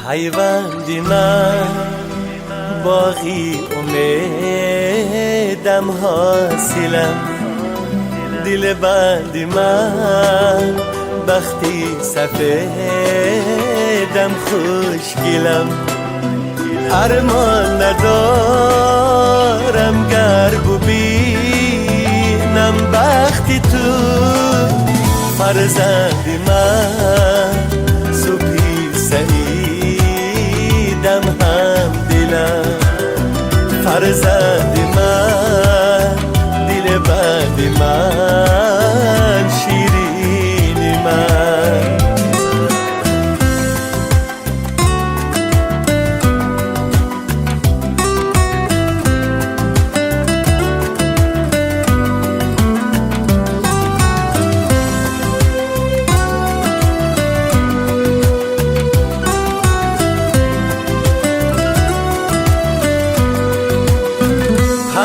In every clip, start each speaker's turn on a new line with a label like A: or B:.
A: Пайванди ман боғи умедам ҳосилам, дили банди ман бахти сафедам хушгилам. Армон надорам гар бубинам бахти ту, фарзанди ман субҳи саидам ҳамдилам. Фарзанди ман дили банди ман ширини ман.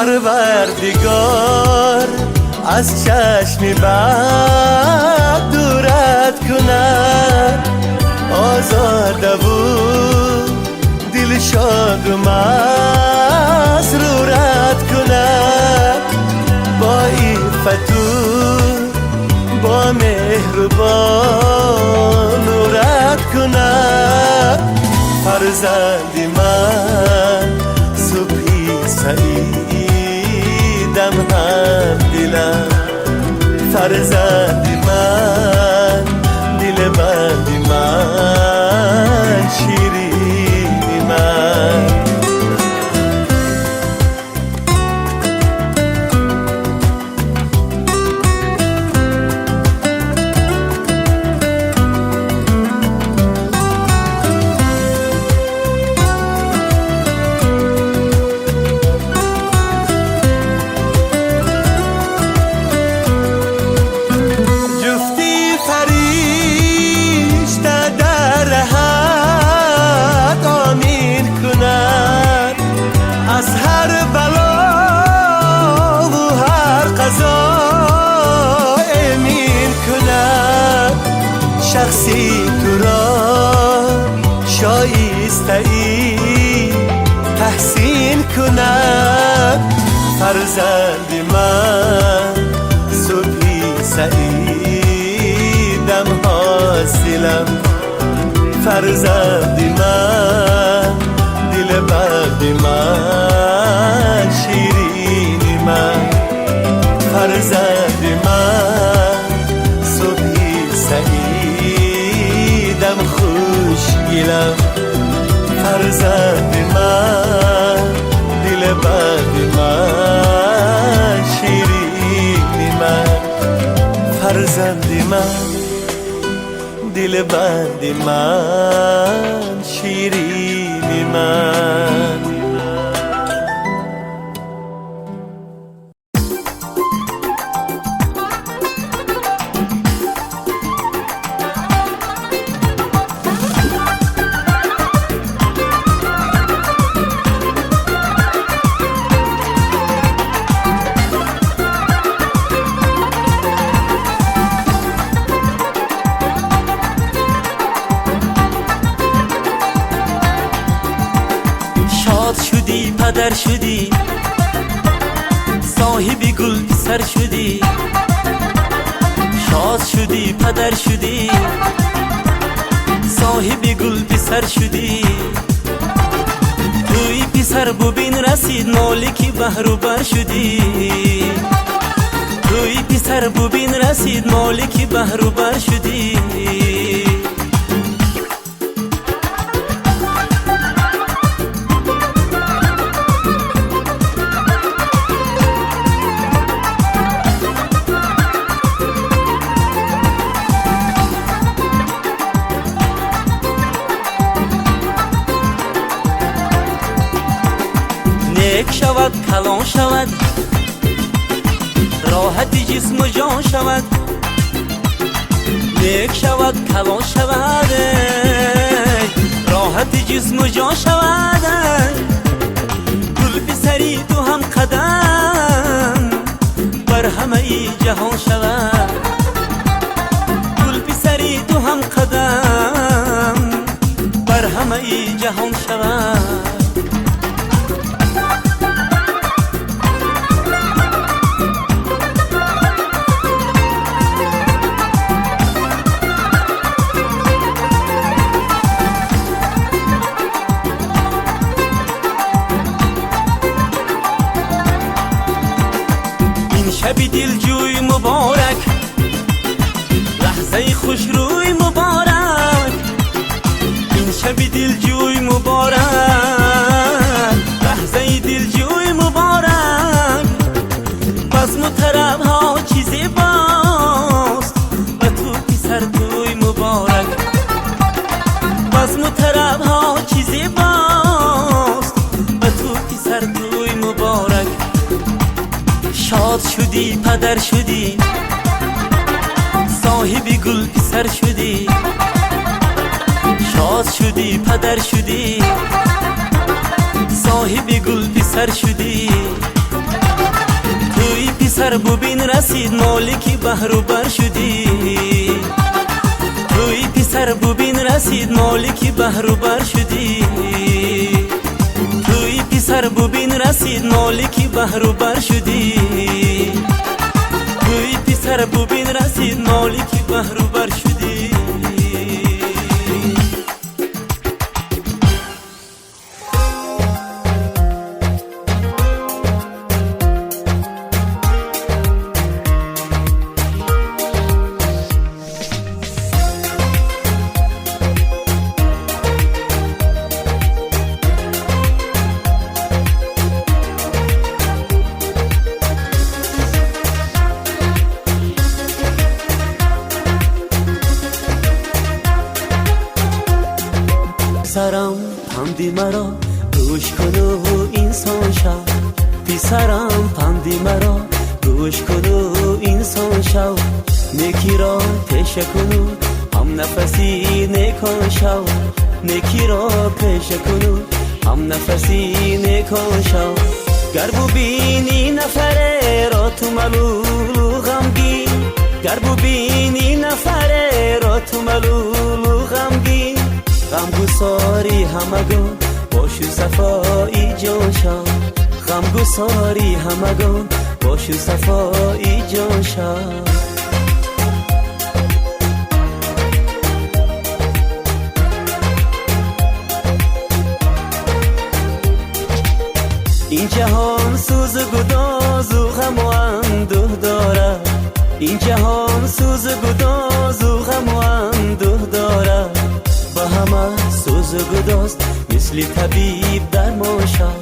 A: Парвардигор аз чашми бад дурат кунад, озодаву дилшоду масрурат кунад. Бо иффату бо меҳру бо нурат кунад. Фарзанди ман субҳи саидам ҳамдилам. Фарзанди ман дили банди ман ширини ман. Ҷуфти фаришта дар раҳат омин кунад, аз ҳар балову ҳар қазо эмин кунад. Шахси туро шоистаи таҳсин кунад. Фарзанди ман субҳи саидам ҳосилам. Фарзанди ман дили банди ман ширини ман. Фарзанди ман субҳи саидам хушгилам. Фарзанди ман дили банди ман ширини ман. Фарзанди ман дили банди ман ширини ман.
B: Шод шудӣ, падар шудӣ, соҳиби гул писар шудӣ. Шод шудӣ, падар шудӣ, соҳиби гул писар шудӣ. Тӯи писар бубин расид, молики баҳру бар шудӣ. Тӯи писар бубин расид, молики баҳру бар шудӣ. Нек шавад, калон шавад, роҳати ҷисму ҷон шавад. Нек шавад, калон шавад, роҳати ҷисму ҷон шавад. Гул писари ту ҳам қадам бар ҳамаи ҷаҳон шавад. Гул писари ту ҳам қадам бар ҳамаи ҷаҳон шавад. Ин шаби дилҷӯй муборак, лаҳзаи хушрӯй муборак. Ин шаби дилҷӯй муборак, лаҳзаи дилҷӯй муборак. Базму тарабҳо чӣ зебост, ба ту писар тӯй муборак. Базму тарабҳо чӣ зебост, ба ту писар тӯй муборак. Шод шудӣ, падар шудӣ, соҳиби гул писар шудӣ. Шод шудӣ, падар шудӣ, соҳиби гул писар шудӣ. Тӯи писар бубин расид, молики баҳру бар шудӣ. Тӯи писар бубин расид, молики баҳру бар шудӣ. Тӯи писар бубин расид, молики баҳру бар шудӣ. Тӯи писар бубин расид, молики баҳру бар шудӣ. Писарам, панди маро гӯш куну инсон шав. Писарам, панди маро гӯш куну инсон шав. Некиро пеша куну ҳамнафаси некон шав. Некиро пеша куну ҳамнафаси некон шав. Гар бубинӣ нафареро ту малулу ғамгин, гар бубинӣ нафареро ту малулу ғамгин, ғамгусори ҳамагон бошу сафои ҷон шав. Ғамгусори ҳамагон бошу сафои ҷон шав. Ин ҷаҳон сӯзу гудозу ғаму андӯҳ дорад. Ин ҷаҳон сӯзу гудозу ғаму андӯҳ дорад. Ба ҳама сӯзу гудоз мисли табиб дармон шав.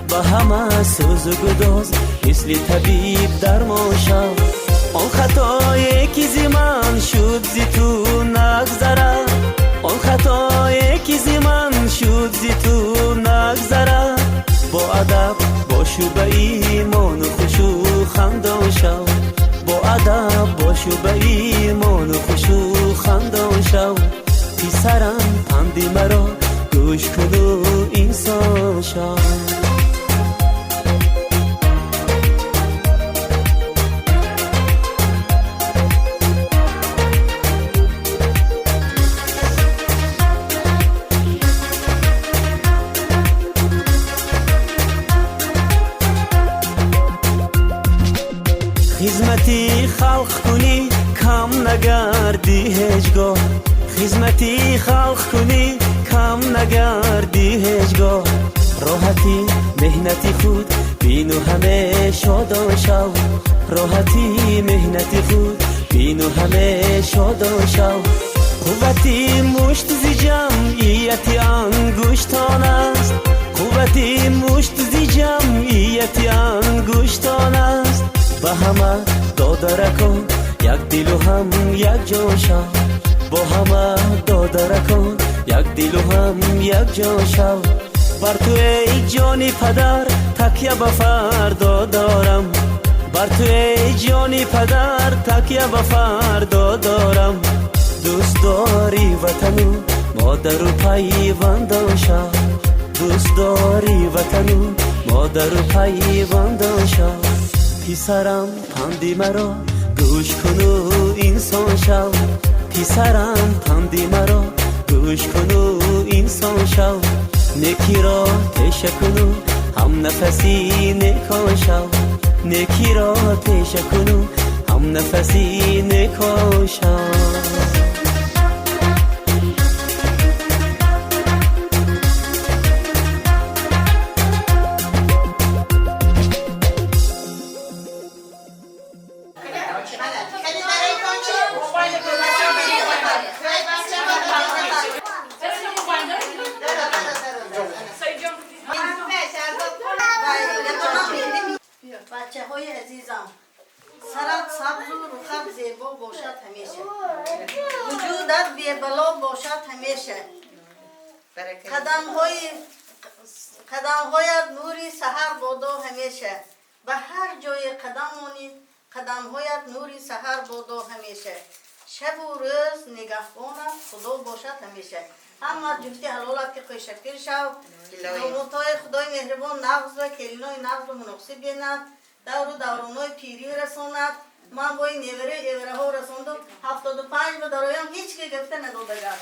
B: Ба ҳама сӯзу гудоз мисли табиб дармон шав. Он хатое ки зи ман шуд зи ту нагзарад. Он хатое ки зи ман шуд зи ту нагзарад. Бо адаб бошу ба имону хушу хандон шав. Бо адаб бошу ба имону хушу хандон шав. Писарам, панди маро гӯш куну инсон шав. Хизмати халқ кунӣ кам нагардӣ ҳеҷ гоҳ. Хизмати халқ кунӣ кам нагардӣ ҳеҷ гоҳ. Роҳати меҳнати худ бину ҳаме шодон шав. Роҳати меҳнати худ бину ҳаме шодон шав. Қуввати мушт зи ҷамъияти ангуштон аст. Қуввати мушт зи ҷамъияти ангуштон аст. Ба ҳама додаракон як дилу ҳам як ҷон шав. Бо ҳама додаракон як дилу ҳам як ҷон шав. Бар ту эй ҷони падар такя ба фардо дорам. Бар ту эй ҷони падар такя ба фардо дорам. Дӯст дори ватану модару пайвандон шав. Дӯст дори ватану модару пайвандон шав. Писарам, панди маро гӯш куну инсон шав. Писарам, панди маро гӯш куну инсон шав. Некиро теша куну, ҳамнафаси некон шав. Некиро теша куну, ҳамнафаси некон шав.
C: Бачаҳои азизам, сарат сабзу рухат зебо бошад ҳамеша, вуҷудат бебало бошад ҳамеша, қадамҳоят нури саҳар бодо ҳамеша, ба ҳар ҷое қадам монӣ, қадамҳоят нури саҳар бодо ҳамеша, шабу рӯз нигаҳбонат Худо бошад ҳамеша. Ҳама ҷуфти ҳалолат ки хӯшакир шав, номутҳои Худои меҳрибон нағз ва келинои нағзу муносиб бинад, давру давронои пирӣ расонад. Ман бо ин невараи эвараҳо расондум, 75 ба дароям ҳеҷ ки гуфта надодагар.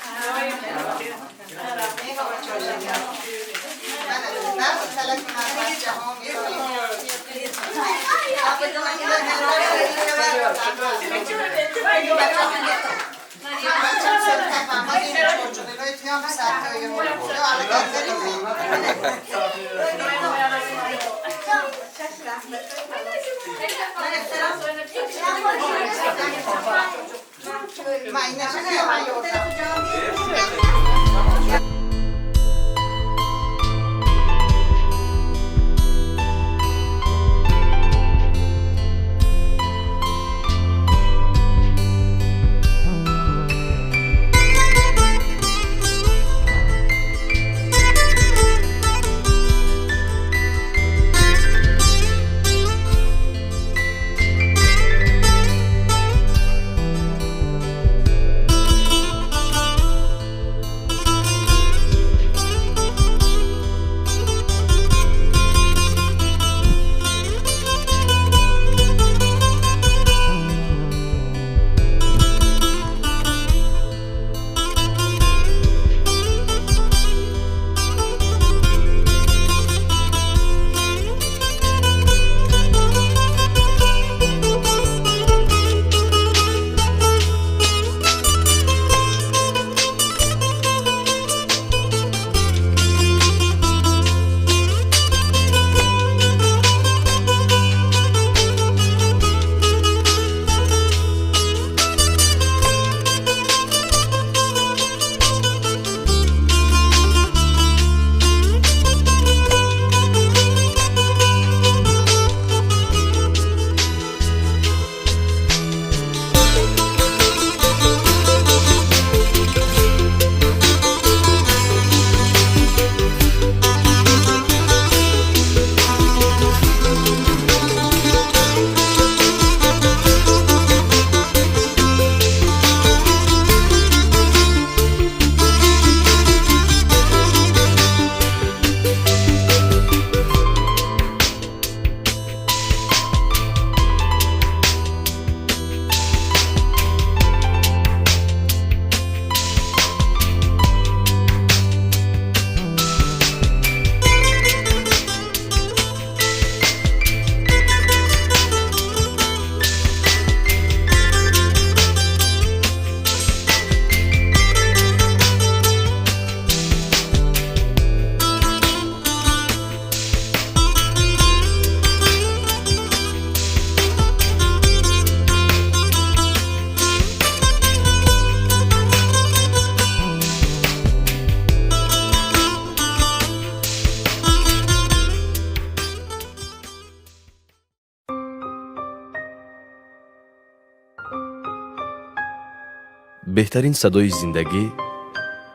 A: Беҳтарин садои зиндагӣ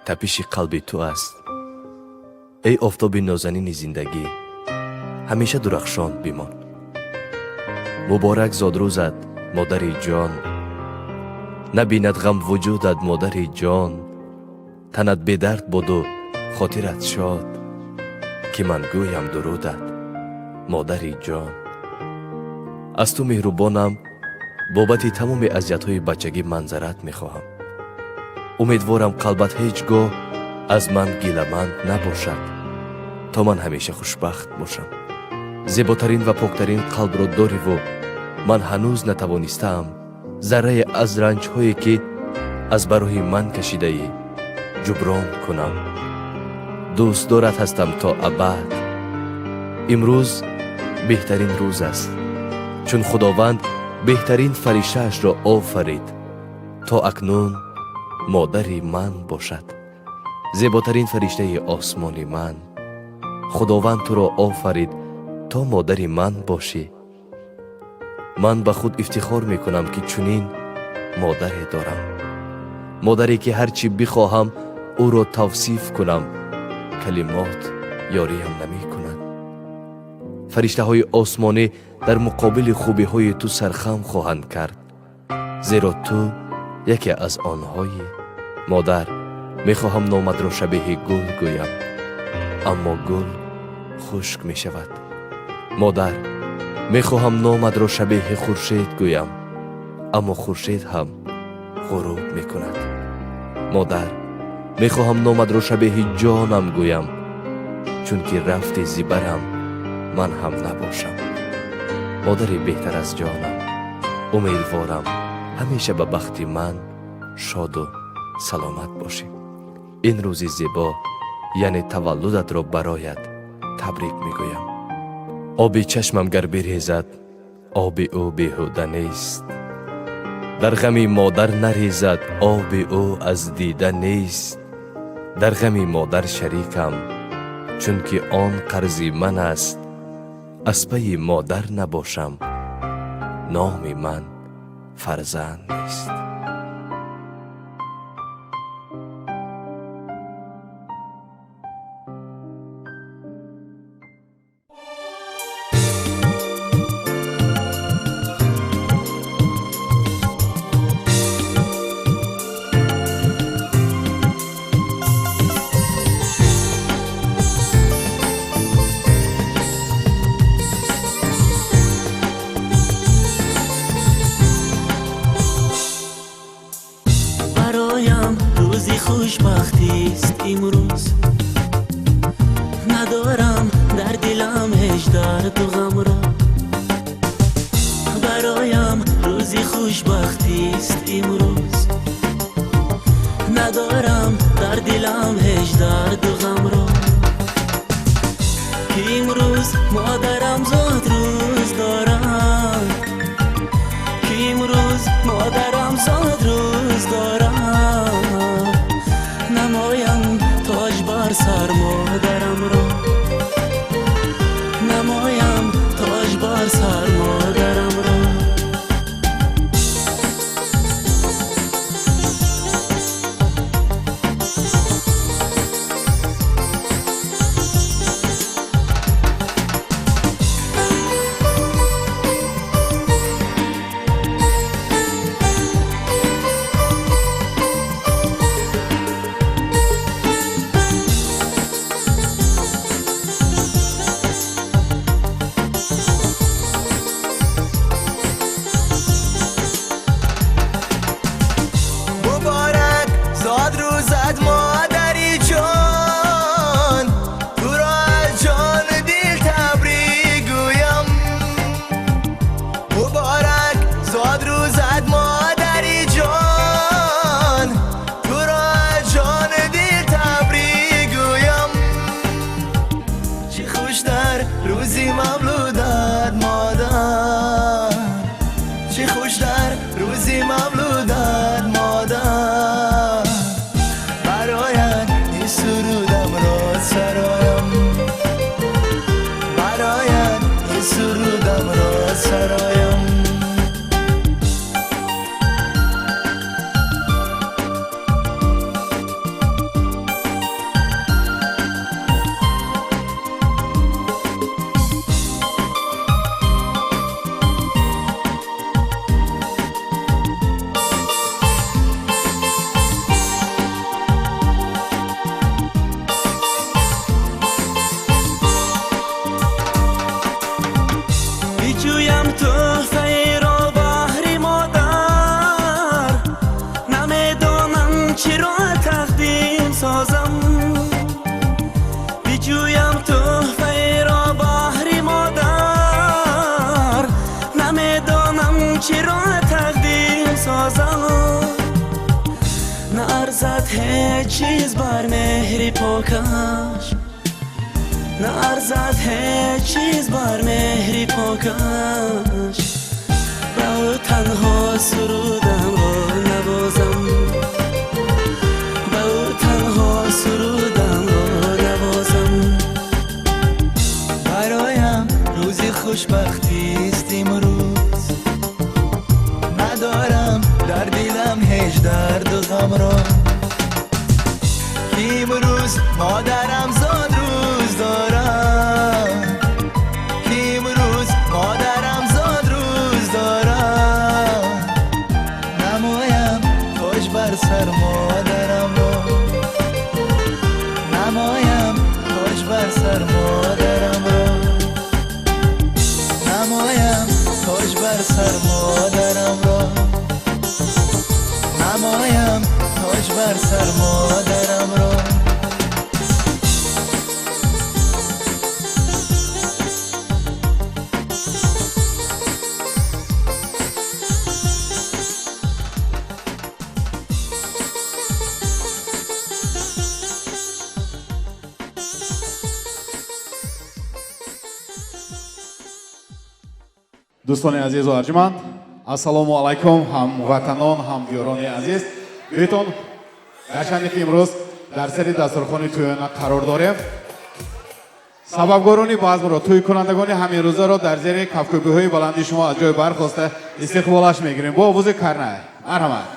A: тапиши қалби ту аст. Эй офтоби нозанини зиндагӣ, ҳамеша дурахшон бимон. Муборак зодрӯзат, модари ҷон. Набинад ғам вуҷудат, модари ҷон. Танат бедард буду хотират шод, ки ман гӯям дурудат, модари ҷон. Аз ту меҳрубонам бобати тамоми азиятҳои бачагӣ манзарат мехоҳам. Умедворам қалбат ҳеҷ гоҳ аз ман гиламанд набошад. То ман ҳамеша хушбахт бошам. Зеботарин ва поктарин қалбро дориву ман ҳанӯз натавонистаам заррае аз ранҷҳое, ки аз барои ман кашидаӣ, ҷуброн кунам. Дӯстдорат ҳастам то абад. Имрӯз беҳтарин рӯз аст, чун Худованд беҳтарин фариштаашро офарид, то акнун модари ман бошад, зеботарин фариштаи осмони ман. Худованд туро офарид, то модари ман бошӣ. Ман ба худ ифтихор мекунам, ки чунин модаре дорам, модаре, ки ҳар чӣ бихоҳам ӯро тавсиф кунам, калимот ёриям намекунад. Фариштаҳои осмонӣ дар муқобили хубиҳои ту сархам хоҳанд кард, зеро ту яке аз онҳоӣ. Модар, мехоҳам номатро шабеҳи гул гӯям, аммо гул хушк мешавад. Модар, мехоҳам номатро шабеҳи хуршед гӯям, аммо хуршед ҳам ғуруб мекунад. Модар, мехоҳам номатро шабеҳи ҷонам гӯям, чунки рафти зибарам ман ҳам набошам. Модари беҳтар аз ҷонам, умедворам, ҳамеша ба бахти ман шоду саломат бошӣ. Ин рӯзи зебо, яъне таваллудатро, бароят табрик мегӯям. Оби чашмам гар бирезад, оби ӯ беҳуда нест. Дар ғами модар нарезад оби ӯ аз дида нест. Дар ғами модар шарикам, чунки он қарзи ман аст. Аз пайи модар набошам, номи ман фарзанд нест.
B: Бароям рӯзи хушбахтист имрӯз, надорам дар дилам ҳеҷ дарду ғамро. Бароям рӯзи хушбахтист имрӯз, надорам дар дилам ҳеҷ дарду ғамро, ки имрӯз модарам зодрӯз дорад, ки имрӯз модарам зодрӯз дорад. Намоям тоҷ бар сар модарамро, намоям тоҷ бар сар модарамро. Наарзад ҳеҷ чиз бар меҳри покаш, наарзад ҳеҷ чиз бар меҳри покаш. Ба ӯ танҳо сурудамро навозам, ба ӯ танҳо сурудамро навозам.
D: Бароям рӯзи хушбахтист имрӯз, надорам дар дилам ҳеҷ дарду ғамро, ки имрӯз модарам зодрӯз дорад, ки имрӯз модарам зодрӯз дорад. Намоям тоҷ бар сар модарамро, намоям тоҷ бар сар модарамро, намоям тоҷ бар сар модарамро, намоям тоҷ бар сар модарамро.
E: Дӯстони азизу арҷуманд, ассалому алайкум, ҳамватанон, ҳамдиёрони азиз. Битон, гарчанде ки имрӯз дар сари дастурхони тӯёна қарор дорем, сабабгорони базмро, тӯйкунандагони ҳаминрӯзаро дар зери кафкӯбиҳои баланди шумо аз ҷой бархоста истиқболаш мегирем бо овози карнай. Марҳамат.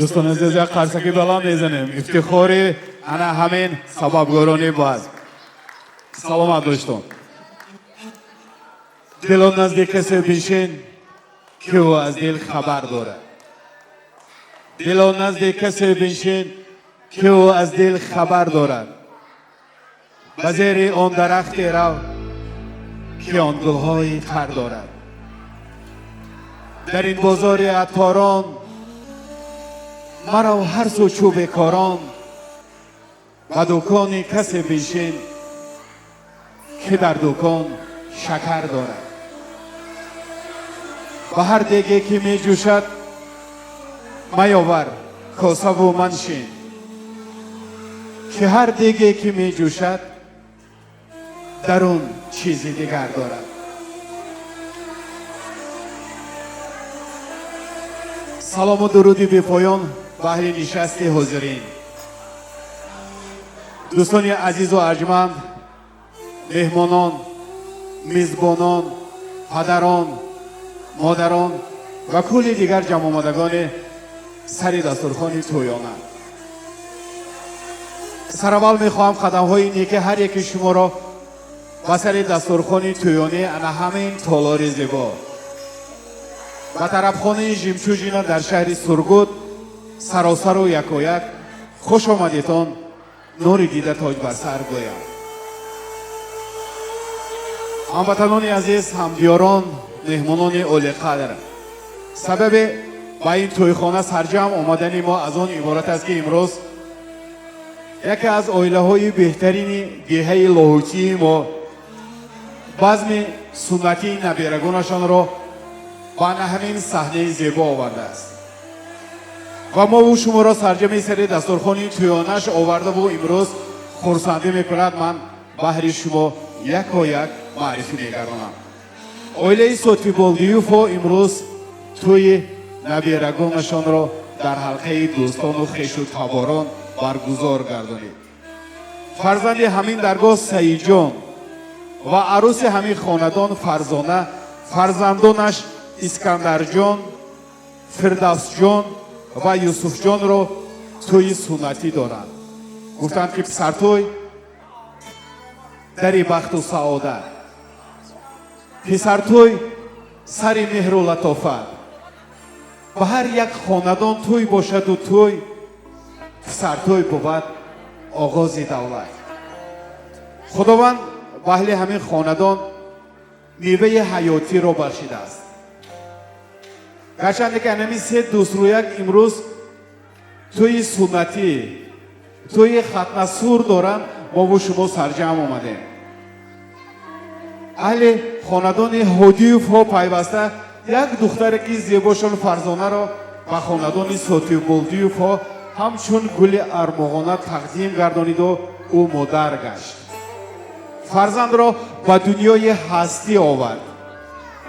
E: Дӯстони азиз, як қарсаки баланд мезанем. Ифтихори ана ҳамин сабабгорони базм. Саломат боштон. Дило назди касе бишин, ки ӯ аз дил хабар дорад. Дило назди касе бишин, ки ӯ аз дил хабар дорад. Ба зери он дарахте рав, ки он гулҳои тар дорад. Дар ин бозори атторон марав ҳар сӯ чӯбекорон. Ба дукони касе бишин, ки дар дукон шакар дорад. Ба ҳар деге ки меҷӯшад маёвар косаву маншин, ки ҳар деге ки меҷӯшад дарун чизи дигар дорад. Салому дуруди бепоён ба аҳли нишасти ҳозирин. Дӯстони азизу арҷманд, меҳмонон, мизбонон, падарон, модарон ва кулли дигар ҷамъомадагони сари дастурхони тӯёна. Сараввал мехоҳам қадамҳои неки ҳар яки шуморо ба сари дастурхони тӯёнӣ ана ҳамин толори зебо, ба тарабхонаи Жемчужина дар шаҳри Сургут саросару якояк хуш омадитон, нури дида тоҷ бар сар гӯям. Ҳамватанони азиз, ҳамдиёрон, меҳмонони олиқадр, сабаби ба ин тӯйхона сарҷамъ омадани мо аз он иборат аст, ки имрӯз яке аз оилаҳои беҳтарини деҳаи Лоҳутии мо базми суннатии наберагонашонро ба ҳамин саҳнаи зебо овардааст ва мову шуморо сарҷами сари дастурхони тӯёнаш овардаву имрӯз хурсандӣ мекунад. Ман баҳри шумо якояк маърифӣ мегардонам. Оилаи Сотиболдиюфо имрӯз тӯи наберагонашонро дар ҳалқаи дӯстону хешу таборон баргузор гардонид. Фарзанди ҳамин даргоҳ Саидҷон ва арӯси ҳамин хонадон Фарзона, фарзандонаш Искандарҷон, Фирдавсҷон ва Юсуфҷонро тӯи суннатӣ доранд. Гуфтанд, ки писартӯй дари бахту саодат, писартӯй сари меҳру латофат. Ба ҳар як хонадон тӯй бошаду тӯй, писартӯй бувад оғози давлат. Худованд ба аҳли ҳамин хонадон меваи ҳаётиро бахшидааст. Гарчанде ки анами се дӯстрӯяк имрӯз тӯи суннатӣ, тӯи хатнасур доранд, мову шумо сарҷамъ омадем. Аҳли хонадони Ҳодиювҳо пайваста як духтаре ки зебошон Фарзонаро ба хонадони Сотиболдиювҳо ҳамчун гули армуғона тақдим гардониду ӯ модар гашт. Фарзандро ба дунёи ҳастӣ овард,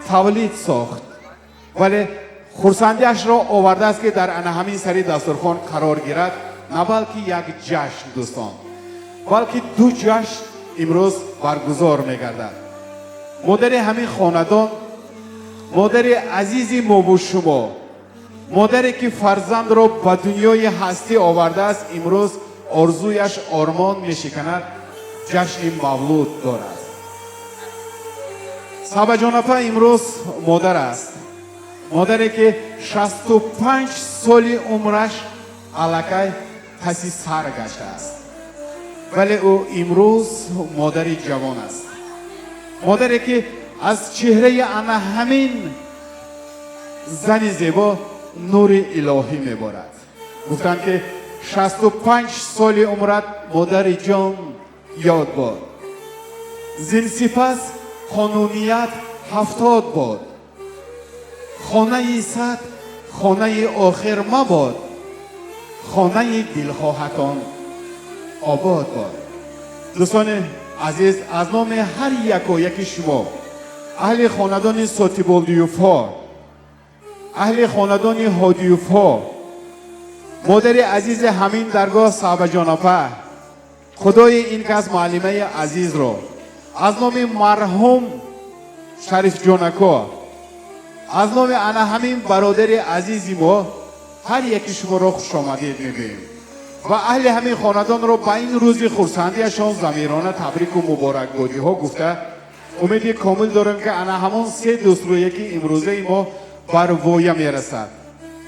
E: тавлид сохт, вале хурсандиашро овардааст, ки дар ана ҳамин сари дастурхон қарор гирад. На балки як ҷашн, дӯстон, балки ду ҷашн имрӯз баргузор мегардад. Модари ҳамин хонадон, модари азизи мову шумо, модаре ки фарзандро ба дунёи ҳастӣ овардааст, имрӯз орзуяш ормон мешиканад, ҷашни мавлуд дорад. Сабаҷонапа имрӯз модар аст, модаре ки 65 соли умраш аллакай паси сар гаштааст, вале ӯ имрӯз модари ҷавон аст, модаре ки аз чеҳраи ана ҳамин зани зебо нури илоҳӣ меборад. Гуфтанд, ки 65 соли умрат, модари ҷон, ёд бод, зин сипас қонуният 70 бод, хонаи 100 хонаи охир мабод, хонаи дилхоҳатон обод бод. Дӯстони азиз, аз номи ҳар якояки шумо, аҳли хонадони Сотиболдиюфҳо, аҳли хонадони Ҳодиюфҳо, модари азизи ҳамин даргоҳ Саҳбаҷонапа, худои ин кас муаллимаи азизро аз номи марҳум Шарифҷонако, аз номи ана ҳамин бародари азизи мо Ҳар яки шуморо хушомадид мегӯем ва аҳли ҳамин хонадонро ба ин рӯзи хурсандиашон замирона табрику муборакбодиҳо гуфта, умеди комил дорем, ки ана ҳамон се дӯстрӯе, ки имрӯзаи мо бар воя мерасад,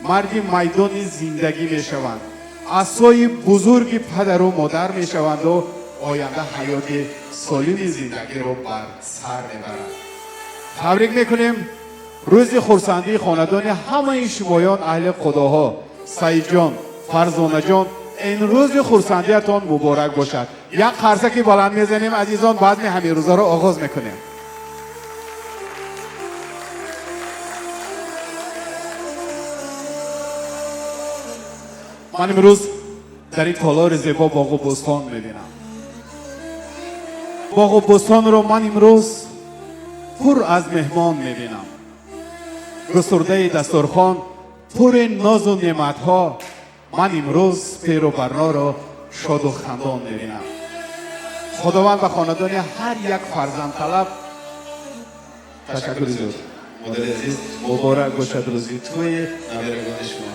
E: марди майдони зиндагӣ мешаванд, асои бузурги падару модар мешаванду оянда ҳаёти солими зиндагиро бар сар мебаранд. Табрик мекунем рӯзи хурсандии хонадони ҳамаи шумоён, аҳли қудоҳо. Саидҷон, Фарзонаҷон, ин рӯзи хурсандиятон муборак бошад. Як қарсаки баланд мезанем, азизон, базми ҳамин рӯзаро оғоз мекунем. Ман имрӯз дар ин толори зебо боғу бӯстон мебинам. Боғу бӯстонро ман имрӯз пур аз меҳмон мебинам. Густурдаи дастурхон пури нозу неъматҳо. Ман имрӯз пиру барноро шоду хандон мебинам. Худованд ба хонадони ҳар як фарзандталаб. Ташаккури зиёд, модари азиз, муборак бошад рӯзи тӯи набирагони шумо.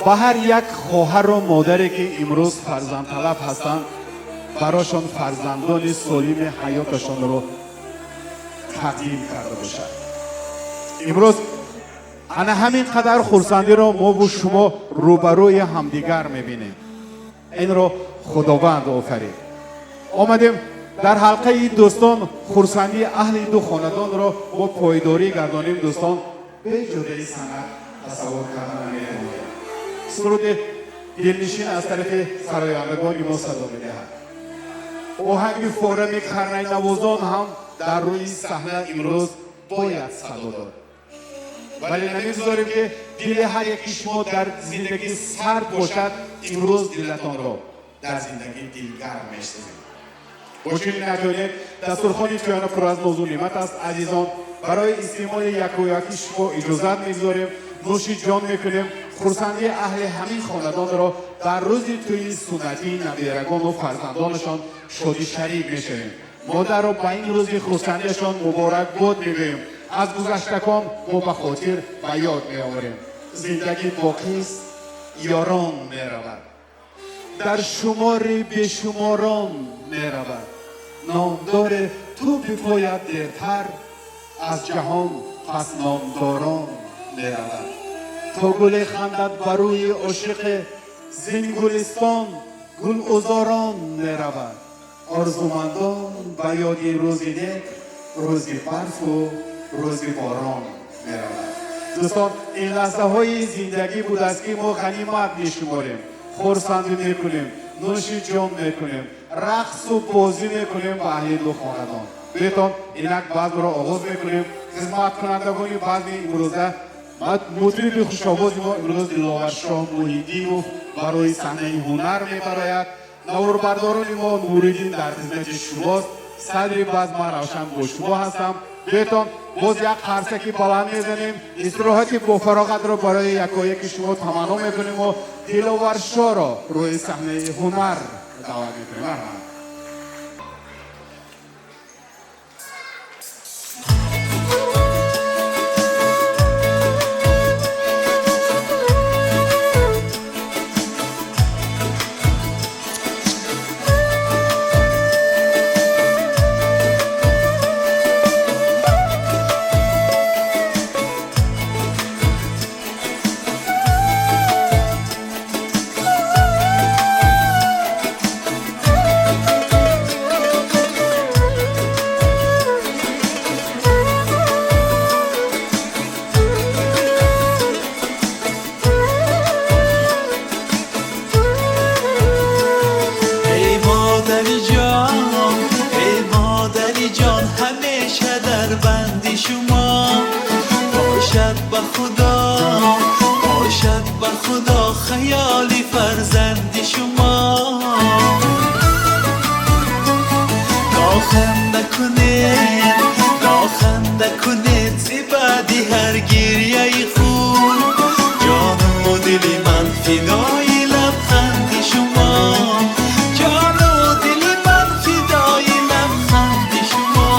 E: Ба ҳар як хоҳару модаре, ки имрӯз фарзандталаб ҳастанд, барошон фарзандони солими ҳаёташонро тақдим карда бошад. Имрӯз ана ҳамин қадар хурсандиро мову шумо рӯбарӯи ҳамдигар мебинем. Инро Худованд офарид. Омадем дар ҳалқаи дӯстон, хурсандии аҳли ду хонадонро мо пойдорӣ гардонем. Дӯстон, беҷодаи санъат тасаввур карда наметавонем. Суруди дилнишин аз тарафи сарояндагони мо садо медиҳад. Оҳанги форами карнайнавозон ҳам дар рӯи саҳна имрӯз бояд садо дод, вале намегузорем, ки дили ҳар яки шумо дар зиндагӣ сард бошад. Имрӯз дилатонро дар зиндагӣ дилгарм месозем. Бо чунин натонед, дастурхони тӯяна пур аз нозу неъмат аст. Азизон, барои истеъмоли якояки шумо иҷозат мегузорем, нӯши ҷон мекунем. Хурсандии аҳли ҳамин хонадонро дар рӯзи тӯи суннатии набирагону фарзандонашон шодӣ шарик мешавем. Модарро ба ин рӯзи хурсандиашон муборакбод мегӯем. Аз гузаштагон мо ба хотир ба ёд меорем. Зиндагӣ боқист, ёрон меравад, дар шумори бешуморон меравад. Номдоре ту бипояд дертар, аз ҷаҳон пас номдорон меравад. То гуле хандад бар рӯи ошиқе, зин гулистон гулузорон меравад. Орзумандон ба ёди рӯзи нек, рӯзи барфу рӯзи борон меравад. Дӯстон, ин лаҳзаҳои зиндагӣ будааст, ки мо ғанимат мешуморем, хурсандӣ мекунем, нӯши ҷон мекунем, рақсу бозӣ мекунем ба аҳли ду хонадон. Бетон, инак базмро оғоз мекунем. Хизматкунандагони базми имрӯза, мутриби хушовози мо имрӯз Диловаршоҳ Муҳиддинов барои саҳнаи ҳунар мебарояд. Наворбардорони мо Нуриддин дар хизмати шумост. Садри базм ман, Равшан, бо шумо ҳастам. Бетон, боз як қарсаки баланд мезанем. Истироҳати бофароғатро барои якояки шумо таманно мекунем ва Диловаршоҳро рӯи саҳнаи ҳунар даъват мекунем. Марҳамат.
D: Эй модари ҷон, эй модари ҷон, ҳамеша дар банди шумо бошад, ба Худо бошад, ба Худо, хаёли фарзанди шумо. Ноханда кунед, ноханда кунед зи баъди ҳар гирьяи худ. Ҷону дили ман фидои лабханди шумо, ҷону дили ман фидои лабханди шумо.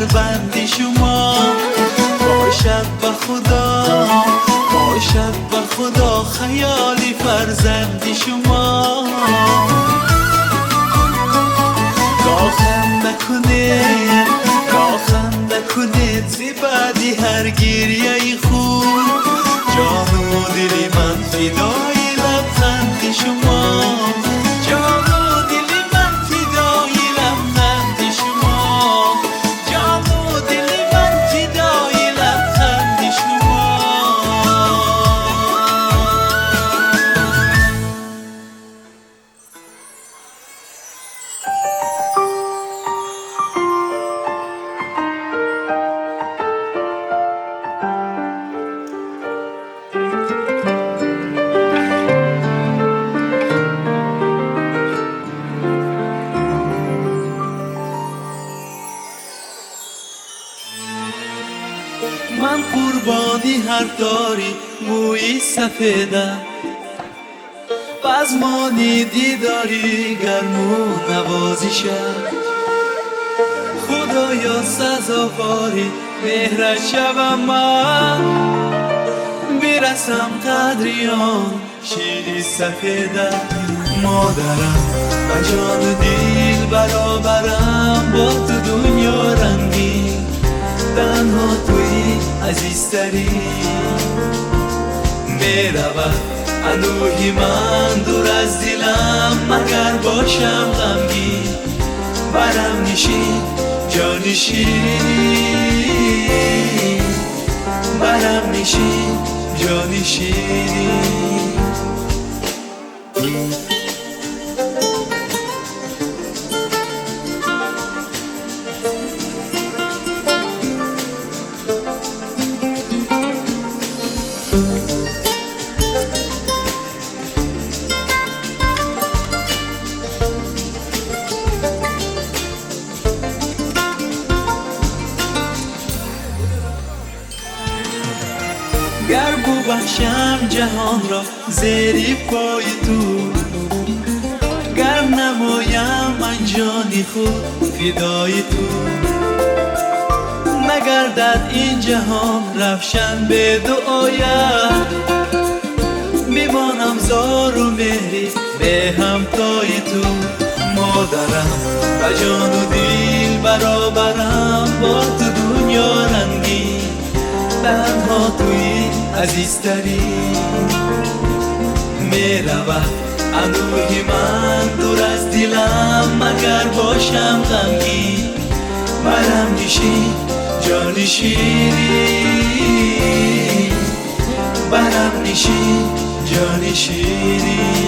D: بندی شما باشد به خدا باشد به خدا خیالی فرزندی شما گاه خنده کنید زیبادی هر گریه خوب جان و دل من فدای لبخند شما جان و دل من فدای لبخند شما جان و دل من فدای لبخند شما. من قربانی هر داری موی سفیدم بزمانی دیداری گرم و نوازشم خدایا سزاواری مهرت شوم من برسم قدری آن شیری سفیدم. مادرم و جان و دل برابرم با تو دنیا رنگین تنها توی عزیزترین میرود اندوهی من دور از دلم مگر باشم غمگین برم نشین جان شیرین برم نشین جان شیرین. گر ببخشم جهان را زیر پای تو گر نمایم من جان خود فدای تو نگردد این جهان روشن به دعایت میمانم زار و مهری به همتای تو. مادرم و جان و دل برابرم با تو دنیا رنگین تنها توی عزیزترین میرود اندوهی من دور از دلم مگر باشم غمگین برم نشین جان شیرین برم نشین جان شیرین.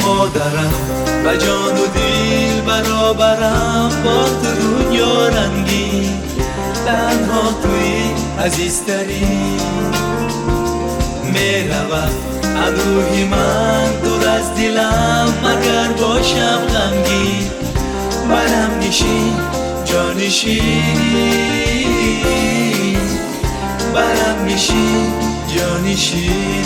D: مادرم و جان و دل برابرم با تو دنیا رنگین تنها توی عزیزترین میرود اندوهی من دور از دلم مگر باشم غمگین برم نشین جان شیرین برم نشین جان شیرین.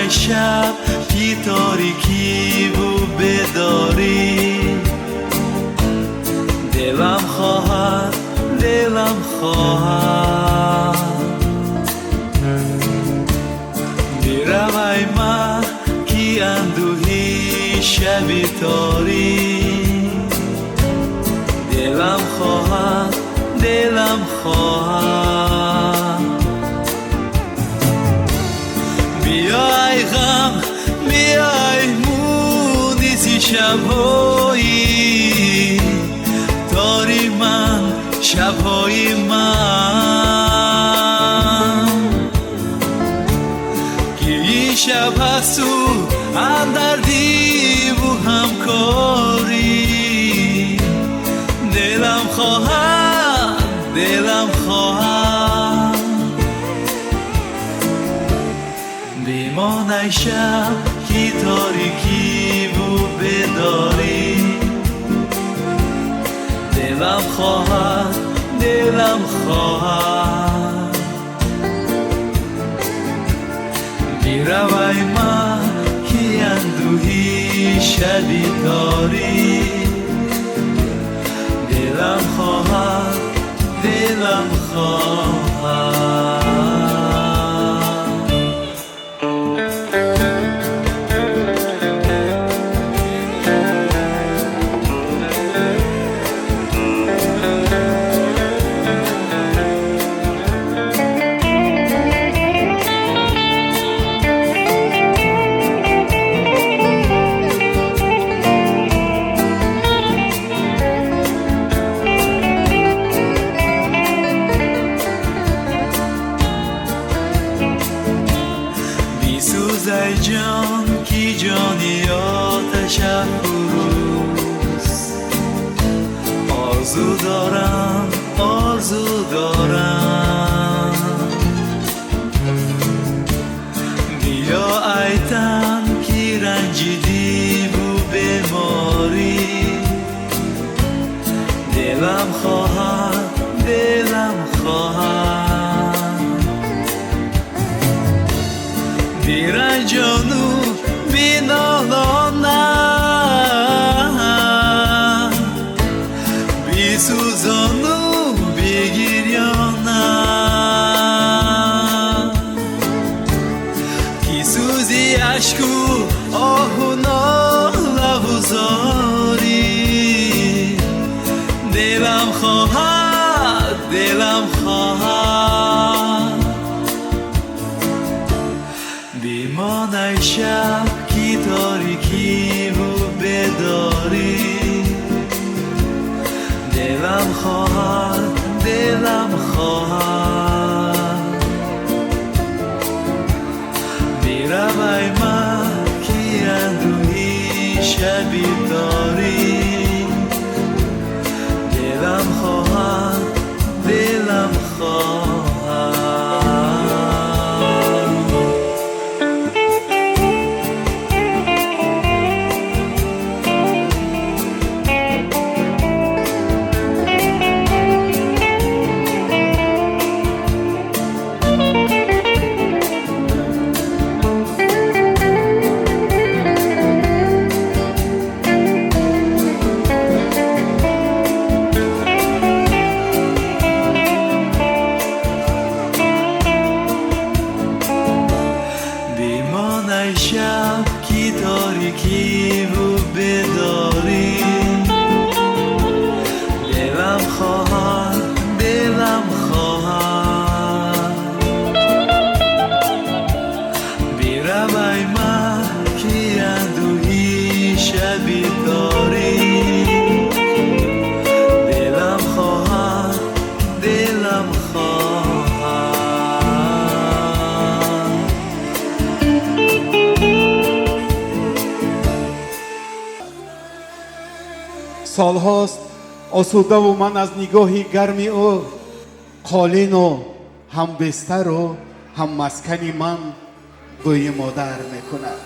D: شب کی تاریکی و بداری Дилам хоҳад. Биравай ма ки андӯҳи шаби торик, дилам хоҳад, дилам хоҳад. Биё ай ғам, биё ай муниси шабҳои тори ман, шабҳои ман, ки ин шаб ҳасту ҳамдардиву ҳамкорӣ. Дилам хоҳад, дилам хоҳад. Бимон ай шаб ки торикиву бедорӣ, дилам хоҳад, дилам хоҳад. Биравай ма ки андӯҳи шаби торик, дилам хоҳад, дилам хоҳад. Бисӯзай ҷон ки ҷони оташ афрӯз, орзу дорам, орзу дорам. Биё ай тан ки ранҷидиву беморӣ, дилам хоҳад, дилам хоҳад. Биранҷону бинолона, бисӯзону бигирёна, ки сӯзи ашку оҳу нолаву зорӣ. Дилам хоҳад, дилам хоҳад. Бимон ай шаб ки торикиву бедорӣ, дилам хоҳад, дилам хоҳад. Биравай ма ки андӯҳи шаби торик, дилам хоҳад, дилам хоҳад. Бимон ай шаб ки торикиву бедорӣ, дилам хоҳад, дилам хоҳад. Биравай ма ки андӯҳи шаби торик, дилам хоҳад, дилам хоҳад.
E: Солҳост осудаву ман аз нигоҳи гарми ӯ, қолину ҳамбистару ҳаммаскани ман бӯи модар мекунад.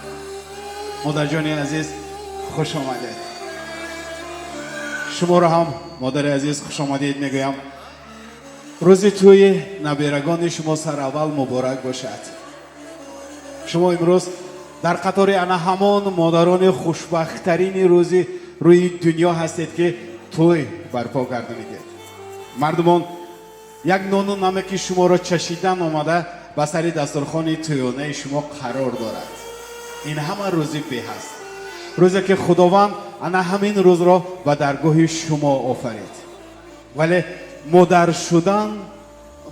E: Модарҷони азиз, хуш омадед. Шуморо ҳам модари азиз хуш омадед мегӯям. Рӯзи тӯи набирагони шумо сараввал муборак бошад. Шумо имрӯз дар қатори ана ҳамон модарони хушбахттарини рӯзи рӯи дунё ҳастед, ки тӯй барпо гардонидед. Мардумон Як нону намаки шуморо чашидан омада ба сари дастурхони тӯёнаи шумо қарор дорад. Ин ҳама рӯзи беҳ аст, рӯзе ки Худованд ана ҳамин рӯзро ба даргоҳи шумо офарид. Вале модар шудан,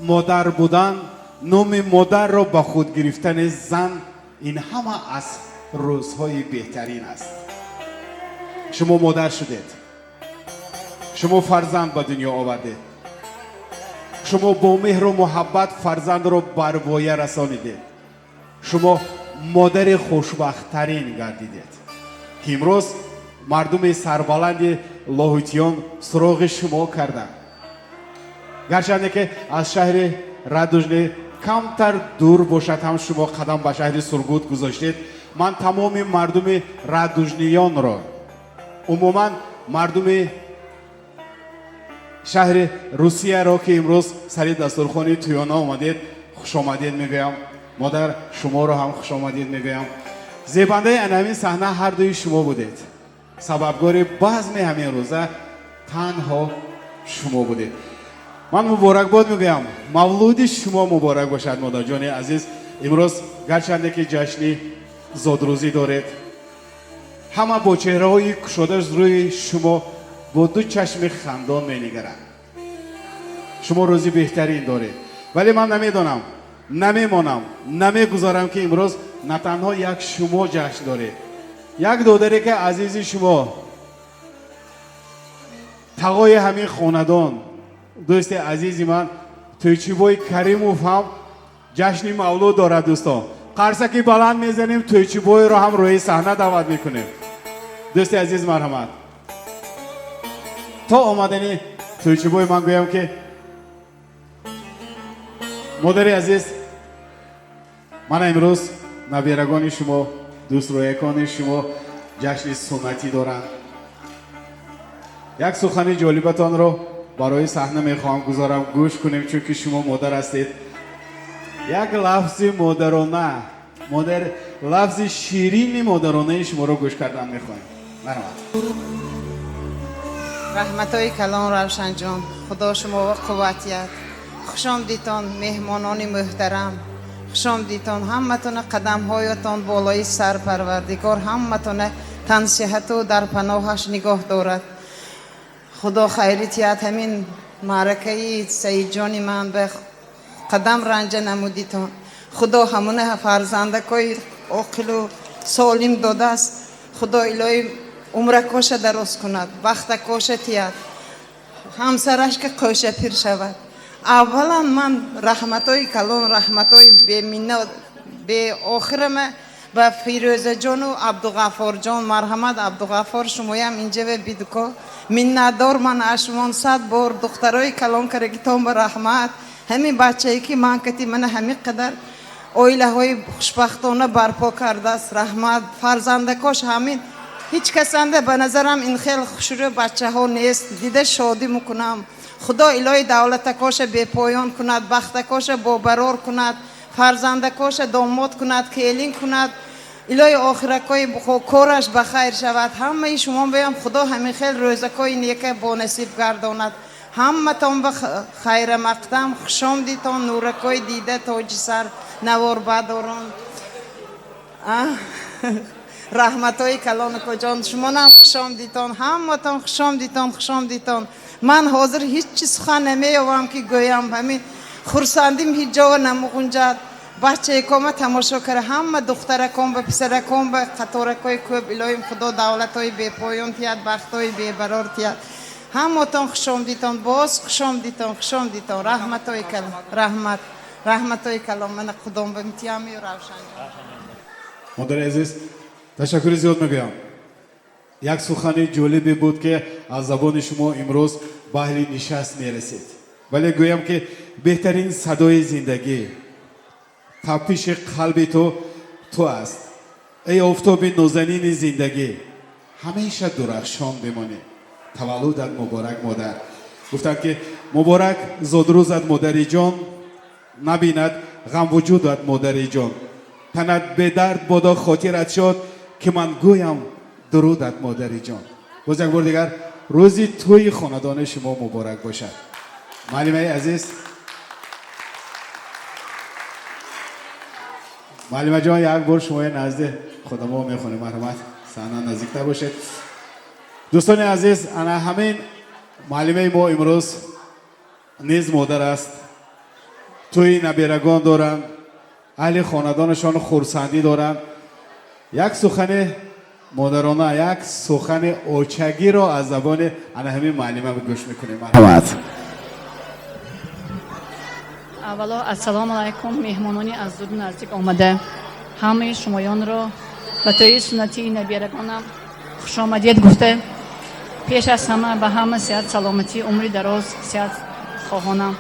E: модар будан, номи модарро ба худ гирифтани зан, ин ҳама аз рӯзҳои беҳтарин аст. Шумо модар шудед, шумо фарзанд ба дунё овардед, шумо бо меҳру муҳаббат фарзандро бар воя расонидед, шумо модари хушбахттарин гардидед, ки имрӯз мардуми сарбаланди лоҳутиён суроғи шумо карданд. Гарчанде ки аз шаҳри Радужный камтар дур бошад ҳам, шумо қадам ба шаҳри Сургут гузоштед. Ман тамоми мардуми радужниёнро, умуман мардуми шаҳри Русияро, ки имрӯз сари дастурхони тӯёна омадед, хушомадед мегӯям. Модар, шуморо ҳам хушомадед мегӯям. Зебандаи ана ҳамин саҳна ҳардуи шумо будед, сабабгори базми ҳамин рӯза танҳо шумо будед. Ман муборакбод мегӯям, мавлуди шумо муборак бошад, модарҷони азиз. Имрӯз гарчанде ки ҷашни зодрӯзӣ доред, ҳама бо чеҳраҳои кушода рӯи шумо бо ду чашми хандон менигаранд. Шумо рӯзи беҳтарин доред, вале ман намедонам, намемонам, намегузорам, ки имрӯз на танҳо як шумо ҷашн доред. Як додаре ки азизи шумо, тағои ҳамин хонадон, дӯсти азизи ман Тӯйчибой Каримов ҳам ҷашни мавлуд дорад. Дӯстон, қарсаки баланд мезанем, Тӯйчибойро ҳам рӯи саҳна даъват мекунем. Дӯсти азиз, марҳамат. То омадани Тӯйчибой ман гӯям, ки модари азиз, мана имрӯз набирагони шумо, дӯстрӯякони шумо ҷашни суннатӣ доранд. Як сухани ҷолибатонро барои саҳна мехоҳам гузорам, гӯш кунем, чунки шумо модар ҳастед. Як лафзи модарона, модар, лафзи ширини модаронаи шуморо гӯш кардан мехоҳем. Марҳамат.
F: Раҳматҳои калон, Равшанҷон, Худо шуморо қувват диҳад. Хушомдитон, меҳмонони муҳтарам, хушомдитон ҳаматона. Қадамҳоятон болои сар, Парвардигор ҳаматона тансиҳату дар паноҳаш нигоҳ дорад. Худо хайри тиҳад. Ҳамин маъракаи Саидҷони ман ба қадам ранҷа намудитон. Худо ҳамуна фарзандакои оқилу солим додааст. Худо илоҳи умракоша дароз кунад, бахтакоша тиҳад, ҳамсараш ки қӯша пир шавад. Аввалан ман раҳматҳои калон, раҳматҳои беминнат, беохирама ба Фирӯзаҷону Абдуғаффорҷон. Марҳамат, Абдуғаффор, шумоям инҷаве бидуко. Миннатдор ман аз шумон сад бор. Духтарои калон карагитон ба раҳмат. Ҳамин бачае ки ман кати мана ҳамин қадар оилаҳои хушбахтона барпо кардааст, раҳмат. Фарзандакош ҳамин ҳеҷ касанда ба назарам ин хел хушрӯ бачаҳо нест. Дида шодӣ мекунам. Худо илоҳи давлатакоша бепоён кунад, бахтакоша бобарор кунад, фарзандакоша домод кунад, келин кунад. Илоҳи охиракои кораш ба хайр шавад. Ҳамаи шумо беям Худо ҳамин хел рӯзакои нека бонасиб гардонад. Ҳаматон ба хайра мақдам, хушомдитон, нуракои дида, тоҷи сар, наворбадорон. Раҳматҳои калонакоҷон, шумонам хушомдитон, ҳаматон хушомдитон, хушомдитон. Ман ҳозир ҳеҷ чи сухан намеёвам ки гӯям. Ҳамин хурсандим ҳеҷ ҷова намуғунҷад. Бачаекома тамошо кара, ҳама духтаракон ба писаракон ба қаторакҳои кӯб. Илоҳим Худо давлатҳои бепоён тиҳад, бахтҳои бебарор тиҳад. Ҳамотон хушомдитон, боз хушомдитон, хушомдитон. Раҳматҳои калон, раҳмат, раҳматҳои калон. Мана худом ба митиҳамию Равшан.
E: Модари азиз, ташаккури зиёд мегӯям. Як сухани ҷолибе буд, ки аз забони шумо имрӯз ба аҳли нишаст мерасид. Вале гӯям, ки беҳтарин садои зиндагӣ, тапиши қалби ту ту аст. Эй офтоби нозанини зиндагӣ, ҳамеша дурахшон бимонӣ. Таваллудат муборак, модар. Гуфтанд, ки муборак зодрӯзат, модари ҷон, набинад ғам вуҷудат, модари ҷон. Танат бедард бодо, хотират шод, ки ман гӯям дурудат, модари ҷон. Боз як бор дигар рӯзи тӯи хонадони шумо муборак бошад, муаллимаи азиз. Муаллимаҷон, як бор шумои назди худамо мехонем. Марҳамат, саҳна наздиктар бошед. Дӯстони азиз, ана ҳамин муаллимаи мо имрӯз низ модар аст. Тӯи набирагон доранд, аҳли хонадонашон хурсандӣ доранд. Як сухани модарона, як сухани очагиро аз забони ана ҳамин муаллима гӯш мекунем. Марҳамат.
G: Аввало ассалому алайкум, меҳмонони аз дур наздик омада. Ҳамаи шумоёнро ба тӯи суннатии набирагонам хушомадед гуфта, пеш аз ҳама ба ҳама сиҳат, саломатӣ, умри дароз, сиҳат хоҳонам.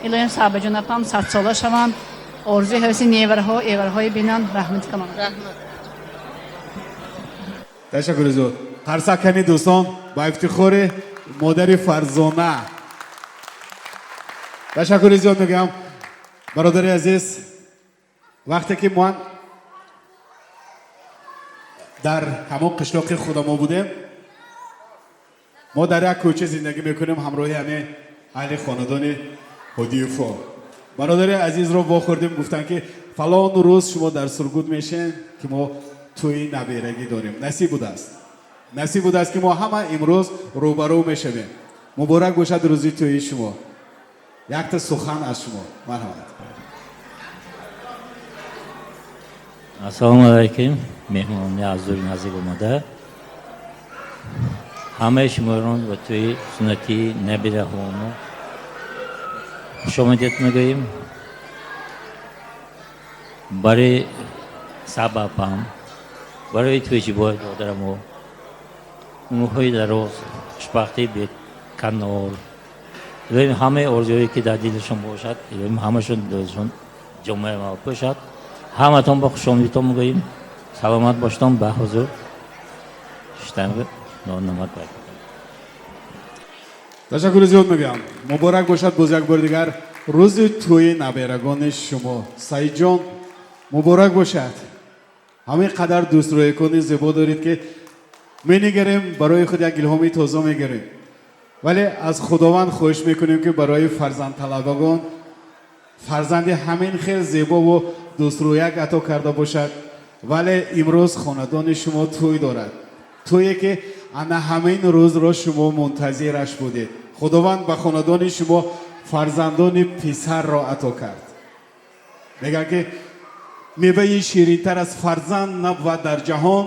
G: Илоҳим Саҳбаҷонапам 100 сола шаванд, орзуи ҳаваси невараҳо, эвараҳои бинанд. Раҳмати калон.
C: Раҳмат.
E: Ташаккури зиёд. Қарсак кани, дӯстон, ба ифтихори модари Фарзона. Ташаккури зиёд мегӯям. Бародари азиз, вақте ки ман дар ҳамон қишлоқи худамо будем, мо дар як кӯча зиндагӣ мекунем ҳамроҳи ҳамин аҳли хонадони Ҳодиевҳо. Бародари азизро вохӯрдем, гуфтанд, ки фалон рӯз шумо дар Сургут мешем, ки мо тӯи наберагӣ дорем. Насиб будааст, насиб будааст, ки мо ҳама имрӯз рӯбарӯ мешавем. Муборак бошад рӯзи тӯи шумо. Якта сухан аз шумо, марҳамат.
H: Ассалому алайкум, меҳмонони аз дури наздик омада. Ҳамаи шуморо ба тӯи суннатии набираҳомо хушомадед мегӯем. Барои сабабам, барои тӯйчибои додарамо умрҳои дароз, хушбахтии беканор. Илоҳим ҳамаи орзуҳое, ки дар дилашон бошад, илоҳим ҳамашон дилашон ҷомаи амал пӯшад. Ҳаматон ба хушомадитон мегӯем. Саломат бошедон. Ба ҳузур шиштан нонамад.
E: Ташаккури зиёд мегӯям. Муборак бошад боз як бори дигар рӯзи тӯи наберагони шумо. Саидҷон, муборак бошад. Ҳамин қадар дӯстрӯякони зебо доред, ки менигарем, барои худ як илҳоми тоза мегирем. Вале аз Худованд хоҳиш мекунем, ки барои фарзандталабагон фарзанди ҳамин хел зебову дӯстрӯяк ато карда бошад. Вале имрӯз хонадони шумо тӯй дорад, тӯе ки ана ҳамин рӯзро шумо мунтазираш будед. Худованд ба хонадони шумо фарзандони писарро ато кард. Мегӯянд, ки меваи ширинтар аз фарзанд набувад дар ҷаҳон.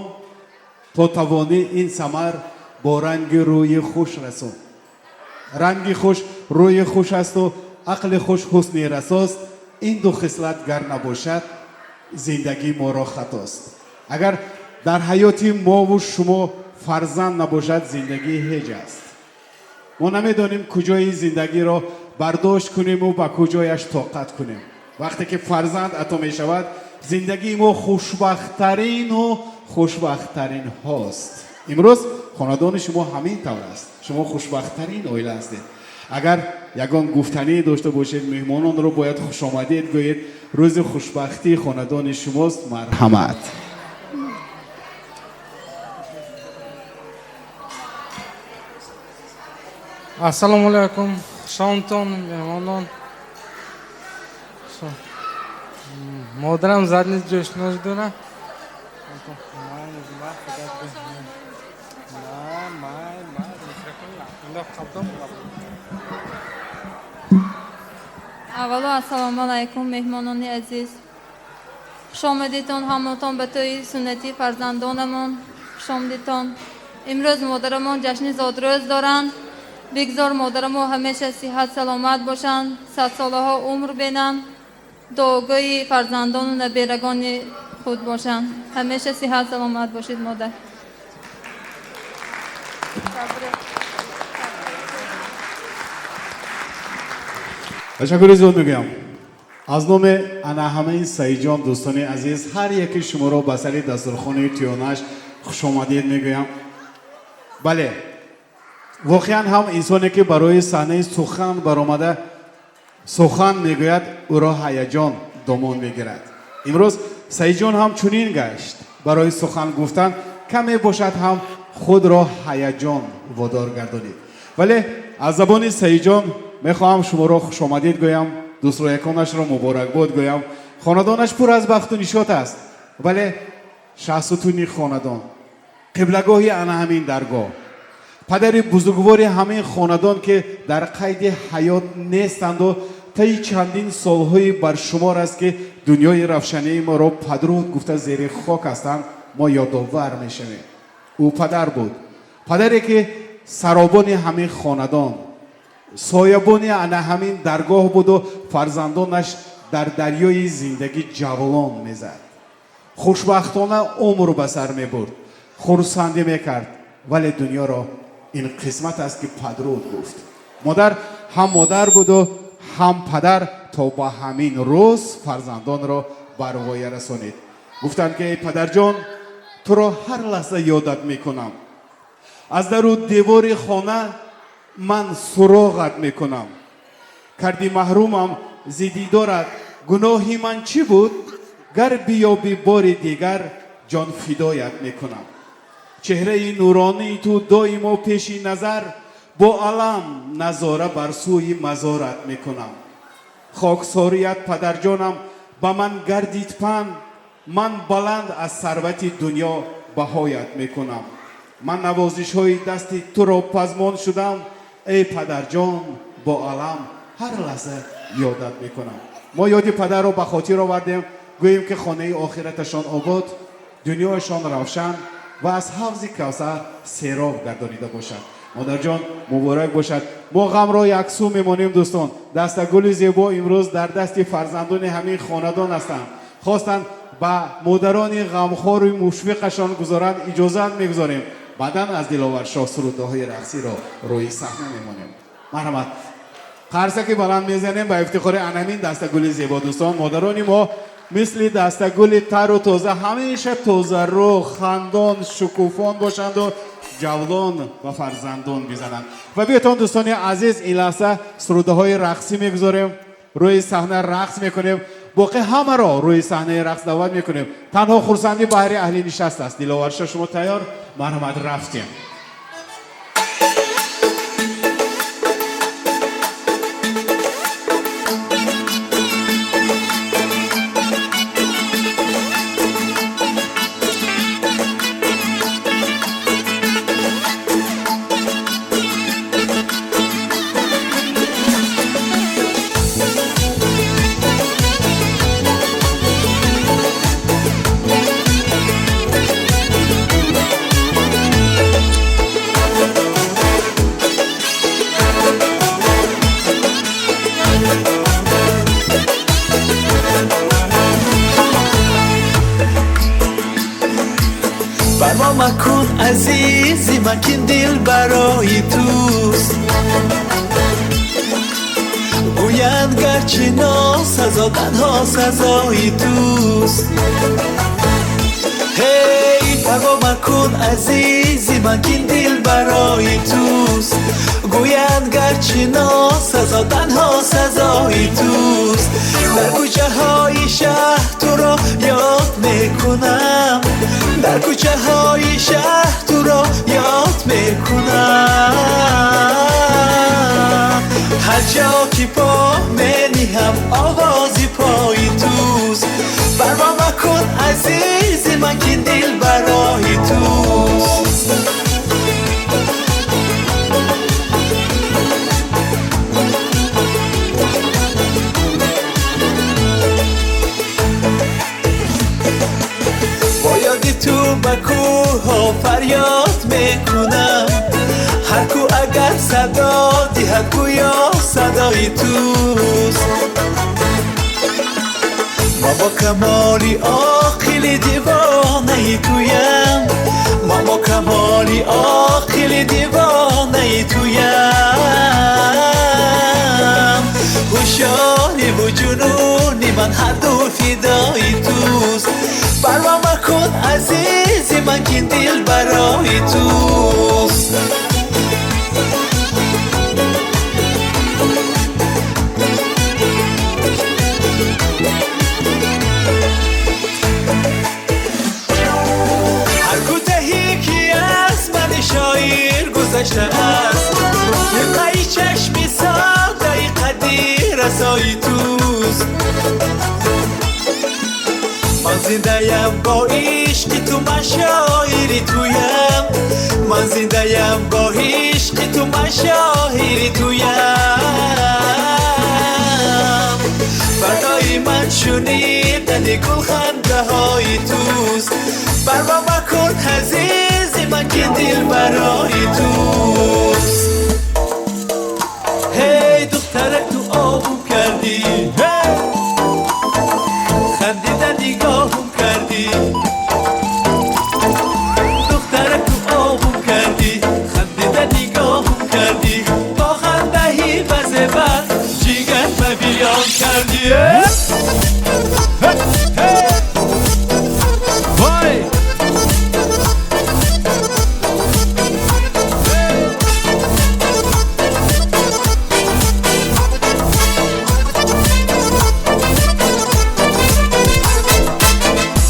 E: То тавонӣ, ин самар бо ранги рӯи хуш расон. Ранги хуш рӯи хуш асту ақли хуш ҳусни расост. Ин ду хислат гар набошад, зиндагӣ моро хатост. Агар дар ҳаёти мову шумо фарзанд набошад, зиндагӣ ҳеҷ аст. Мо намедонем, куҷои зиндагиро бардошт кунему ба куҷояш тоқат кунем. Вақте ки фарзанд ато мешавад, зиндагии мо хушбахттарину хушбахттаринҳост. Имрӯз хонадони шумо ҳамин тавр аст, шумо хушбахттарин оила ҳастед. Агар ягон гуфтанӣ дошта бошед, меҳмононро бояд хушомадед гӯед. Рӯзи хушбахтии хонадони шумост, марҳамат.
I: Ассалому алайкум, хушомадтон, меҳмонон. Модарам задни ҷӯшнош дора.
J: Аввало ассалому алайкум, меҳмонони азиз. Хушомадитон ҳаматон ба тӯи суннатии фарзандонамон. Хушомадитон. Имрӯз модарамон ҷашни зодрӯз доранд. Бигзор модарамо ҳамеша сиҳат саломат бошанд, садсолаҳо умр бинанд, дуогӯи фарзандону наберагони худ бошанд. Ҳамеша сиҳат саломат бошед, модар.
E: Ташаккури зиёд мегӯям. Аз номи ана ҳамаи Саидҷон, дӯстони азиз, ҳар яки шуморо ба сари дастурхони тӯёнаш хушомадед мегӯям. Бале, воқеан ҳам инсоне, ки барои саҳнаи сухан баромада сухан мегӯяд, ӯро ҳаяҷон домон мегирад. Имрӯз Саидҷон ҳам чунин гашт. Барои сухан гуфтан каме бошад ҳам худро ҳаяҷон водор гардонид. Вале аз забони Саидҷон мехоҳам шуморо хушомадед гӯям, дӯстрӯяконашро муборакбод гӯям. Хонадонаш пур аз бахту нишот аст, вале шаҳсутуни хонадон, қиблагоҳи ана ҳамин даргоҳ, падари бузургвори ҳамин хонадон, ки дар қайди ҳаёт нестанду таи чандин солҳои баршумор аст, ки дунёи равшании моро падруд гуфта зери хок ҳастанд, мо ёдовар мешавем. Ӯ падар буд, падаре ки саробони ҳамин хонадон, соябони ана ҳамин даргоҳ буду фарзандонаш дар дарёи зиндагӣ ҷавлон мезад. Хушбахтона умр ба сар мебурд, хурсандӣ мекард, вале дунёро ин қисмат аст, ки падруд гуфт. Модар ҳам модар буду ҳам падар, то ба ҳамин рӯз фарзандонро бар воя расонид. Гуфтанд ки эй падарҷон, туро ҳар лаҳза ёдат мекунам, аз дару девори хона ман суроғат мекунам, карди маҳрумам зи дидорат, гуноҳи ман чӣ буд? Гар биёбӣ бори дигар, ҷон фидоят мекунам. Чеҳраи нуронии ту доимо пеши назар, бо алам назора бар сӯи мазорат мекунам. Хоксорият падарҷонам ба ман гардид панд, ман баланд аз сарвати дунё баҳоят мекунам. Ман навозишҳои дасти туро пазмон шудам, эй падарҷон, бо алам ҳар лаҳза ёдат мекунам. Мо ёди падарро ба хотир овардем, гӯем ки хонаи охираташон обод, дунёяшон равшан ва аз ҳавзи Кавсар сероб гардонида бошад. Модарҷон, муборак бошад. Мо ғамро яксӯ мемонем. Дӯстон, дастагули зебо имрӯз дар дасти фарзандони ҳамин хонадон ҳастанд. Хостанд ба модарони ғамхору мушфиқашон гузоранд, иҷозат мегузорем. Баъдан аз Диловаршоҳ сурудҳои рақсиро рӯи саҳна мемонем. Марҳамат, қарсаки баланд мезанем ба ифтихори анамин дастагули зебо. Дӯстон, модарони мо мисли дастагули тару тоза ҳамеша тозарӯ, хандон, шукуфон бошанду ҷавлон ба фарзандон бизананд. Ва биётон, дӯстони азиз, ин лаҳза сурудаҳои рақсӣ мегузорем, рӯи саҳна рақс мекунем. Боқӣ ҳамаро рӯи саҳнаи рақс даъват мекунем. Танҳо хурсандӣ баҳри аҳли нишаст аст. Диловаршо, шумо тайёр? Марҳамат, рафтем.
D: Парво макун, азизи ман, ки дил барои туст. Гӯянд гарчи носазо, танҳо сазои туст. Ҳей, парво макун, азизи ман, ки дил барои туст. Гӯянд гарчи носазо, танҳо сазои туст. Дар кӯчаҳои шаҳр туро ёд мекунам, дар кӯчаҳои шаҳр туро ёд мекунам. Ҳар ҷо ки по мениҳам, овози пои туст. Парво макун, азизи ман, ки дил барои туст. Бо ёди ту ба кӯҳҳо фарёд мекунам, ҳар кӯ агар садо диҳад, гӯё садои туст. Ма бо камоли оқили девонаи туям, ма бо камоли оқили девонаи туям. Ҳушёриву ҷунуни ман ҳарду фидои туст. Парво макун, азизи ман, ки дил барои туст. Ҳар кӯтаҳӣ ки аз мани шоир гузаштааст, ниқаи чашми содаи қадди расои туст. Зиндаям бо ишқи ту, ман шоири туям. Ман зиндаям бо ишқи ту, ман шоири туям. Барои ман шунидани гулхандаҳои туст. Парво макун азизи ман, ки дил барои туст. Ҳей духтарак, ту обум кардӣ, хандида нигоҳум кардӣ. Духтарак, ту обум кардӣ, хандида нигоҳум кардӣ. Бо хандаи базебар ҷигар ба бирён кардӣ.
E: Вой!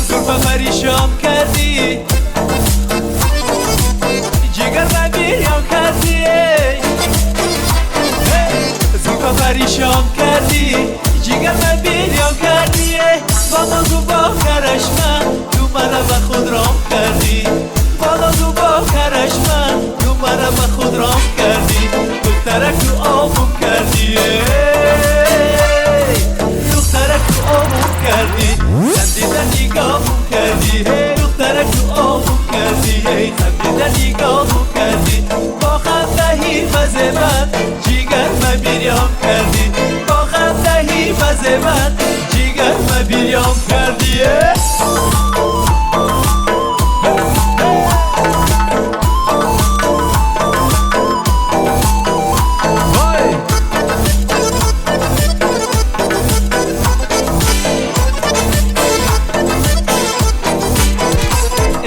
D: Зулфа паришон кардӣ, ҷигар ба бирён кардӣ. Зулфа паришон кардӣ, ҷигар ба бирён кардӣ. Бо нозу бо карашма ту мара ба худ ром кардӣ. Бо нозу бо карашма ту мара ба худ ром кардӣ. Духтарак, ту обум кардӣ, духтарак, ту обум кардӣ, хандида нигоҳум кардӣ. Духтарак, ту обум кардӣ, хандида нигоҳум кардӣ. Бо хандаи базебар ҷигар ба бирён кардӣ. Бо хандаи базебар ҷигар ба бирён кардӣ.
E: Вой!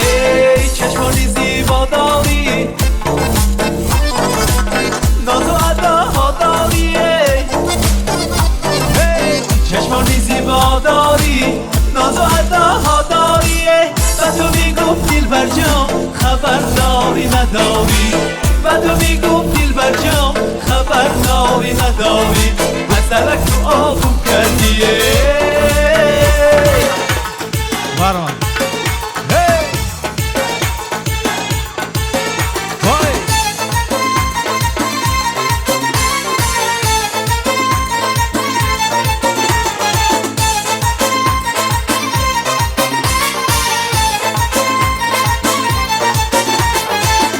D: Эй чашмони зебо дорӣ, нозу адоҳо дорӣ. Эй чашмони зебо дорӣ, нозу адоҳо дорӣ. Ба ту мегум дилбарҷон, хабардорӣ надорӣ. Ба ту мегум дилбарҷон, хабардорӣ надорӣ. Масалак ту обум кардӣ.
E: Барон! Ҳей! Вой!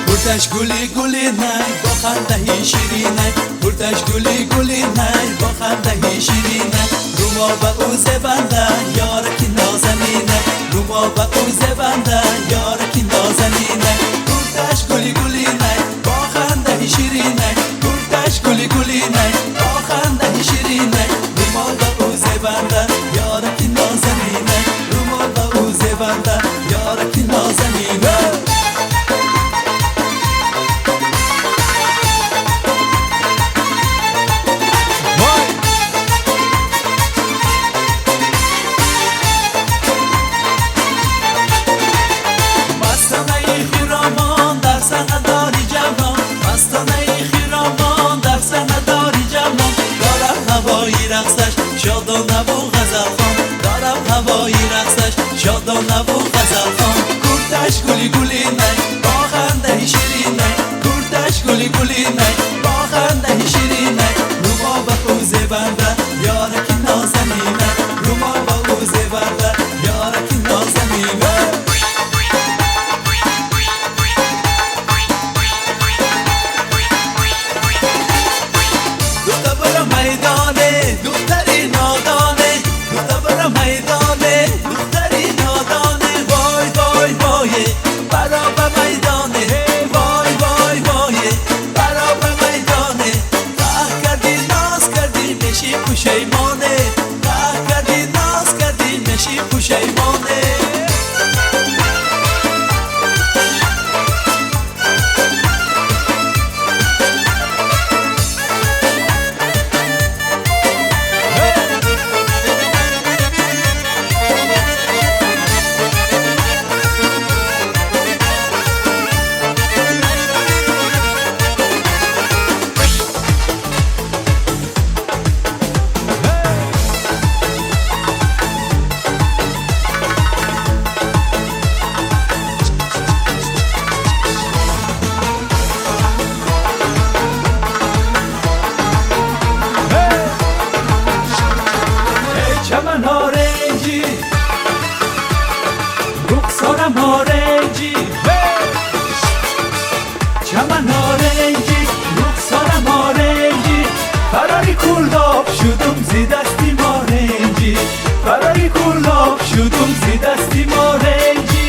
D: Курташ гули гули най, бо хандаи ширинай. Курташ гули гули най, бо хандаи ширинай. Румо ба ӯ зебанда, ёраки нозанинай. Румо ба ӯ зебанда, ёраки нозанинай. Курташ гули гули най, бо хандаи ширинай. Курташ гули гули най, бо хандаи ширинай. Румо ба ӯ зебанда, ёраки нозанинай. Румо ба ӯ зебанда, ёраки нозанинай.
E: Вой!
D: Мастонаи хиромон дар саҳна дори ҷавлон. Мастонаи хиромон дар саҳна дори ҷавлон. Дорам ҳавои рақсаш шодонаву ғазалхон. Дорам ҳавои рақсаш шодонаву ғазалхон. Курташ гули гули най, бо хандаи ширинай. Курташ гули гули най, бо хандаи ширинай. Румо ба ӯ зебанда, ёраки нозанинай. Румо ба ӯ зебанда, ёраки нозанинай. Духта бара майдоне, духтари нодоне. Духта бара майдоне, духтари нодоне. Вой, вой, вой, бара ба майдоне. Вой, вой, вой, бара ба майдоне. Қаҳр кардӣ, ноз кардӣ, мешӣ пушаймоне. Қаҳр кардӣ, ноз кардӣ, мешӣ пушаймоне. Фарори кулоб шудум зи дасти моренҷӣ.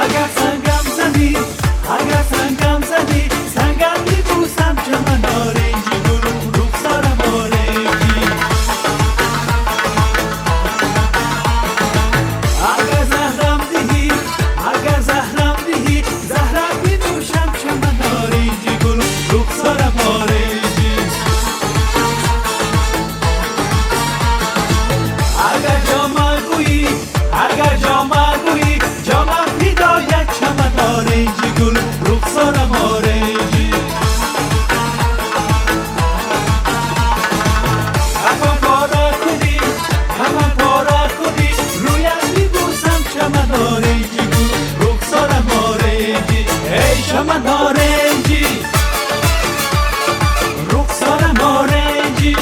D: Агар сангам занӣ, агар сангам занӣ, сангам мебӯсам чаман оринҷӣ, гулум рухсорам оринҷӣ. Агар заҳрам диҳӣ, агар заҳрам диҳӣ, заҳрам бинӯшам чаман оринҷӣ, гулум рухсорам оринҷӣ. Агар ҷома гӯӣ, агар ҷома гӯӣ, ҷома фидоят чаман оринҷӣ, гулум рухсорам оринҷӣ. Кафан пора кунӣ, кафан пора кунӣ, рӯям бибӯсам чаман оринҷӣ, гулум рухсорам оринҷӣ. Эй чаман оринҷӣ, рухсорам оринҷӣ,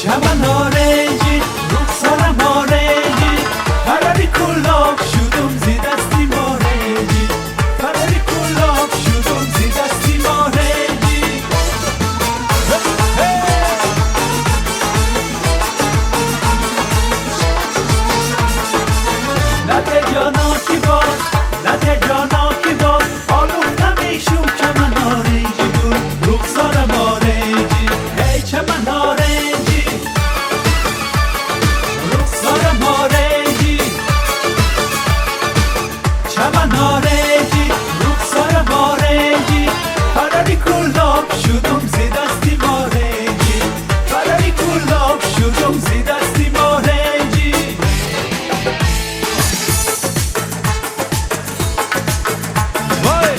D: чаман оринҷӣ, рухсорам оринҷӣ. Фарори кулоб шудум зи дасти моринҷӣ, фарори кулоб шудум зи дасти моринҷӣ. Нате ҷоно ки боз, нате ҷоно ки боз, олуфта мешум чаман оринҷӣ, гул рухсорам оринҷӣ. Эй чаман оринҷӣ, рухсорам оринҷӣ, чаман оринҷӣ, рухсорам оринҷӣ. Фарори кулоб шудум зи дасти моринҷӣ, фарори кулоб шудум зи дасти моринҷӣ. Вой!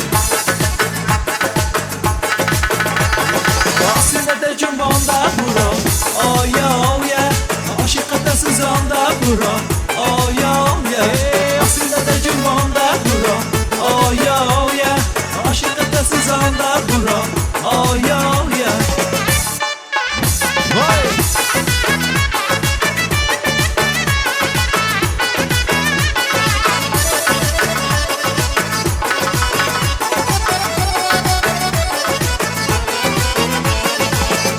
D: Осинада ҷунбонда буро, оя оя, ошиқата сӯзонда буро, оя оя. Осинада ҷунбонда буро, оя оя, ошиқата сӯзонда буро, оя оя. Вой!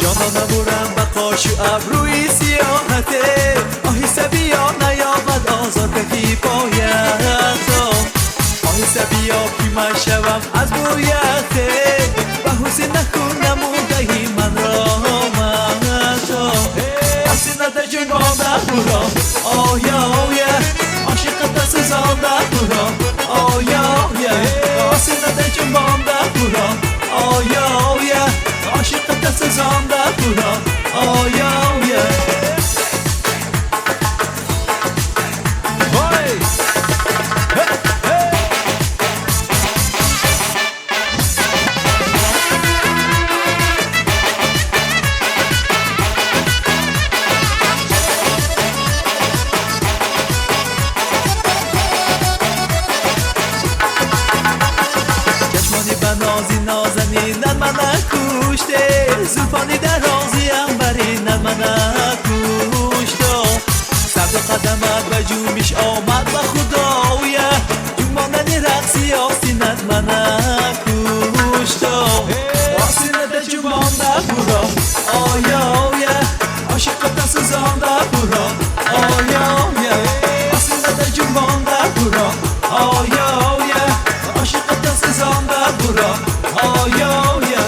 D: Ҷонона бурам ба қошу абрӯи сиёҳате, оҳиста биё наёбад озор кафи поято. Оҳиста биё ки ман шавам аз бӯяте, ба ҳусн накун намудаи манро мато. Осината ҷунбонда буро, оя оя, ошиқата сӯзонда буро, оя оя. Осината ҷунбонда буро, оя оя, ошиқата сӯзонда буро, оя оя. Вой! Чашмони ба нози нозанинат мана куште, зулфони дарози анбаринат мана кушто. Сабзу қадамат ба ҷунбиш омад ба худоя, ҷунбонани рақси остинат мана кушто. Остината ҷунбонда буро, оя оя, ошиқата сӯзонда буро, оя оя. Остината ҷунбонда буро, оя оя, ошиқата сӯзонда буро, оя оя.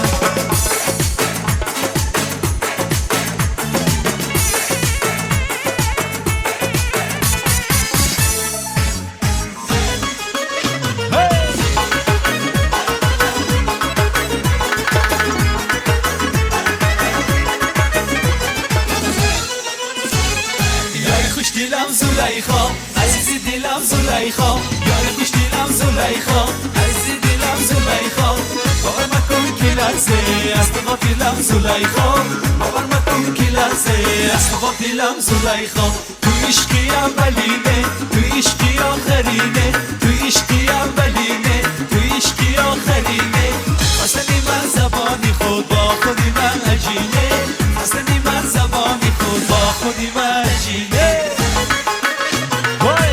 D: Ёри хушдилам Зулайхо, азизи дилам Зулайхо, ёри хушдилам Зулайхо, азизи дилам Зулайхо. Бовар макун ки лаҳзе аз ту ғофилам Зулайхо, бовар макун ки лаҳзе аз ту ғофилам Зулайхо. Ту ишқи аввалине, ту ишқи охирине, ту ишқи аввалине, ту ишқи охирине. Хостани ман забони худ бо худи ман аҷине, хостани ман забони худ бо худи ман аҷине. Вой!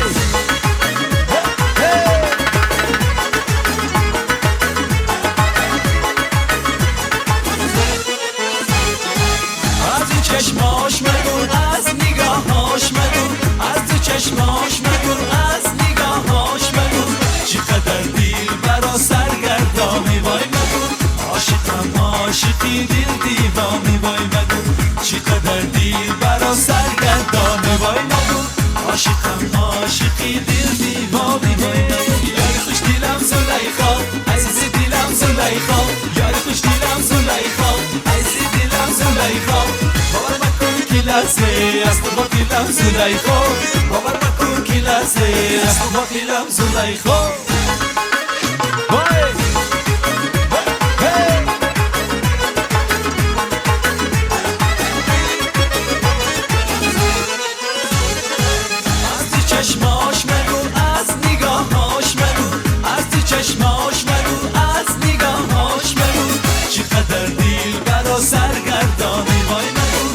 D: عاشقم عاشقی دل دیوانه وای مگو. یار خوش دلم زلیخا، عزیز دلم زلیخا، یار خوش دلم زلیخا، عزیز دلم زلیخا. باور مکن که لحظه از تو باطلم زلیخا، باور مکن که لحظه از تو باطلم زلیخا. چشماش مگو، از نگاهاش مگو، از تو چشماش مگو، از نگاهاش مگو، چقدر دل برا سرگردانه وای مگو.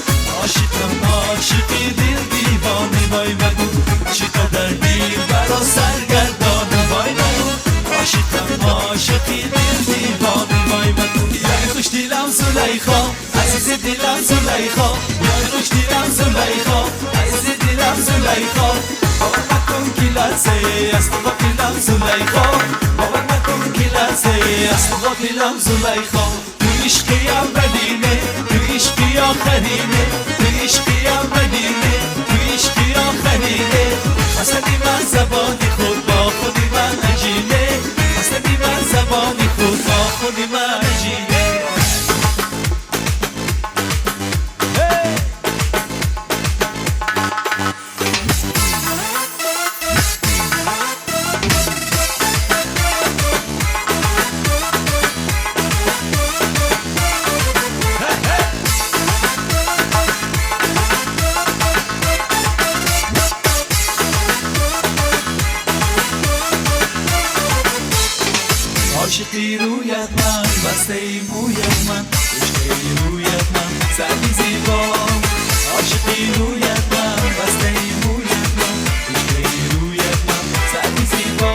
D: عاشقم عاشقی دل دیوانه وای مگو، چقدر دل برا سرگردانه وای مگو. عاشقم عاشقی دل دیوانه وای مگو. یار خوش دلم زلیخا، عزیز دلم زلیخا، یار خوش دلم زلیخا، عزیز دلم زلیخا. باور مکن که لحظه از تو باطلم زلیخا، باور مکن که لحظه از تو باطلم زلیخا. تو عشقی اولینه، تو عشقی آخرینه، تو عشقی اولینه، تو عشقی آخرینه. حسنی من زبانی خود با خودی من عجینه، حسنی من زبانی خود با خودی من عجینه. عاشقی رویت من، بسته مویت من، عشقی رویت من، سعدی زیبا. عاشقی رویت من، بسته مویت من، عشقی رویت من، سعدی زیبا.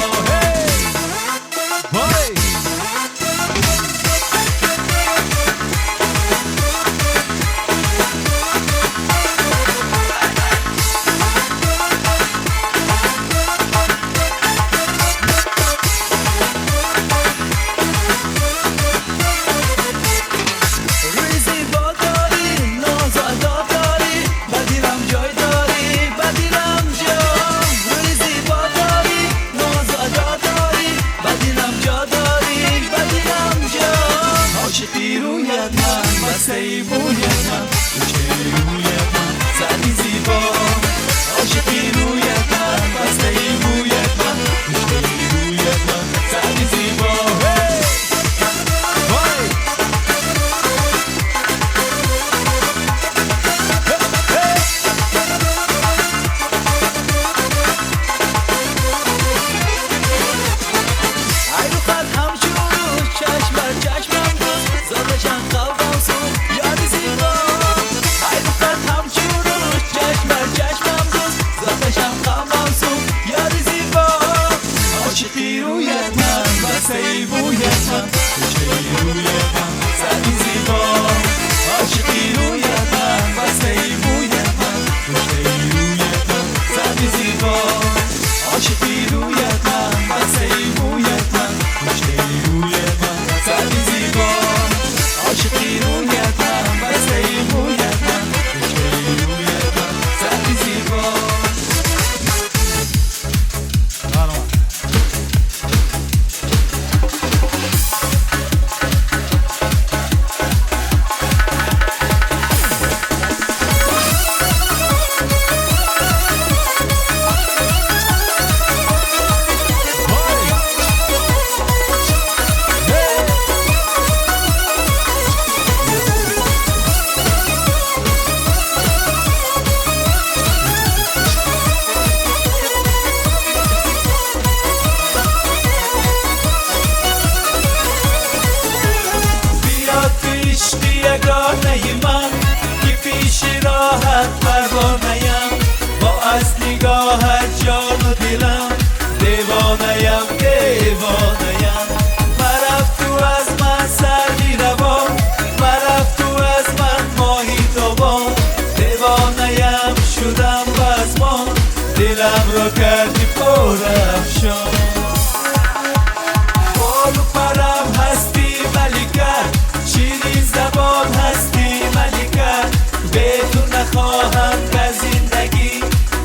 K: به تو نخواهم که زندگی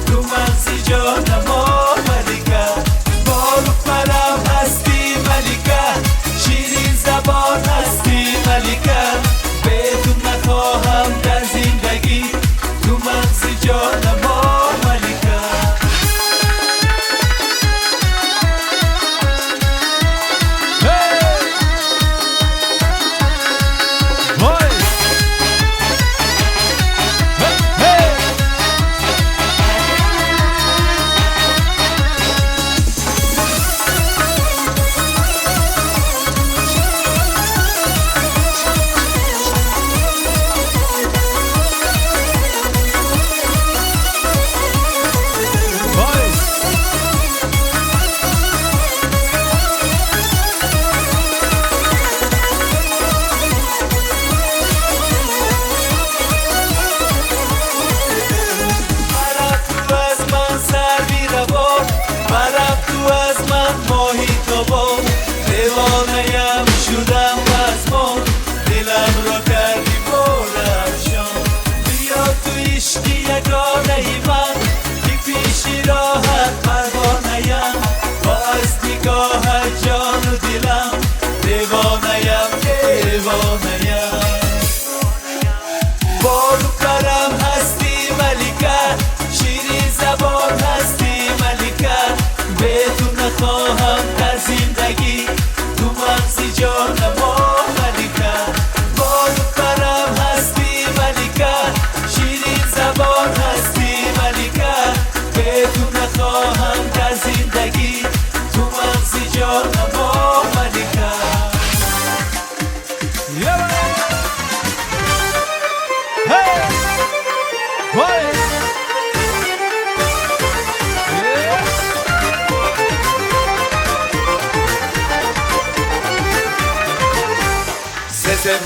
K: تو مغزی.
D: جانم ملکه، بالو پرم هستی ملکه، شیرین زبان هستی ملکه، به تو نخواهم در زندگی، تو مغز جانم ملکه.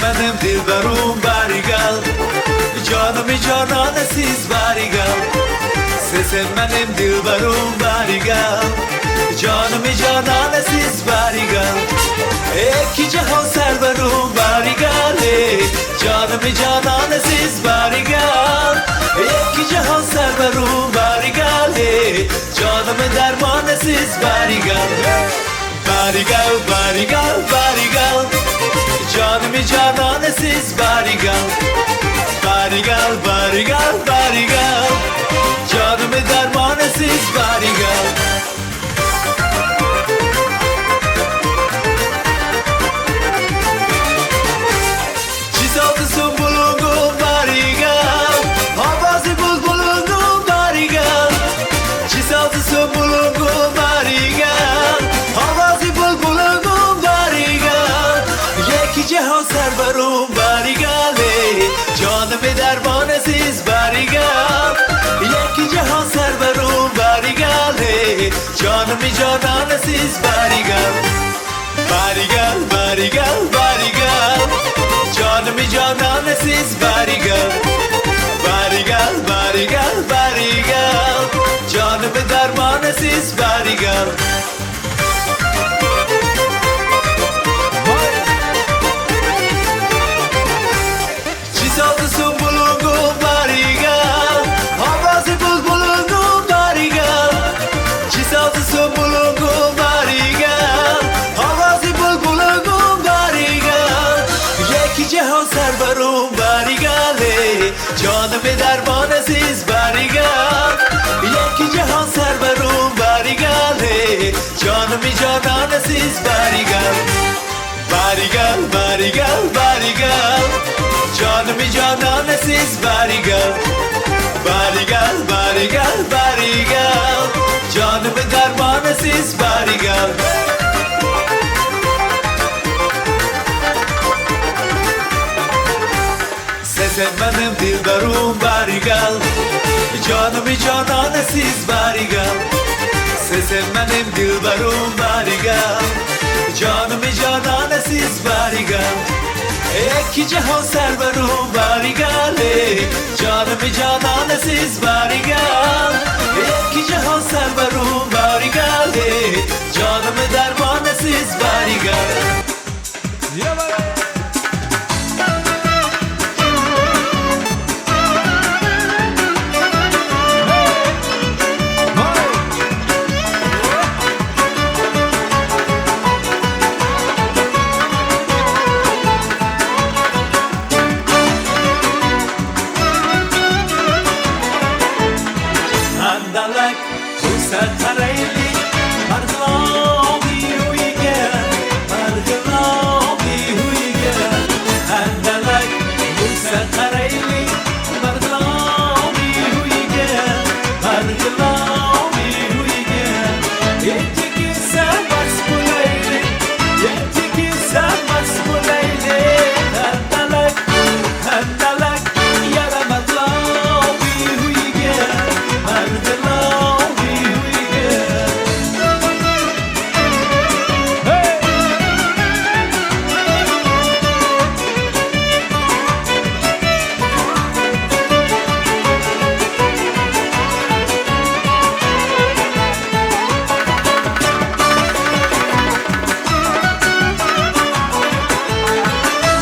D: Benim dilberum barigal, canım canan siz barigal. Sesim benim dilberum barigal, canım canan siz barigal. Eki cihan serverum barigal, canım canan siz barigal. Eki cihan serverum barigal, canım derman siz barigal. Barigal, barigal, barigal, canım canan siz barigal. Barigal, barigal, barigal, canım derman siz barigal. Çizaltı bulungu barigal, havası bulbulungu barigal. Çizaltı bulungu barigal, havası bulbulungu barigal. Yeki cihan serverum barigal, canım derman siz barigal. Yeki cihan serverum barigal, canım canan siz barigal. Barigal, barigal, barigal, canım canan siz barigal. Barigal, barigal, barigal, canım derman siz barigal. جانم درمان عزیز باریگال، یکی جهان سربروم باریگال، جانم جانان عزیز باریگال. باریگال، باریگال، باریگال، جانم جانان عزیز باریگال. باریگال، باریگال، باریگال، جانم درمان عزیز باریگال. Sen benim dilberum barigal, canım canan siz barigal. Sen benim dilberum barigal, canım canan siz barigal. Eki cihan serverum barigal, canım canan siz barigal. Eki cihan serverum barigal, canım derman siz barigal. O'sa qaraylik Marg'iloni uyiga, Marg'iloni uyiga. Handalak o'sa qaraylik Marg'iloni uyiga, Marg'iloni uyiga. Yetti kelsa mast bo'laylik, yetti kelsa mast bo'laylik. Handalak, handalak, yara Marg'iloni uyiga, Marg'iloni uyiga.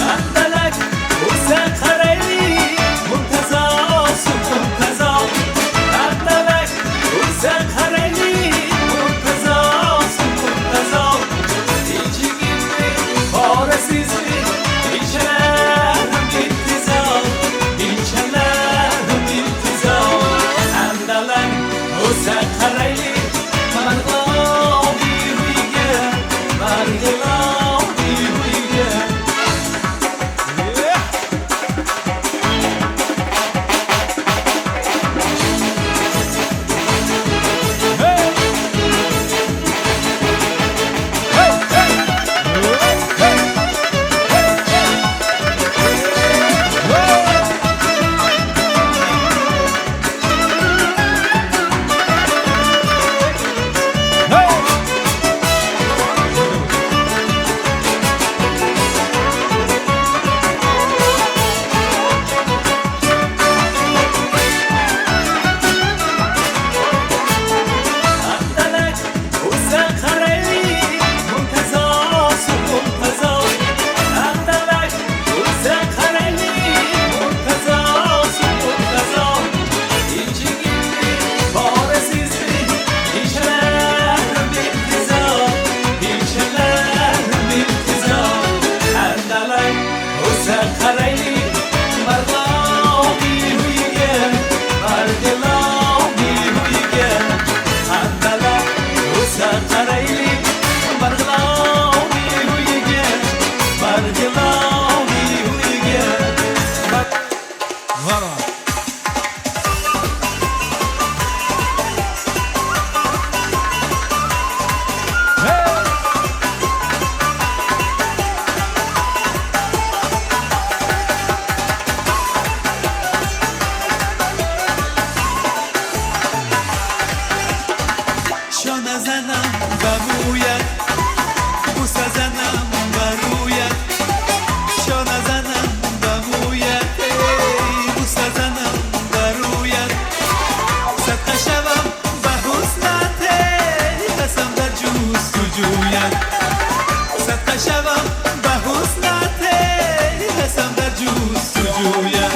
D: Handalak o'sa qaraylik Muntazo Muntazo. Handalak o'sa qaraylik Muntazo Muntazo. Inchigimni qorasizmi, Ichalarim intizor, ichalarim intizor. Handalak o'sa qaraylik Marg'iloni uyiga, Marg'iloni uyiga. Handalak o'sa qaraylik Muntazo Muntazo. Handalak o'sa qaraylik Muntazo Muntazo. Inchigimni borasizmi, Ichalarim intizor, ichalarim intizor. Handalak o'sa qaraylik Marg'iloni uyiga, Marg'iloni uyiga. Handalak o'sa qaraylik Marg'iloni uyiga, Marg'iloni uyiga.
I: Варвар.
D: Шона занам ба мӯят, бӯса занам ба рӯят. Шона занам ба мӯят, эй, бӯса занам ба рӯят. Садқа шавам ба ҳуснат, эй, қасам дар ҷустуҷӯят. Садқа шавам ба ҳуснат, эй, қасам дар ҷустуҷӯят.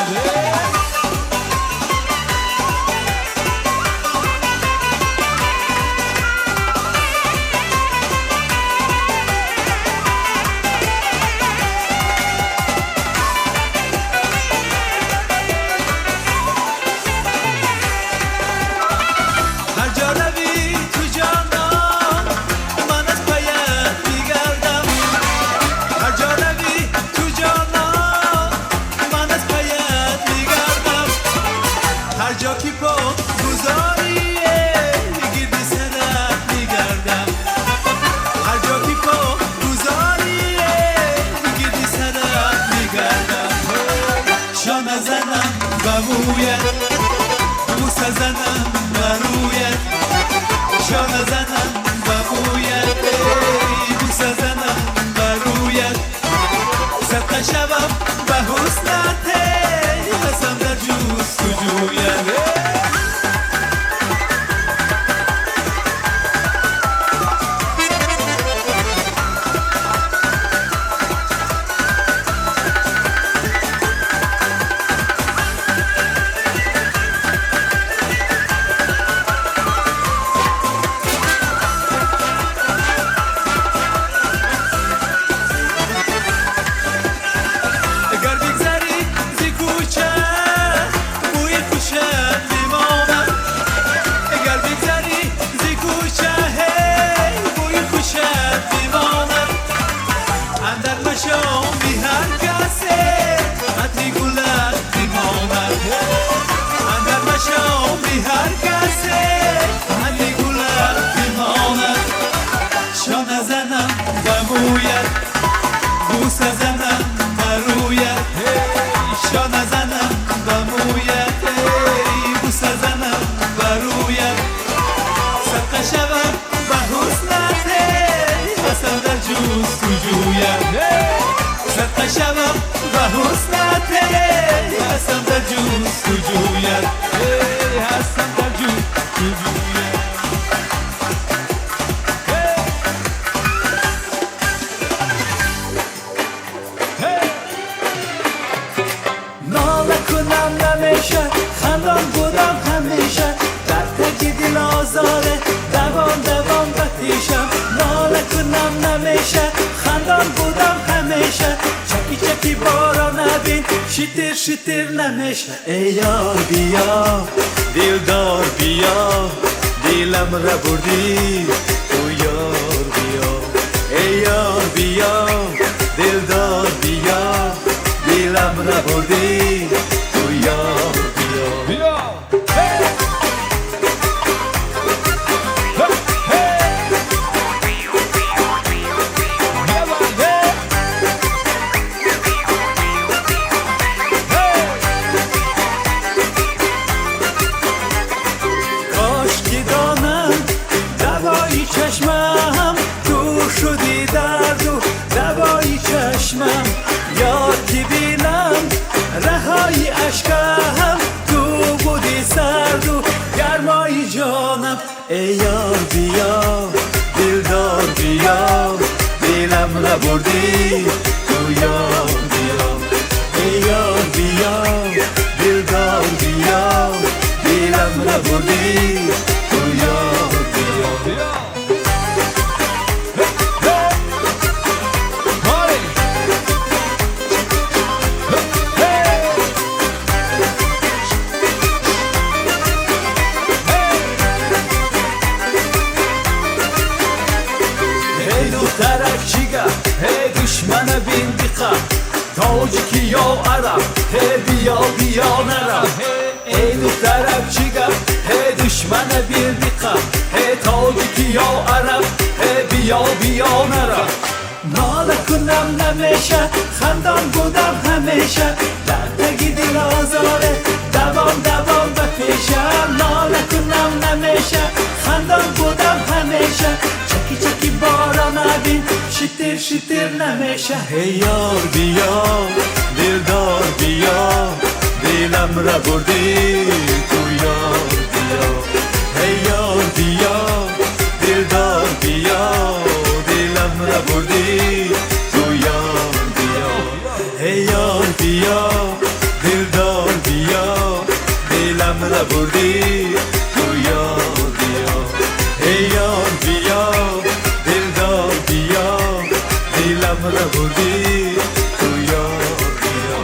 D: بوسه زنم برویت، شانه زنم به مویت، بوسه زنم برویت، صدقه شوم به حسنت، هستم در جستجویت، صدقه شوم به حسنت، هستم در جستجویت، هستم در جستجویت. خندان بودم همیشه، در تک دل آزاره، دوام دوام بتیشم، ناله کنم نمیشه، خندان بودم همیشه، چکی چکی باران نبین، شیتر شیتر نمیشه. ای یار بیا، دلدار بیا، دلم را بردی تو یار بیا. ای یار بیا، دلدار بیا، دلم را بردی تو یار بیا. کاش که دانم دوای چشمم، تو شدی درد و دوای چشمم، یار که بینم رهای اشکم، تو بودی سرد و گرمای جانم. ای یار بیا، دلدار بیا، دلم را بردی تو یار بیا. ای یار بیا، دلدار بیا، دلم را بردی تو یار بیا. тоҷики ё араб, ҳе биё биё нараб. Эй духтарак чӣ гап, ҳе душмана бил диққат, ҳе тоҷики ё араб, ҳе биё биё нараб. Нола кунам намеша, хандон будам ҳамеша, дар таги дил озоре, давом давом ба пешам. Нола кунам намеша, хандон будам ҳамеша, чаки чаки борон набин, шитир шитир намеша. Эй ёр биё, дилдор биё, дилам ра бурдӣ ту ёр биё. Эй ёр биё, дилдор биё, дилам ра бурдӣ ту ёр биё. Эй ёр биё, дилдор биё, дилам ра бурдӣ ту ёр биё. Эй ёр биё, дилдор биё, дилам ра бурдӣ ту ёр биё.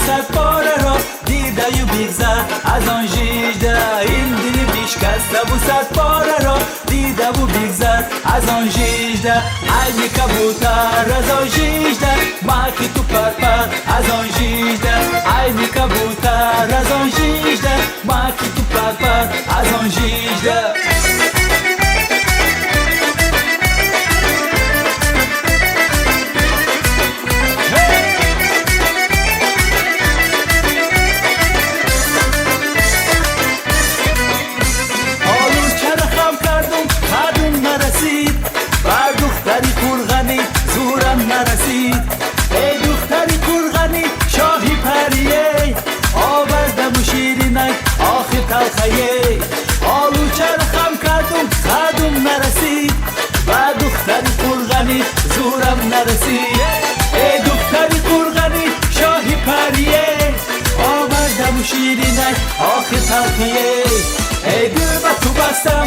D: сад пораро дидаю бигзар аз он жижда. Ин дили бишкаставу сад пораро дидаву бигзар аз он жижда. Айни кабутар аз он жижда, маки ту парпар аз он жижда. Айни кабутар аз он жижда, маки ту парпар аз он жижда. Нарасид эй духтари қурғани шоҳи парие, овардаму ширинак охир талхае. Олучаро хам кардум, қадум нарасид, ба духтари қурғани зӯрам нарасид. Эй духтари қурғани шоҳи парие, овардаму ширинак охир талхае. Эй дил ба ту бастам,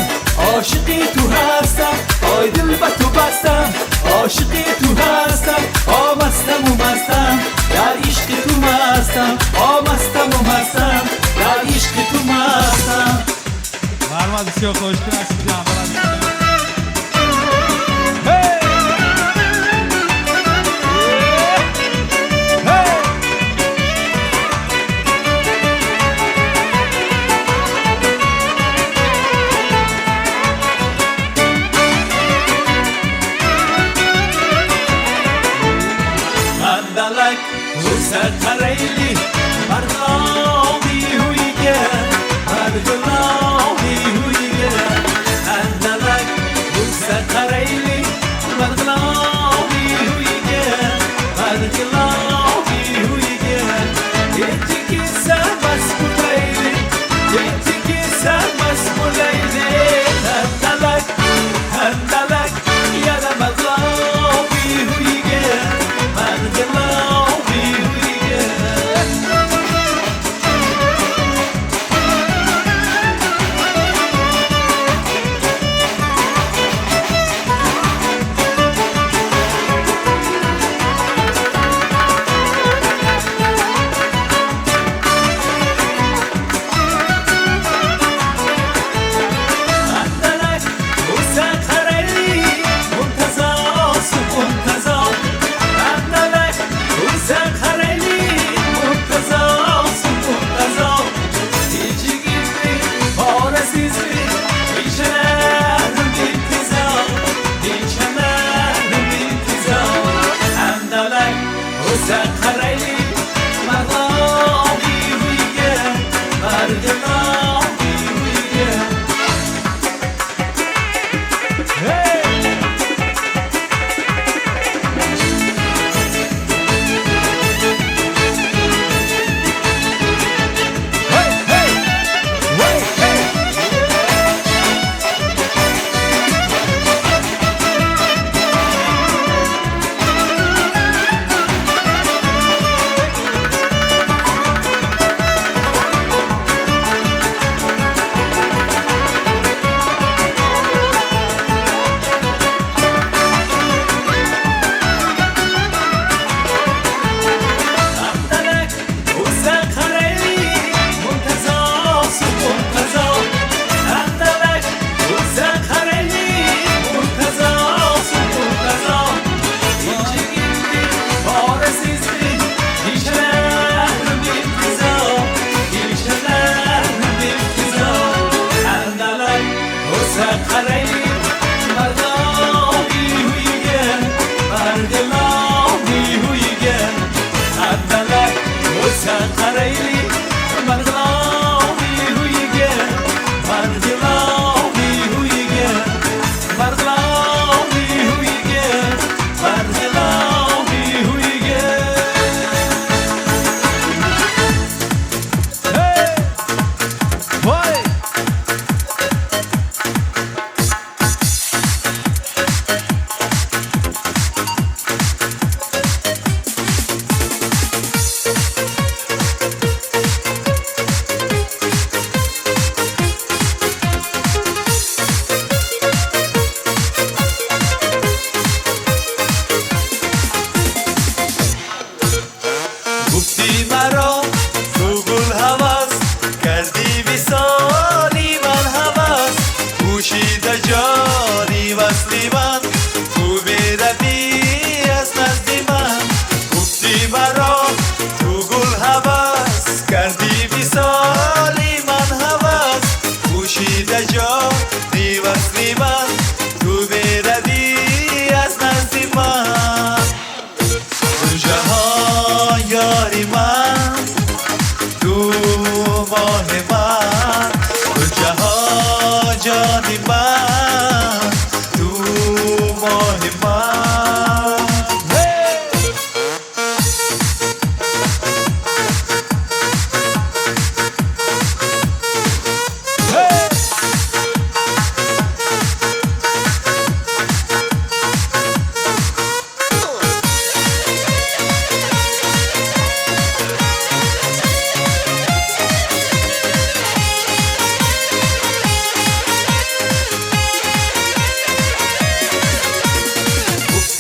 D: ошиқи ту ҳастам, ой дил ба ту бастам, ошиқи ту ҳастам. Омастаму мастам, дар ишқи ту мастам, омастаму мастам, дар ишқи ту мастам.
E: Марҳамат, бисёр хоҳиш кунам.
D: Qarayli marg'iloni uyiga, marg'iloni uyiga. Handalak bo'lsa qarayli marg'iloni uyiga, marg'iloni uyiga. Kecha kelsa mast bo'layli, kecha kelsa mast bo'layli. Handalak, handalak yana marg'iloni uyiga, marg'iloni.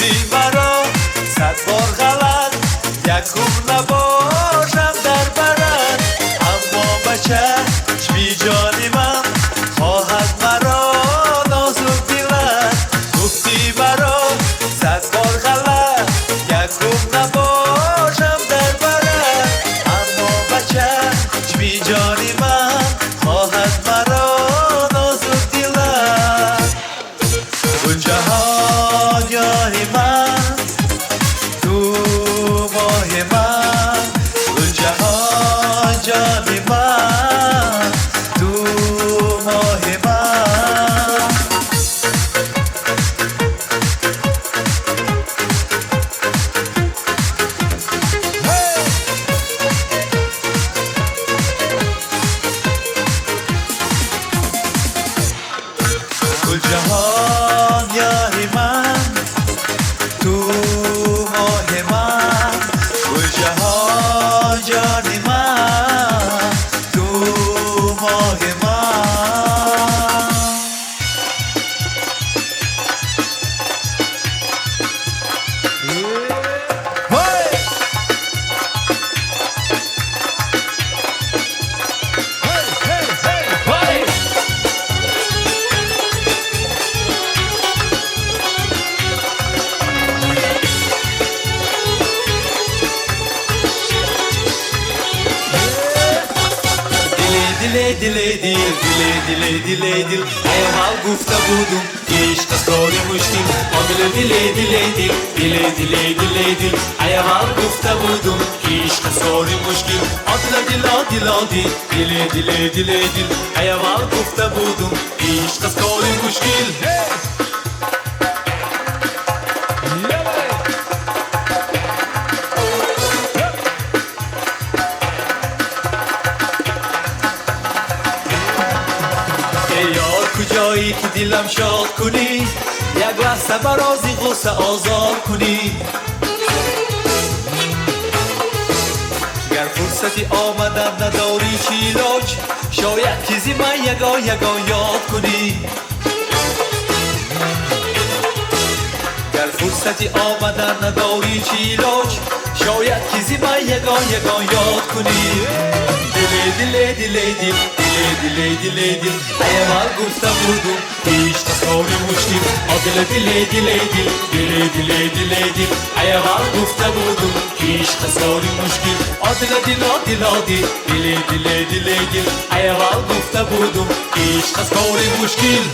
D: Гуфтӣ маро сад бор ғалат, якум набошам дар барат. Аммо ба чашми ҷони ман хоҳад маро нозук дилат. Гуфтӣ маро сад бор ғалат, якум набошам дар барат. Аммо ба чашми ҷони ман хоҳад маро нозук дилат. Гулҷаҳон ёри ман, ту моҳи ман. Гулҷаҳон ҷони ман, ту моҳи ман. Гулҷаҳон ёри ман, ту моҳи ман. Гулҷаҳон ҷони ман, ту моҳи ман. Диле диле дил, диле диле диле дил, аввал гуфта будум ишқ аз кори мушкил. О диле диле диле дил, диле диле диле дил, аввал гуфта будум ишқ аз кори мушкил. О диле дило дило дил, диле диле диле дил, аввал гуфта будум ишқ аз кори мушкил. Эй ёр, куҷоӣ ки дилам шод кунӣ, як лаҳза ба рози ғусса озод кунӣ. Гар фурсати омадан надорӣ, чӣ илоҷ, шояд ки зи ман ягон ягон ёд кунӣ. Гар фурсати омадан надорӣ, чӣ илоҷ, шояд ки зи ман ягон ягон ёд кунӣ. Диле диле диле дил, диле диле диле дил, аввал гуфта будум ишқ аз кори мушкил. О диле диле диле дил, диле диле диле дил, аввал гуфта будум ишқ аз кори мушкил. О диле дило дило дил, диле диле диле дил, аввал гуфта будум ишқ аз кори мушкил.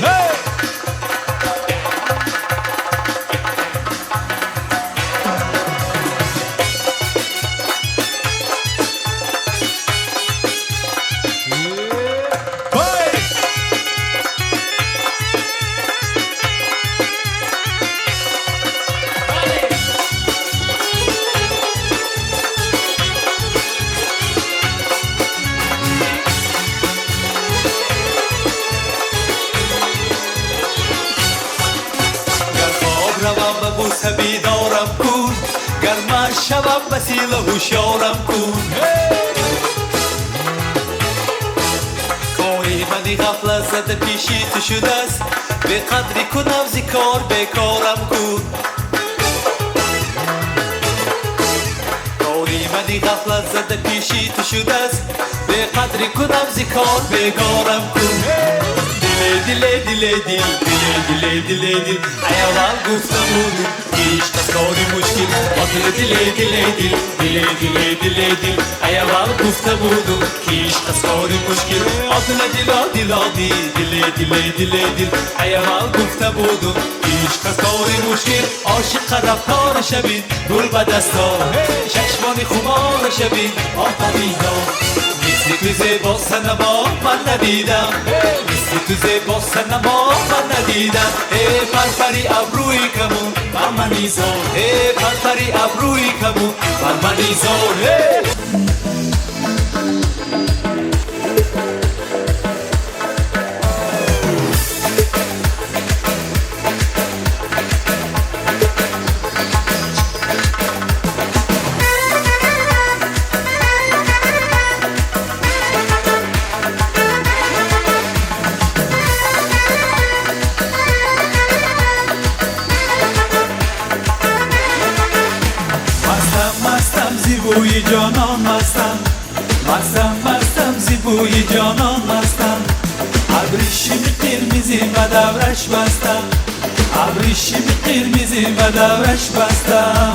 D: Бӯса бедорам кун, гар ман шавам васила ҳушёрам кун. Кори мани ғафлат зада пеши ту шудааст, беқадрӣ кунам зи кор бекорам кун. Кори мани ғафлат зада пеши ту шудааст, беқадри кунам зи кор бегорам кун. Диле диле диле дил, диле диле диле дил, аввал гуфта будум ишқ аз кори мушкил. О диле диле диле дил, диле диле диле дил, аввал гуфта будум ишқ аз кори мушкил. О диле дило дило дил, диле диле диле дил, аввал гуфта будум ишқ аз кори мушкил. Ошиқ рафтора шавид, гул ба дасто, чашмони хумора шавид, офаридо. Мисли ту зебо санамо ман надидам, мисли ту зебо санамо ман надидам. Э парпари абрӯи камун бар мани зор, э парпари абрӯи камун бар мани зор. зи бӯи ҷонон мастам, мастам, мастам зи бӯи ҷонон мастам. Абришими қирмизи ба давраш бастам, абришими қирмизи ба давраш бастам.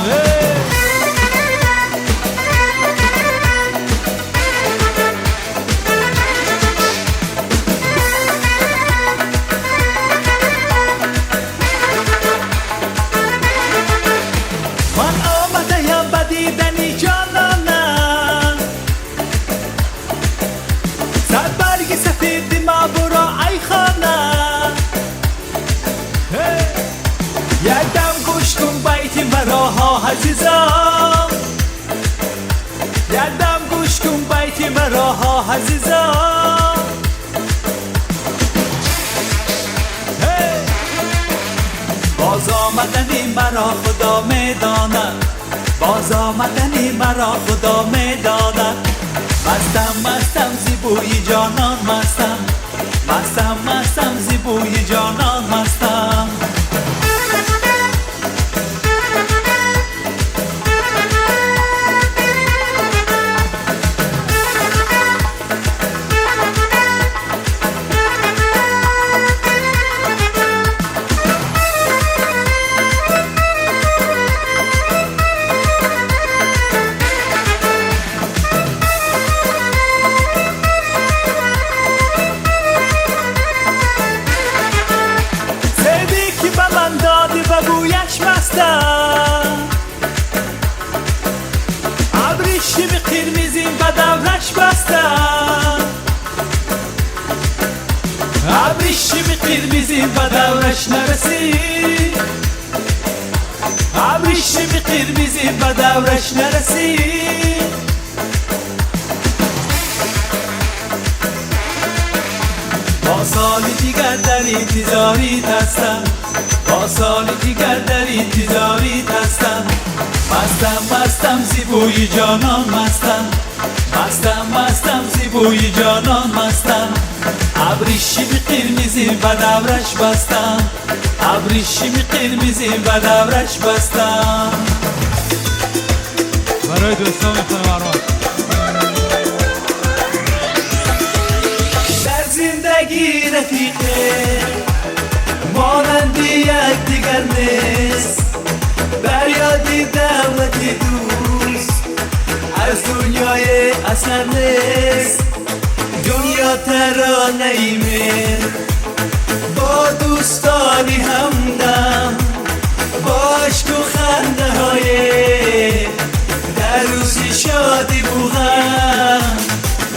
D: Ман омадаям ба дидани ҷононам, сад барги сафеди мабуро ай хона. Як дам гӯш кун байти маро, ҳо азизон, як дам гӯш кун байти маро, ҳо азизон. Боз омадани маро Худо медонад, боз омадани маро Худо медонад. Мастам, мастам зи бӯи ҷонон мастам, мастам, мастам зи бӯи ҷонон мастам. Абришими қирмизим ба давраш бастам, абришими қирмизим ба давраш нарасид, абришими қирмизим ба давраш нарасид. Бо соли дигар дар интизорит ҳастам, бо соли дигар дар интизорит ҳастам. Мастам, мастам зи бӯи ҷонон мастам, мастам, мастам зи бӯи ҷонон мастам. Абришими қирмизи ба давраш бастам, абришими қирмизи ба давраш бастам.
I: Барои дӯстон мехонам армон.
D: Дар зиндагӣ рафиқе монанди якдигар нест, бар ёди давлати дӯст аз дунёи асар нест. Дунё таронаи меҳр бо дӯстони ҳамдам, бо ашку хандаҳое дар рӯзи шодӣ буғам.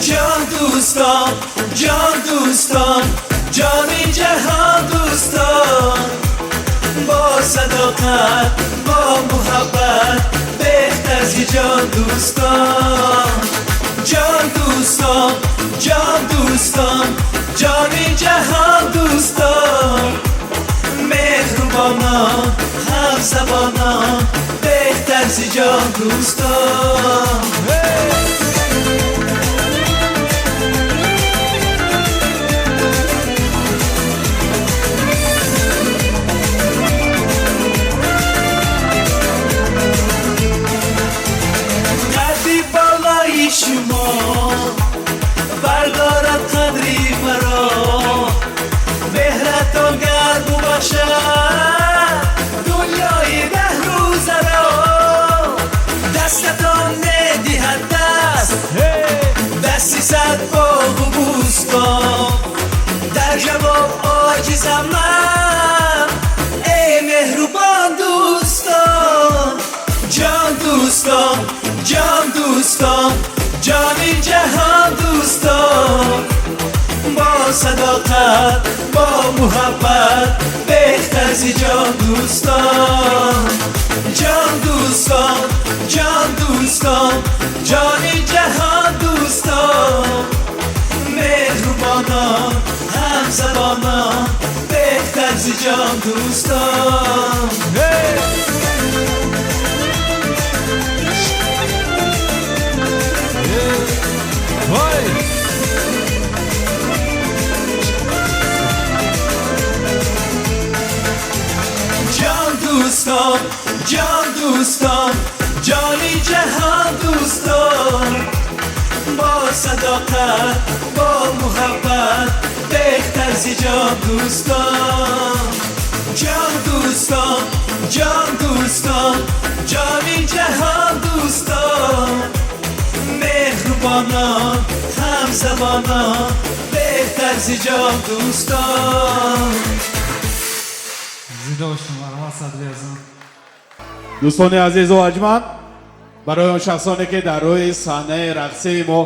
D: Ҷон дӯстон, ҷон дӯстон, ҷони ҷаҳон дӯстон, бо садоқат, бо муҳаббат беҳтар зи ҷон дӯстон. Ҷон дӯстон, ҷон дӯстон, ҷони ҷаҳон дӯстон, меҳрубонон, ҳамзабонон беҳтар зи ҷон дӯстон. Шумо бардорад қадри маро, меҳратон гар бубахшад дунёи даҳ рӯзаро. Дастатон медиҳад даст, дасти сад боғу бӯстон, дар ҷавоб оҷизам ман, эй меҳрубон дӯстон. Ҷон дӯстон, ҷон дӯстон, ҷони ҷаҳон дӯстон, бо садоқат, бо муҳаббат беҳтар зи ҷон дӯстон. Ҷон дӯстон, ҷон дӯстон, ҷони ҷаҳон дӯстон, меҳрубонон, ҳамзабонон беҳтар зи ҷон дӯстон. Ҷон дӯстон, ҷон дӯстон, Ҷони ҷаҳон дӯстон, бо садоқат, бо муҳаббат, беҳтар зи ҷон дӯстон. Ҷон дӯстон, ҷон дӯстон, ҷони ҷаҳон дӯстон, меҳрубонон, ҳамзабонон, беҳтар зи ҷон дӯстон.
I: Зинда бошед, марҳамат Садри Азам.
E: Дӯстони азизу арҷманд, барои он шахсоне ки дар рӯи саҳнаи рақсии мо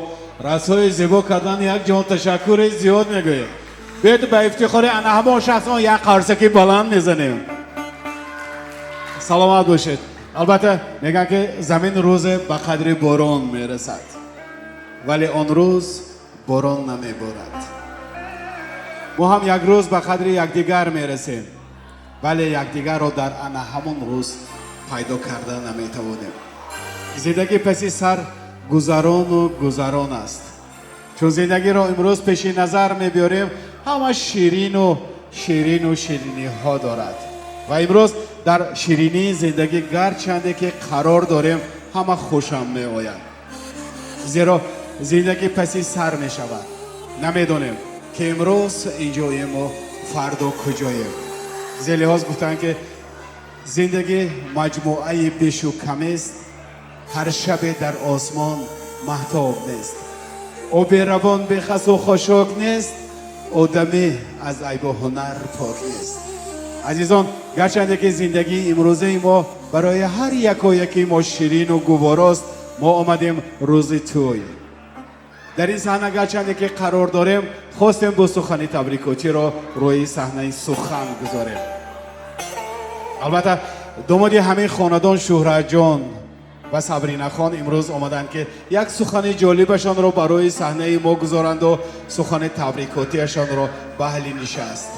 E: рақсҳои зебо кардан як ҷаҳон ташаккури зиёд мегӯем. Биёед ба ифтихори ана ҳамон шахсон як қарсаки баланд мезанем. Саломат бошед. Албатта мегӯянд ки замин рӯзе ба қадри борон мерасад, вале он рӯз борон намеборад. Мо ҳам як рӯз ба қадри якдигар мерасем, вале якдигарро дар ана ҳамон рӯз пайдо карда наметавонем. Зиндагӣ паси сар гузарону гузарон аст. Чун зиндагиро имрӯз пеши назар мебиёрем, ҳама ширину ширину шириниҳо дорад. Ва имрӯз дар ширинии зиндагӣ гарчанде ки қарор дорем, ҳама хушам меояд. Зеро зиндагӣ паси сар мешавад. Намедонем ки имрӯз инҷоему фардо куҷоем. Зелиҳоз гуфтанд ки зиндагӣ маҷмӯаи бешу камест, ҳар шабе дар осмон маҳтоб нест. Оби равон бехасу хошок нест, одамӣ аз айбу ҳунар пок нест. Азизон, гарчанде ки зиндагии имрӯзаи мо барои ҳар якояки мо ширину гуворост, мо омадем рӯзи тӯй. Дар ин саҳна гарчанде ки қарор дорем, хостем бо сухани табрикотиро рӯи саҳнаи сухан гузорем. Албатта домоди ҳамин хонадон Шӯҳратҷон ва Сабринахон имрӯз омаданд ки як сухани ҷолибашонро барои саҳнаи мо гузоранду сухани табрикотиашонро ба аҳли нишаст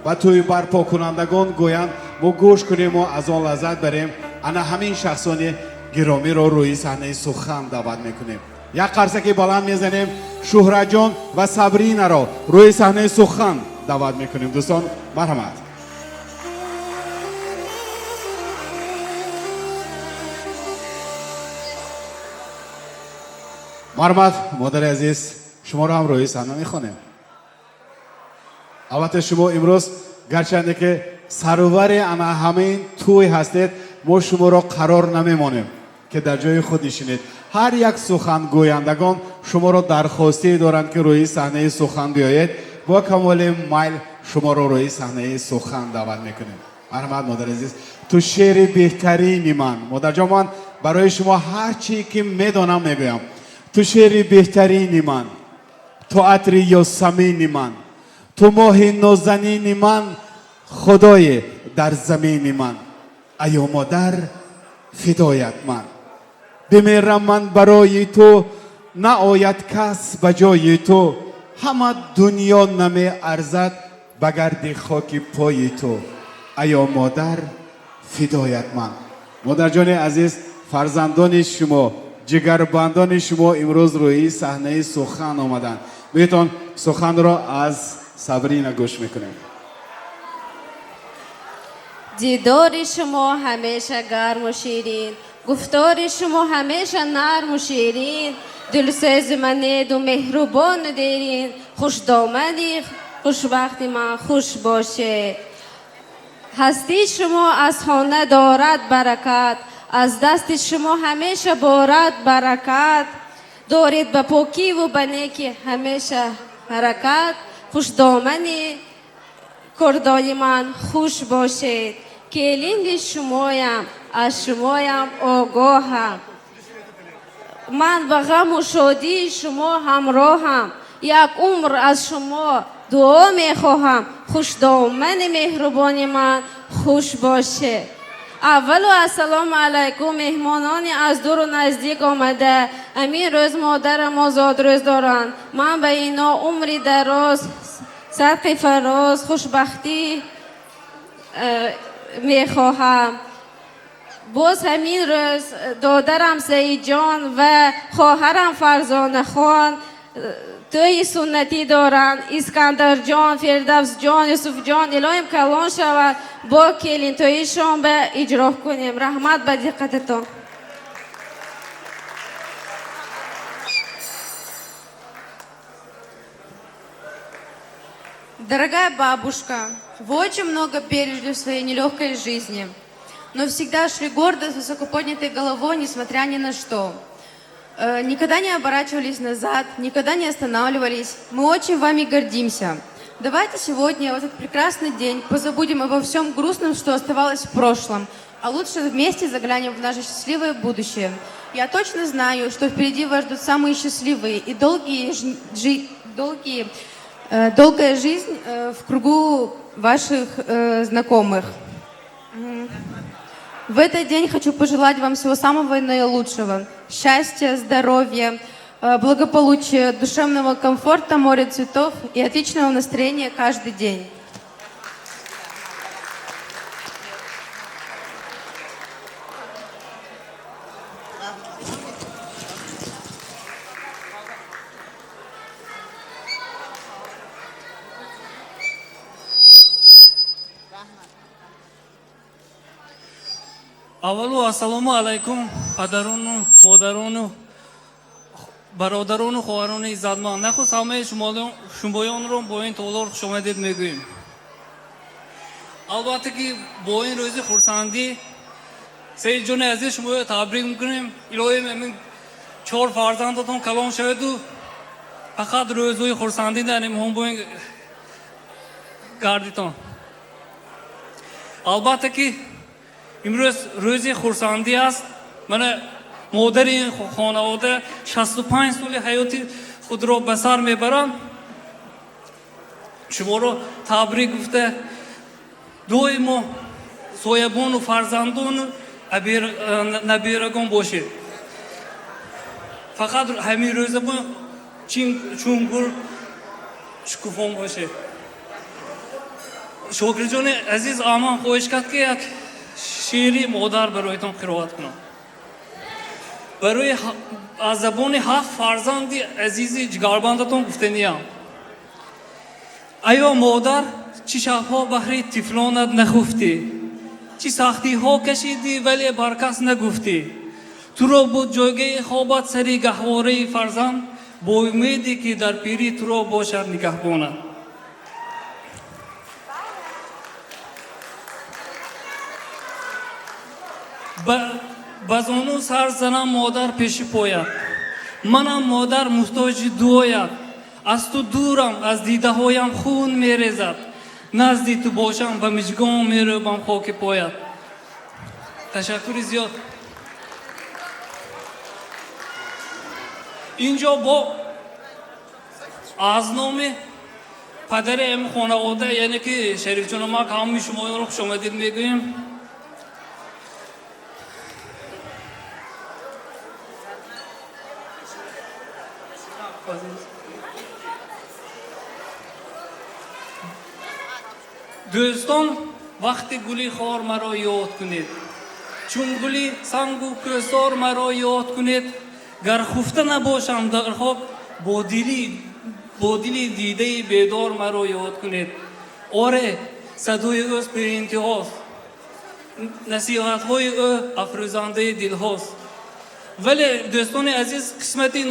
E: ва тӯй барпокунандагон гӯянд, мо гӯш кунему аз он лаззат барем. Ана ҳамин шахсони гиромиро рӯи саҳнаи сухан даъват мекунем. Як қарсаки баланд мезанем, Шӯҳратҷон ва Сабринаро рӯи саҳнаи сухан даъват мекунем. Дӯстон, марҳамат. Марҳамат, модари азиз, шуморо ҳам рӯи саҳна мехонем. Албатта шумо имрӯз гарчанде ки сарувари ана ҳамин тӯй ҳастед, мо шуморо қарор намемонем ки дар ҷои худ нишинед. Ҳар як сухангӯяндагон шуморо дархостӣ доранд ки рӯи саҳнаи сухан биёед. Бо камоли майл шуморо рӯи саҳнаи сухан даъват мекунем. Марҳамат, модари азиз, ту шеъри беҳтарини ман. Модарҷон, ман барои шумо ҳар чӣ ки медонам мегӯям. Ту шеъри беҳтарини ман, ту атри ёсамини ман, ту моҳи нозанини ман, худое дар замини ман. Аё модар, фидоят ман. Бимирам ман барои ту, наояд кас ба ҷои ту. Ҳама дунё намеарзад ба гарди хоки пои ту. Аё модар, фидоят ман. Модарҷони азиз, фарзандони шумо, ҷигарбандони шумо имрӯз рӯи саҳнаи сухан омаданд. Биётон суханро аз Сабрина гӯш мекунем.
K: Дидори шумо ҳамеша гарму ширин, гуфтори шумо ҳамеша нарму ширин, дилсӯзи манеду меҳрубону дерин, хушдомани хушбахти ман хуш бошед. Ҳастии шумо аз хона дорад баракат, аз дасти шумо ҳамеша борад баракат. Доред ба покиву ба некӣ ҳамеша ҳаракат, хушдомани кордони ман хуш бошед. Келинди шумоям, аз шумоям огоҳам. Ман ба ғаму шодии шумо ҳамроҳам. Як умр аз шумо дуо мехоҳам. Хушдомани меҳрубони ман хуш бошед. Аввалу ассалому алайкум, меҳмонони аз дуру наздик омада. Амин рӯз модарамо зодрӯз доранд. Ман ба ино умри дароз, садқи фароз, хушбахтӣ мехоҳам. Боз ҳамин рӯз додарам Саидҷон ва хоҳарам Фарзонахон тӯйи суннатӣ доранд. Искандарҷон, Фирдавсҷон, Юсуфҷон илоҳим калон шавад, бо келинтоишон ба иҷро кунем. Раҳмат ба диққататон.
L: Дорогая бабушка, вы очень много пережили в своей нелегкой жизни, но всегда шли гордо, с высоко поднятой головой, несмотря ни на что. Никогда не оборачивались назад, никогда не останавливались. Мы очень вами гордимся. Давайте сегодня, в этот прекрасный день, позабудем обо всем грустном, что оставалось в прошлом, а лучше вместе заглянем в наше счастливое будущее. Я точно знаю, что впереди вас ждут самые счастливые и долгая жизнь в кругу ваших знакомых. В этот день хочу пожелать вам всего самого наилучшего. Счастья, здоровья, благополучия, душевного комфорта, моря цветов и отличного настроения каждый день.
I: Аввалу, ассалому алайкум, падарону, модарону, бародарону, хоҳарони иззатманд. Нахуст ҳамаи шумоёнро бо ин толор хушомадед мегӯем. Албатта ки бо ин рӯзи хурсандӣ Саидҷони азиз шуморо табрик мекунем. Илоҳим, ҳамин чор фарзандатон калон шаваду фақат рӯзҳои хурсандӣ дар имҳон бо ин гардитон. Албатта ки имрӯз рӯзи хурсандӣ аст. Мана модари ин хонавода 65 соли ҳаёти худро ба сар мебаранд. Шуморо табрик гуфта, доимо соябону фарзандону набирагон бошед. Фақат ҳамин рӯза чун гул шукуфон бошед. Шокирҷони азиз, аман хоҳиш кард, ки як шеъри модар бароятон қироат кунам. Барои аз забони ҳафт фарзанди азизи ҷигарбандатон гуфтаниям. Айё модар, чӣ шабҳо баҳри тифлонат нахуфтӣ, чӣ сахтиҳо кашидӣ, вале бар кас нагуфтӣ. Туро буд ҷойгаи хобат сари гаҳвораи фарзанд, бо умеде ки дар пирӣ туро бошад нигаҳбонат. Ба зону сар занам модар пеши поят, манам модар муҳтоҷи дуоят. Аз ту дурам, аз дидаҳоям хун мерезад, назди ту бошам, ба миҷгон мерӯбам хоки поят. Ташаккури зиёд. Инҷо бо аз номи падари ҳамин хонавода, яъне ки Шарифҷономак, ҳамаи шумоёнро хушомадид мегӯем. Дӯстон, вақти гули хор маро ёд кунед, чун гули сангу кӯсор маро ёд кунед. Гар хуфта набошам дар хоб, бо дили дидаи бедор маро ёд кунед. Оре, садои ӯст беинтиҳост, насиҳатҳои ӯ афрӯзандаи дилҳост. Вале, дӯстони азиз, қисмати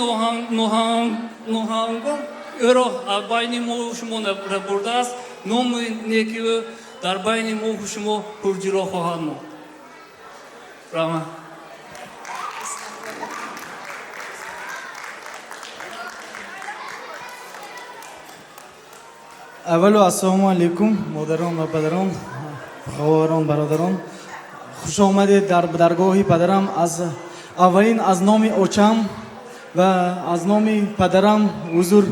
I: ноҳангом ӯро аз байни мо шумо набурдааст. Номи неки ӯ дар байни мо шумо пурҷило хоҳад монд. Раҳмат.
M: Аввалу, ассалому алайкум, модарон ва падарон, хоҳарон, бародарон. Хуш омадед дар даргоҳи падарам. Аз аввалин аз номи очам ва аз номи падарам ҳузур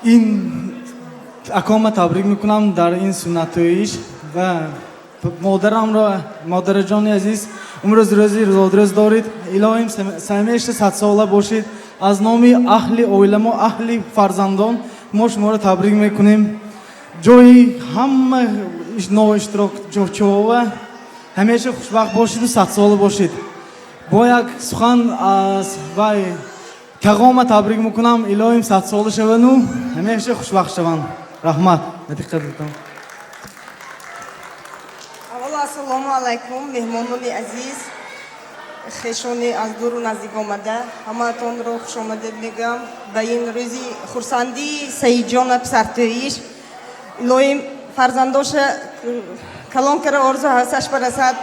M: ин акома табрик мекунам дар ин суннатоиш ва модарамро. Модараҷони азиз, имрӯз рӯзи зодрӯз доред. Илоҳим, ҳамеша садсола бошед. Аз номи аҳли оиламо, аҳли фарзандон мо шуморо табрик мекунем. Ҷои ҳама ноиштирокчиҳова ҳамеша хушбахт бошеду садсола бошед. Бо як сухан аз вай тағома табрик мекунам. Илоҳим, садсола шавану ҳамеша хушбахт шаванд. Раҳмат диққататон.
N: Аввало, ассалому алайкум, меҳмонони азиз, хешони аз дуру наздик омада, ҳамаатонро хушомадед мегӯям ба ин рӯзи хурсандии Саидҷона писартӯиш. Илоҳим фарзандоша калон кара, орзу ҳавасаш барасад.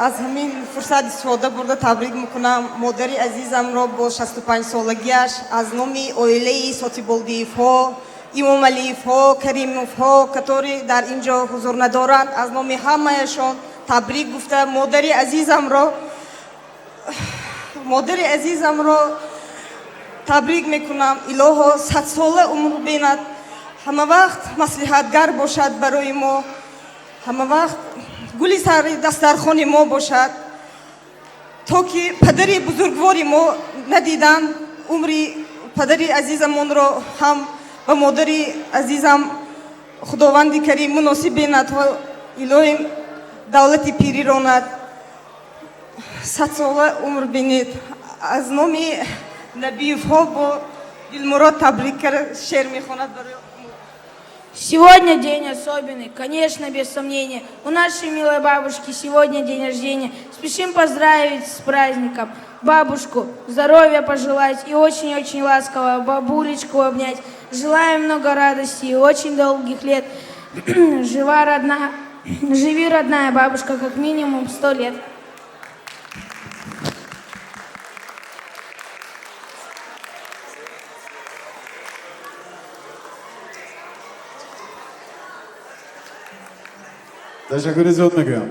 N: Аз ҳамин фурсат истифода бурда, табрик мекунам модари азизамро бо 65-солагиаш аз номи оилаи Сотиболдиевҳо, Имомалиевҳо, Каримовҳо, которые дар ин ҷо ҳузур надоранд. Аз номи ҳамаашон табрик гуфта, модари азизамро табрик мекунам. Илоҳо, 100-сола умр бинад, ҳама вақт маслиҳатгар бошад барои мо, ҳама вақт гули сари дастархони мо бошад, то ки падари бузургвори мо надиданд. Умри падари азизамонро ҳам ба модари азизам Худованди Карим муносиб бинад ва илоҳим давлати пирӣ ронад. 100-сола умр бинед. Аз номи Набиевҳо бо Дилмурод табрик карда шеър мехонад барои.
O: Сегодня день особенный, конечно, без сомнения. У нашей милой бабушки сегодня день рождения. Спешим поздравить с праздником бабушку, здоровья пожелать и очень-очень ласково бабулечку обнять. Желаем много радости и очень долгих лет. Живи, родная бабушка, как минимум 100 лет.
E: Ташаккури зиёд мегӯям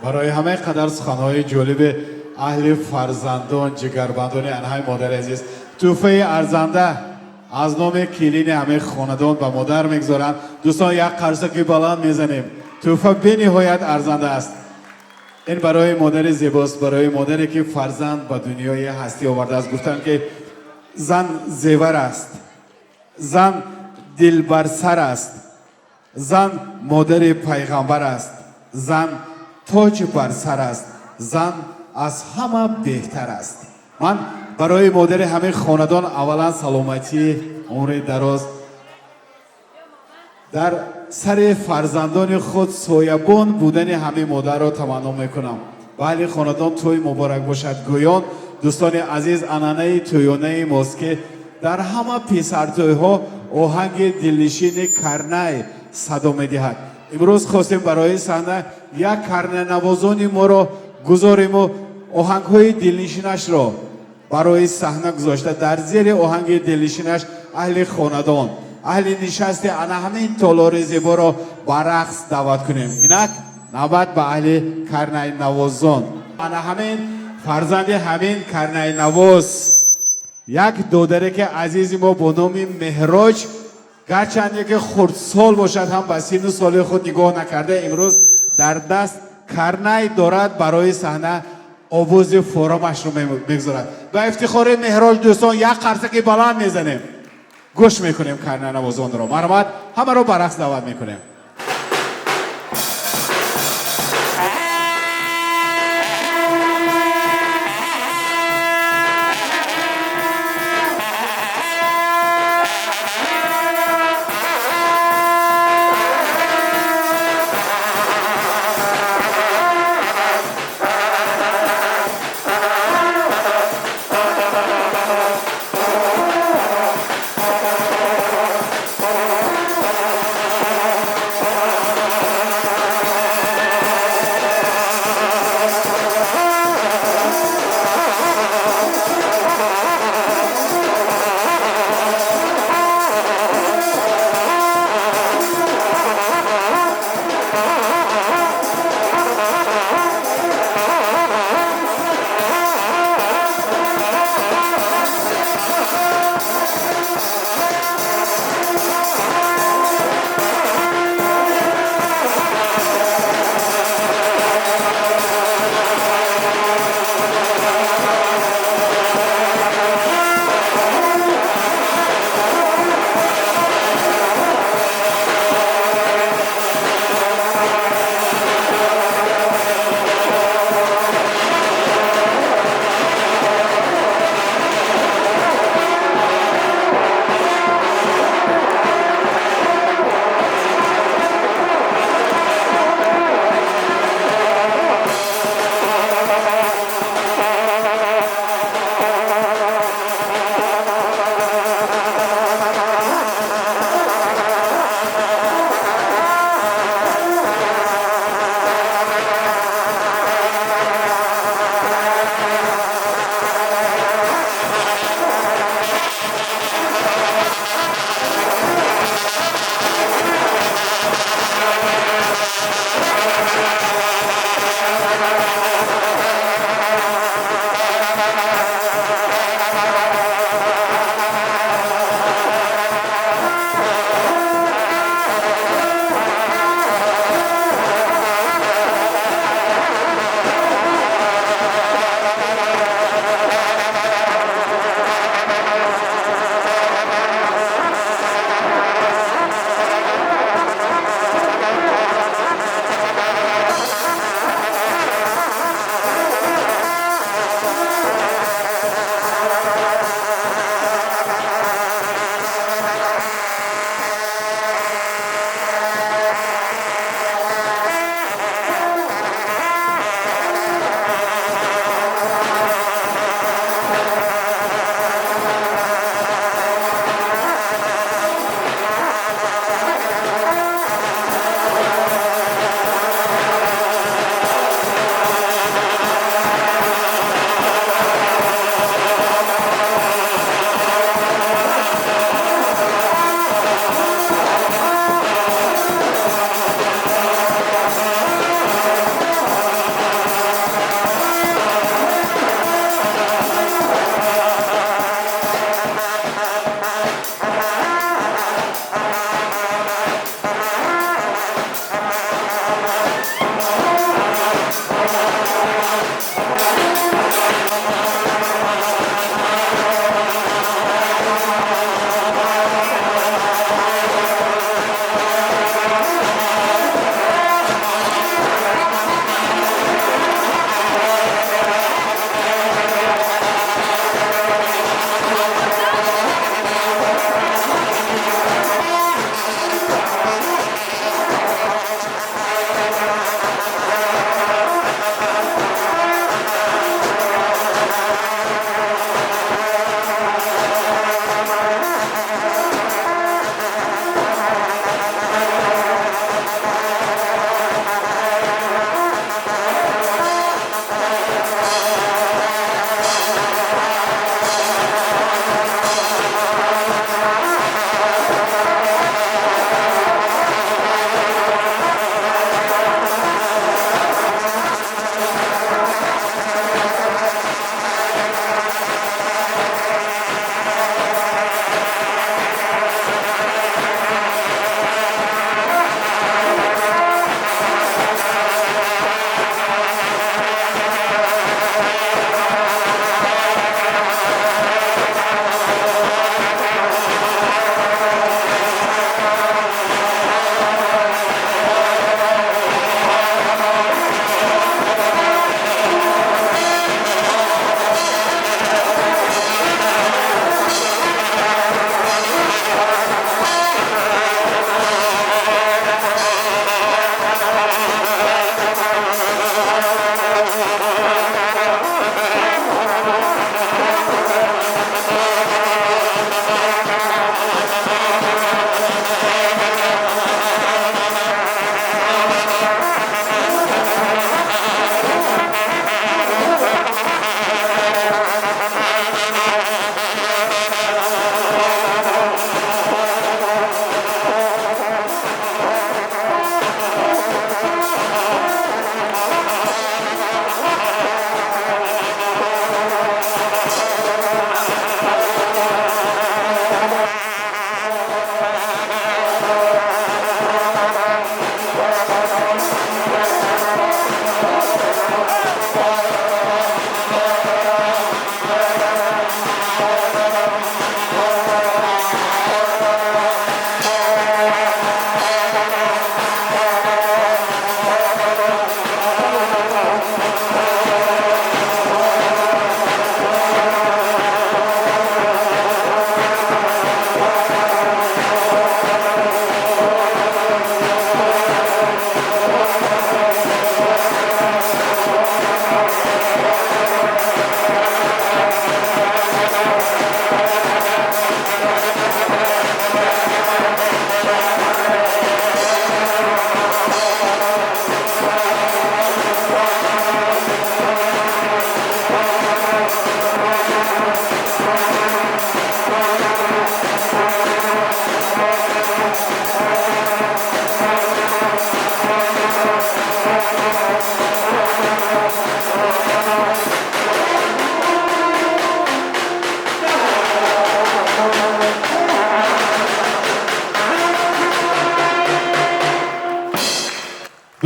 E: барои ҳамаи қадар суханҳои ҷолиби аҳли фарзандон, ҷигарбандони анҳаи модари азиз. Тӯҳфаи арзанда аз номи келини ҳамаи хонадон ба модар мегузоранд. Дӯстон, як қарсаки баланд мезанем. Тӯҳфа бениҳоят арзанда аст. Ин барои модари зебост, барои модаре ки фарзанд ба дунёи ҳастӣ овардааст. Гуфтанд, ки зан зевар аст, зан дилбарсар аст, зан модари пайғамбар аст, зан тоҷ бар сар аст, зан аз ҳама беҳтар аст. Ман барои модари ҳамин хонадон аввалан саломатӣ, умри дароз, дар сари фарзандони худ соябон будани ҳамин модарро таманно мекунам. Ба аҳли хонадон тӯй муборак бошад гӯён. Дӯстони азиз, анъанаи тӯёнаи мост, ки дар ҳама писартӯйҳо оҳанги дилнишини карнай садо медиҳад. Имрӯз хостем барои саҳна як карнайнавозони моро гузориму оҳангҳои дилнишинашро барои саҳна гузошта, дар зери оҳанги дилнишинаш аҳли хонадон, аҳли нишасти ана ҳамин толори зеборо ба рақс даъват кунем. Инак навбат ба аҳли карнайнавозон. Ана ҳамин фарзанди ҳамин карнайнавоз, як додаре ки азизи мо бо номи Меҳроҷ, гарчанде ки хурдсол бошад ҳам, ба синну соли худ нигоҳ накарда, имрӯз дар даст карнай дорад, барои саҳна овози форамашро мегузорад. Ба ифтихори Меҳроҷ, дӯстон, як қарсаки баланд мезанем. Гӯш мекунем карнайнавозонро. Марҳамат, ҳамаро ба рақс даъват мекунем.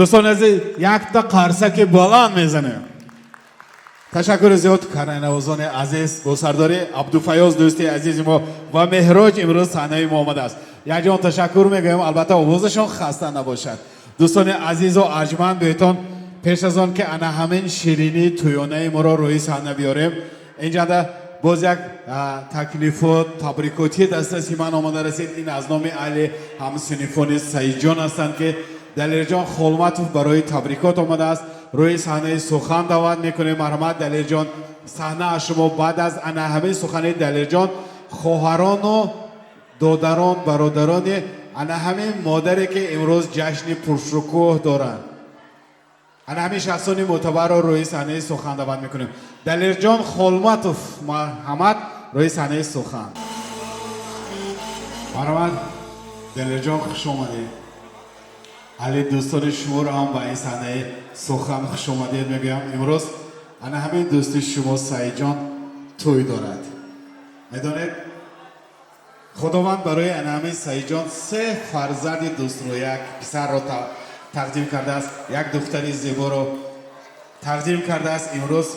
E: Дӯстони азиз, якта қарсаки баланд мезанем. Ташаккури зиёд, карнайнавозони азиз, бо сардори Абдуфаёз, дӯсти азизи мо ва Меҳроҷ имрӯз саҳнаи мо омадааст. Якҷон ташаккур мегӯем, албатта овозашон хаста набошад. Дӯстони азизу арҷманд, беҳтон пеш аз он ки ана ҳамин ширинии тӯёнаи моро рӯи саҳна биёрем, инҷанда боз як таклифу табрикотии дастраси ман омада расид. Ин аз номи аҳли ҳамсинфони Саидҷон ҳастанд, ки Далерҷон Холматов барои табрикот омадааст. Рӯи саҳнаи сухан даъват мекунем. Марҳамат, Далерҷон, саҳна аз шумо. Баъд аз ана ҳамин сухани Далерҷон, хоҳарону додарон, бародарони ана ҳамин модаре ки имрӯз ҷашни пуршукӯҳ доранд, ана ҳамин шахсони мӯътабарро рӯи саҳнаи сухан даъват мекунем. Далерҷон Холматов, марҳамат, рӯи саҳнаи сухан. Марҳамат, Далерҷон, хуш омадед. Али дӯстони шуморо ҳам ба ин саҳнаи сухан хуш омадед мегӯям. Имрӯз ана ҳамин дӯсти шумо Саидҷон тӯй дорад. Медонед, Худованд барои ана ҳамин Саидҷон се фарзанди дӯстро, як писарро тақдим кардааст, як духтари зеборо Тақдим кардааст. Имрӯз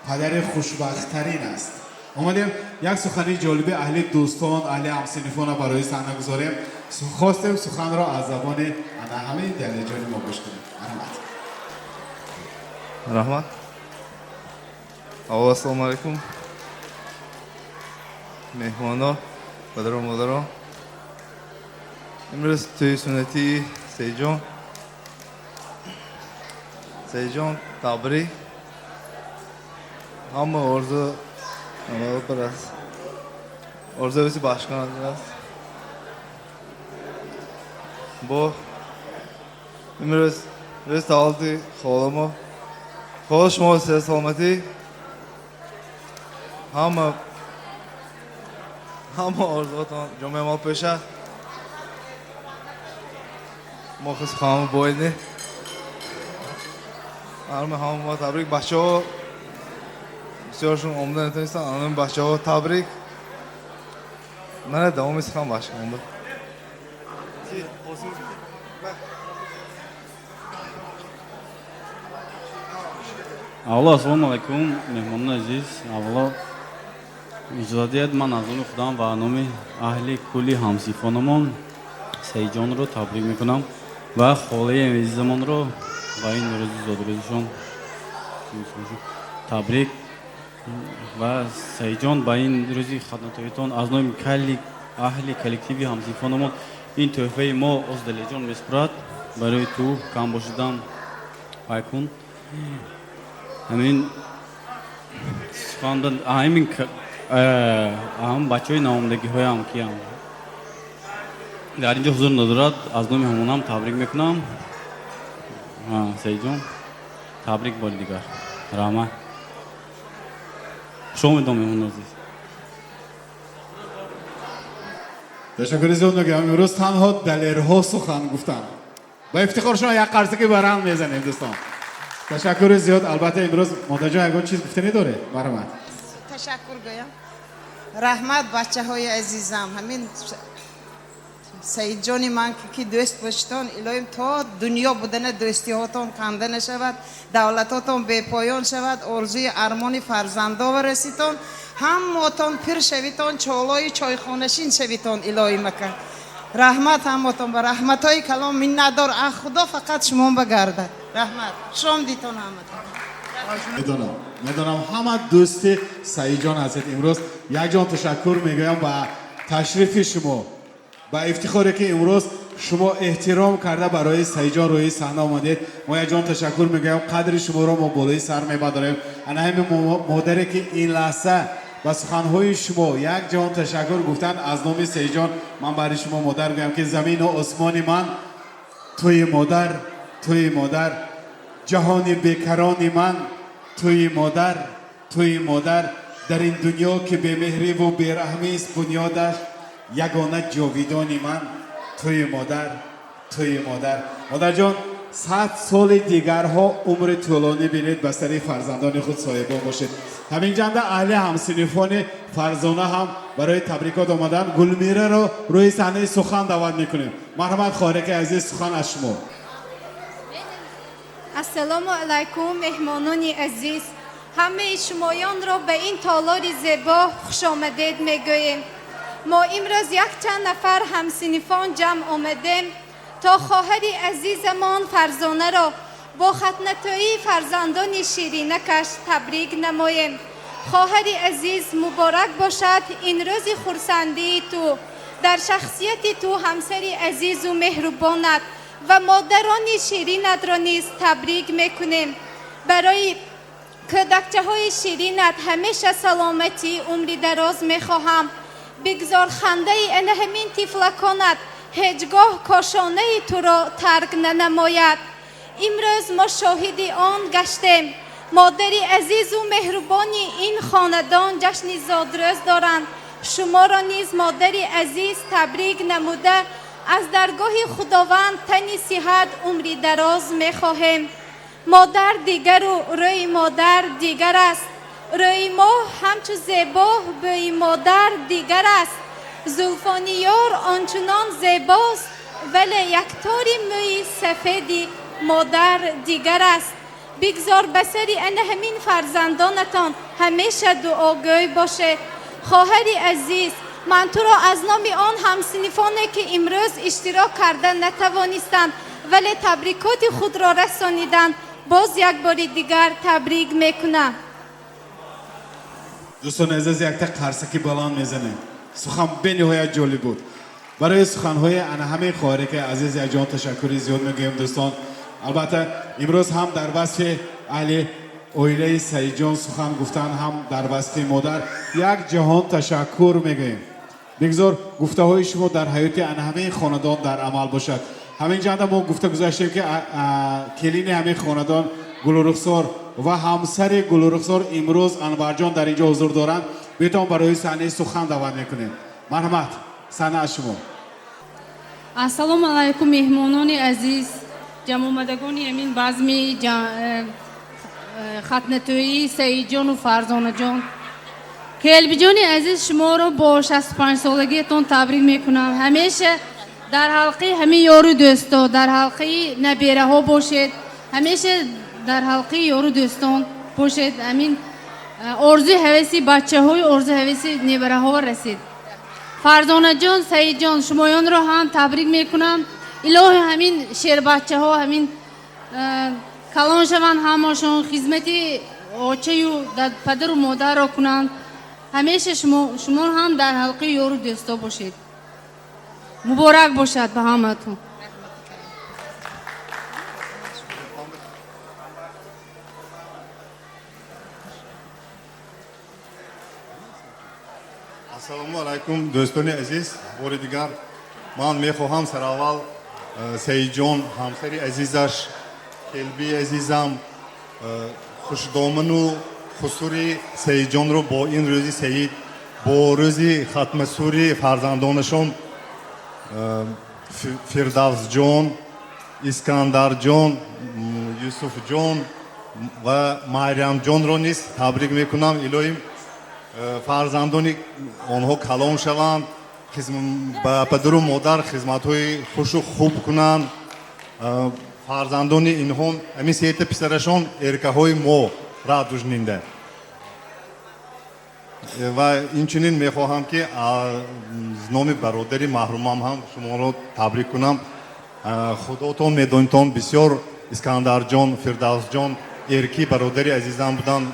E: падари хушбахттарин аст. Омадем як сухани ҷолиби аҳли дӯстон, аҳли ҳамсинфона барои саҳна гузорем. Хостем суханро аз забони ана ҳамин Далерҷони мо гӯш кунем. Марҳамат.
P: Раҳмат. Аввал, ассалому алайкум, меҳмоно, падару модаро. Имрӯз тӯи суннатии Саидҷон. Саидҷон, табрик, ҳама орзу барас, орзуи башканат аст. Бо имрӯз рӯзи таваллуди холамо. Хола, шумо саломатӣ, ҳама орзуотон ҷомаи мол пӯшад. Мо суханмо боидне ҳама ҳама табрик. Бачаҳо бисёршон омада натонистанд, анам бачаҳо табрик. Мана давоми сухан башкан.
Q: Аввало, ассалому алайкум, меҳмонони азиз. Аввало, иҷозат диҳед, ман аз номи худам ва номи аҳли кулли ҳамсинфонамон Саидҷонро табрик мекунам ва холаи азизамонро ба ин рӯзи зодрӯзишон табрик. Ва Саидҷон, ба ин рӯзи хатнатоитон аз номи аҳли коллективи ҳамсинфонамон ин тӯҳфаи мо оз Далерҷон месупорад барои ту. Кам бошидан пайкун. Ҳамин ҳамин ҳам бачаҳои наомадагиҳоям, киам дар инҷо ҳузур надорад, аз номи ҳамонам табрик мекунам. Саидҷон, табрик бори дигар, раҳмат. Хуш омедом, меҳмони азиз.
E: Ташаккури зиёд мегӯям. Имрӯз танҳо далерҳо сухан гуфтанд. Ба ифтихор шумо як қарсаки баранд мезанем, дӯстон. Ташаккури зиёд. Албатта, имрӯз модарҷон ягон чиз гуфтанӣ доред? Марҳамат.
F: Ташаккур гӯям. Раҳмат, бачаҳои азизам. Ҳамин Саидҷони ман, ки дӯст бошитон, илоҳим то дунё будана дӯстиҳотон канда нашавад, давлатотон бепоён шавад, орзуи армони фарзандова раситон, ҳаммотон пир шавитон, чолои чойхонашин шавитон, илоҳим ака. Раҳмат ҳаммотон ба раҳматҳои калом, миннатдор. А худо фақат шумон багардад. Раҳмат. Шом дитон ҳаматон.
E: Медонам, ҳама дӯсти Саидҷон ҳастед. Имрӯз якҷон ташаккур мегӯям ба ташрифи шумо, ба ифтихоре ки имрӯз шумо эҳтиром карда барои Саидҷон рӯи саҳна омадед. Мо якҷон ташаккур мегӯям, қадри шуморо мо болои сар мебардорем. Ана ҳамин модаре ки ин лаҳза ба суханҳои шумо якҷон ташаккур гуфтанд, аз номи Саидҷон ман барои шумо, модар, гӯям ки замину осмони ман туи модар, туи модар, ҷаҳони бекарони ман туи модар, туи модар. Дар ин дунё ки бемеҳриву бераҳмист бунёдаш, ягона ҷовидони ман туи модар, туи модар. Модарҷон, 100 соли дигарҳо умри тӯлонӣ бинед, ба сари фарзандони худ соҳибон бошед. Ҳамин ҷанда аҳли ҳамсинфони Фарзона ҳам барои табрикот омаданд. Гулмираро рӯи саҳнаи сухан даъват мекунем. Марҳамат, хоҳараки азиз, сухан аз шумо.
R: Ассалому алайкум, меҳмонони азиз. Ҳамаи шумоёнро ба ин толори зебо хушомадед мегӯем. Мо имрӯз якчанд нафар ҳамсинфон ҷамъ омадем то хоҳари азизамон Фарзонаро бо хатнатоии фарзандони ширинакаш табрик намоем. Хоҳари азиз, муборак бошад ин рӯзи хурсандии ту. Дар шахсияти ту ҳамсари азизу меҳрубонат ва модарони ширинатро низ табрик мекунем. Барои кӯдакчаҳои ширинат ҳамеша саломатӣ, умри дароз мехоҳам. Бигзор хандаи ана ҳамин тифлаконат ҳеҷ гоҳ кошонаи туро тарк нанамояд. Имрӯз мо шоҳиди он гаштем. Модари азизу меҳрубони ин хонадон ҷашни зодрӯз доранд. Шуморо низ, модари азиз, табрик намуда аз даргоҳи Худованд тани сиҳат, умри дароз мехоҳем. Модар дигару рӯи модар дигар аст. Рӯи моҳ ҳамчу зебо, бӯи модар дигар аст. Зулфони ёр ончунон зебост, вале яктори мӯи сафеди модар дигар аст. Бигзор ба сари ана ҳамин фарзандонатон ҳамеша дуогӯй бошед. Хоҳари азиз, ман туро аз номи он ҳамсинифоне, ки имрӯз иштирок карда натавонистанд, вале табрикоти худро расониданд, боз як бори дигар табрик мекунам.
E: Дӯстони азиз, якта қарсаки баланд мезанем. Сухан бениҳоят ҷолиб буд. Барои суханҳои ана ҳамин хоҳараки азиз якҷон ташаккури зиёд мегӯем, дӯстон. Албатта, имрӯз ҳам дар васфи аҳли оилаи Саидҷон сухан гуфтан, ҳам дар васфи модар як ҷаҳон ташаккур мегӯем. Бигзор гуфтаҳои шумо дар ҳаёти ана ҳамин хонадон дар амал бошад. Ҳамин ҷанда мо гуфта гузаштем, ки келини ҳамин хонадон Гулурухсор ва ҳамсари Гулурухсор имрӯз Анварҷон дар инҷо ҳузур доранд. Бетон барои саҳнаи сухан даъват мекунем. Марҳамат, саҳна аз шумо.
S: Ассалому алайкум, меҳмонони азиз, ҷамъомадагони ҳамин базми хатнатӯии Саидҷону Фарзонаҷон. Келбиҷони азиз, шуморо бо 65-солагиятон табрик мекунам. Ҳамеша дар ҳалқаи ҳамин ёру дӯсто, дар ҳалқаи набераҳо бошед, ҳамеша дар ҳалқаи ёру дӯстон бошед. Ҳамин орзуи ҳаваси бачаҳою орзуи ҳаваси небараҳо расид. Фарзонаҷон, Саидҷон, шумоёнро ҳам табрик мекунам. Илоҳи ҳамин шербачаҳо ҳамин калон шаванд, ҳамашон хизмати очаю падару модарро кунанд. Ҳамеша шумо ҳам дар ҳалқаи ёру дӯсто бошед. Муборак бошад ба ҳаматон.
T: Ассалому алайкум, дӯстони азиз. Бори дигар ман мехоҳам сараввал Саидҷон, ҳамсари азизаш, келбии азизам, хушдоману хусури Саидҷонро бо ин рӯзи саид, бо рӯзи хатмасури фарзандонашон Фирдавсҷон, Искандарҷон, Юсуфҷон ва Майрамҷонро низ табрик мекунам. Илоҳим фарзандони онҳо калон шаванд, ба падару модар хизматҳои хушу хуб кунанд. Фарзандони инҳо, ҳамин сета писарашон эркаҳои мо радужнинда. Ва инчунин мехоҳам, ки аз номи бародари маҳрумам ҳам шуморо табрик кунам. Худотон медонитон, бисёр Искандарҷон, Фирдавсҷон эрки бародари азизам буданд.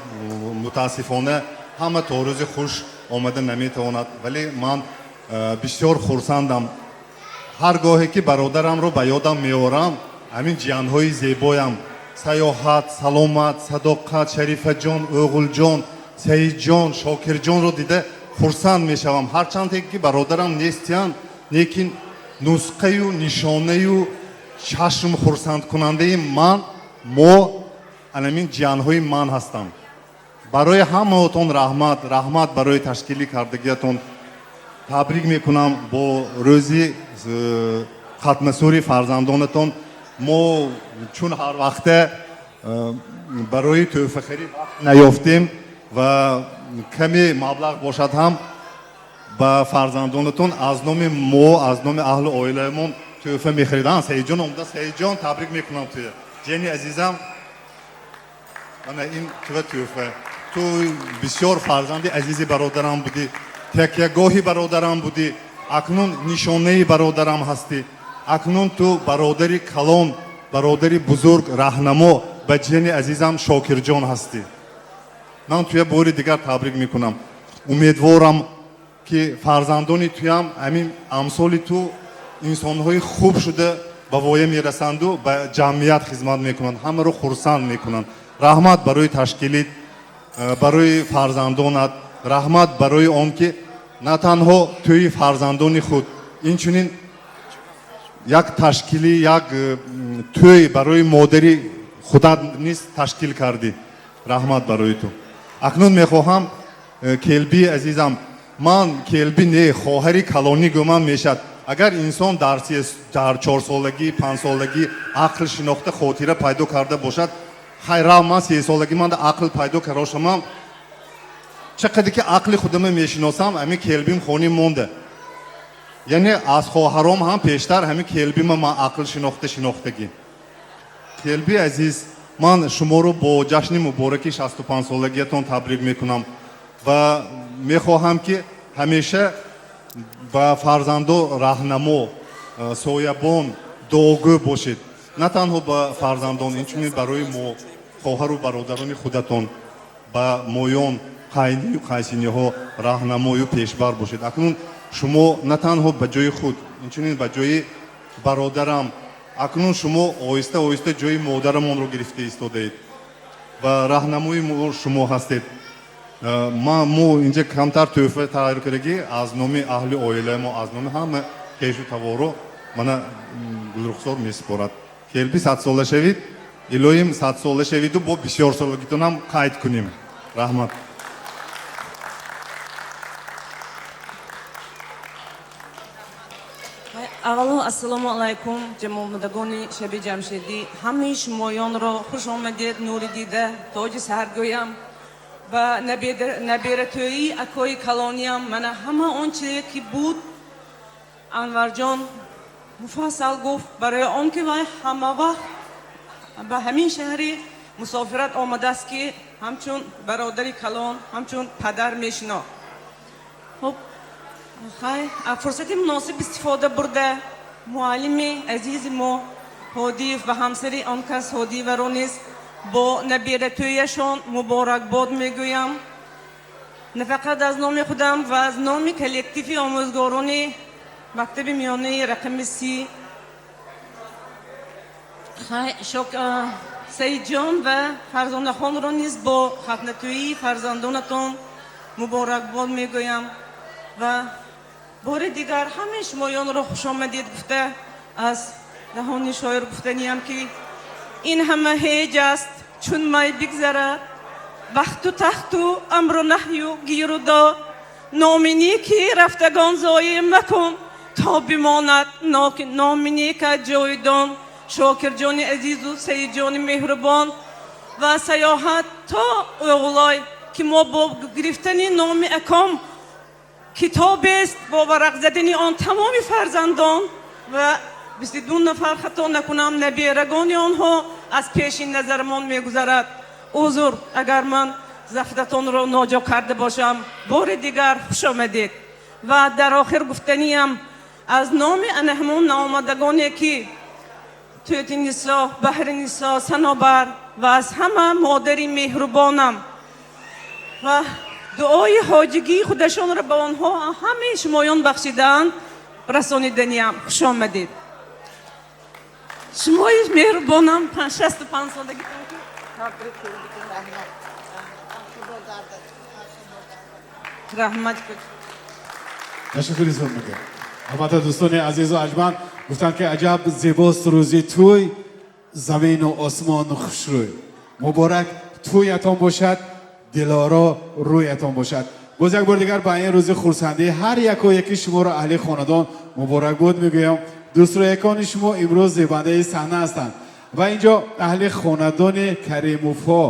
T: Мутаассифона ҳама то рӯзи хуш омада наметавонад, вале ман бисёр хурсандам. Ҳар гоҳе ки бародарамро ба ёдам меорам, ҳамин ҷиянҳои зебоям Саёҳат, Саломат, Садоқат, Шарифаҷон, Оғулҷон, Саидҷон, Шокирҷонро дида хурсанд мешавам. Ҳарчанде ки бародарам нестиянд, лекин нусқаю нишонаю чашм хурсандкунандаи ман мо анамин ҷиянҳои ман ҳастанд. Барои ҳамаотон раҳмат, раҳмат барои ташкили кардагиятон. Табрик мекунам бо рӯзи хатмасури фарзандонатон. Мо чун ҳар вақте барои тӯҳфахарӣ вақт наёфтем ва каме маблағ бошад ҳам ба фарзандонатон аз номи мо, аз номи аҳлу оилаамон тӯҳфа мехаридам. Саидҷон омада, Саидҷон, табрик мекунам туя. Ҷени азизам, ана ин туя тӯҳфа. Ту бисёр фарзанди азизи бародарам будӣ, такягоҳи бародарам будӣ, акнун нишонаи бародарам ҳастӣ. Акнун ту бародари калон, бародари бузург, раҳнамо ба ҷени азизам Шокирҷон ҳастӣ. Ман туя бори дигар табрик мекунам. Умедворам, ки фарзандони туям ҳамин амсоли ту инсонҳои хуб шуда ба воя мерасанду ба ҷамъият хизмат мекунанд, ҳамаро хурсанд мекунанд. Раҳмат барои ташкилит, барои фарзандонат, раҳмат барои он ки на танҳо тӯи фарзандони худ, инчунин як ташкили як тӯй барои модари худат низ ташкил кардӣ. Раҳмат барои ту. Акнун мехоҳам келбии азизам, ман келби не, хоҳари калонӣ гуман мешавад. Агар инсон дар 4-солагӣ, 5-солагӣ ақл шинохта хотира пайдо карда бошад, хайрав ман 3-солагӣ манда ақл пайдо карошамам, чӣ қадар ки ақли худама мешиносам, ҳамин келбим хони монда. Яъне аз хоҳаром ҳам пештар ҳамин келбима ман ақл шинохта шинохтагӣ. Келби азиз, Ман шуморо бо ҷашни мубораки 65-солагиятон табрик мекунам ва мехоҳам, ки ҳамеша ба фарзандо раҳнамо, соябон, дуогӯ бошед. На танҳо ба фарзандон, инчунин барои мо, хоҳару бародарони худатон, ба моён, қайнию қайсиниҳо раҳнамою пешбар бошед. Акнун шумо на танҳо ба ҷои худ, инчунин ба ҷои бародарам, акнун шумо оҳиста оҳиста ҷои модарамонро гирифта истодаед ва раҳнамои мо шумо ҳастед. Мо инҷа камтар тӯҳфа тайёр кардагӣ аз номи аҳли оилаи мо, аз номи ҳама хешу таворо мана Гулрухсор месупорад. Келби, 100-сола шавед, илоҳим 100-сола шавиду бо бисёрсолагитонам қайд кунем. Раҳмат.
U: Аввало, ассалому алайкум, ҷамъомадагони шаби ҷамшедӣ. Ҳамаи шумоёнро хуш омадед, нури дида, тоҷи саҳаргӯям ва набератӯии акои калониям. Мана ҳама он чизе ки буд, Анварҷон муфассал гуфт, барои он ки вай ҳама вақт ба ҳамин шаҳри мусофират омадааст, ки ҳамчун бародари калон, ҳамчун падар мешинохт. Хуб, хай, фурсати муносиб истифода бурда, муаллими азизи мо Ҳодиев ва ҳамсари он кас Ҳодиеваро низ бо набератӯяшон муборакбод мегӯям. На фақат аз номи худам ва аз номи коллективи омӯзгорони мактаби миёнаи рақами 30. Хай, Саидҷон ва Фарзонахонро низ бо хатнатӯии фарзандонатон муборакбод мегӯям ва бори дигар ҳамаи шумоёнро хушомадед гуфта, аз даҳони шоир гуфтаниям, ки ин ҳама ҳеҷ аст, чун май бигзарад, бахту тахту амру наҳю гиру дод. Номи неки рафтагон зоеъ макун, то бимонад номи некат ҷовидон. Шокирҷони азизу Саидҷони меҳрубон ва саёҳат то Оғлой, ки мо бо гирифтани номи аком китобест, бо варақ задани он тамоми фарзандон ва 22 нафар, хато накунам, наберагони онҳо аз пеши назармон мегузарад. Узр, агар ман зафтатонро ноҷо карда бошам. Бори дигар хуш омадед. Ва дар охир гуфтаниям, аз номи ана ҳамон наомадагоне, ки Тӯти Нисо, Баҳри Нисо, Санобар ва аз ҳама модари меҳрубонам ва дуои ҳоҷигии худашонро ба онҳо ҳамаи шумоён бахшидаанд, расониданиям. Хуш омадед. Шумои меҳрубонам 65 солагӣ табрик. Раҳмат.
E: Ташаккури зиёд мекунем. Албатта, дӯстони азизу арҷманд, гуфтанд, ки аҷаб зебост рӯзи тӯй, замину осмону хушрӯй. Муборак тӯятон бошад, дилоро рӯятон бошад. Боз як бор дигар ба ин рӯзи хурсандӣ ҳар яко яки шуморо, аҳли хонадон, муборакбод мегӯям. Дӯстрӯякони шумо имрӯз зебандаи саҳна ҳастанд ва инҷо аҳли хонадони Каримовҳо,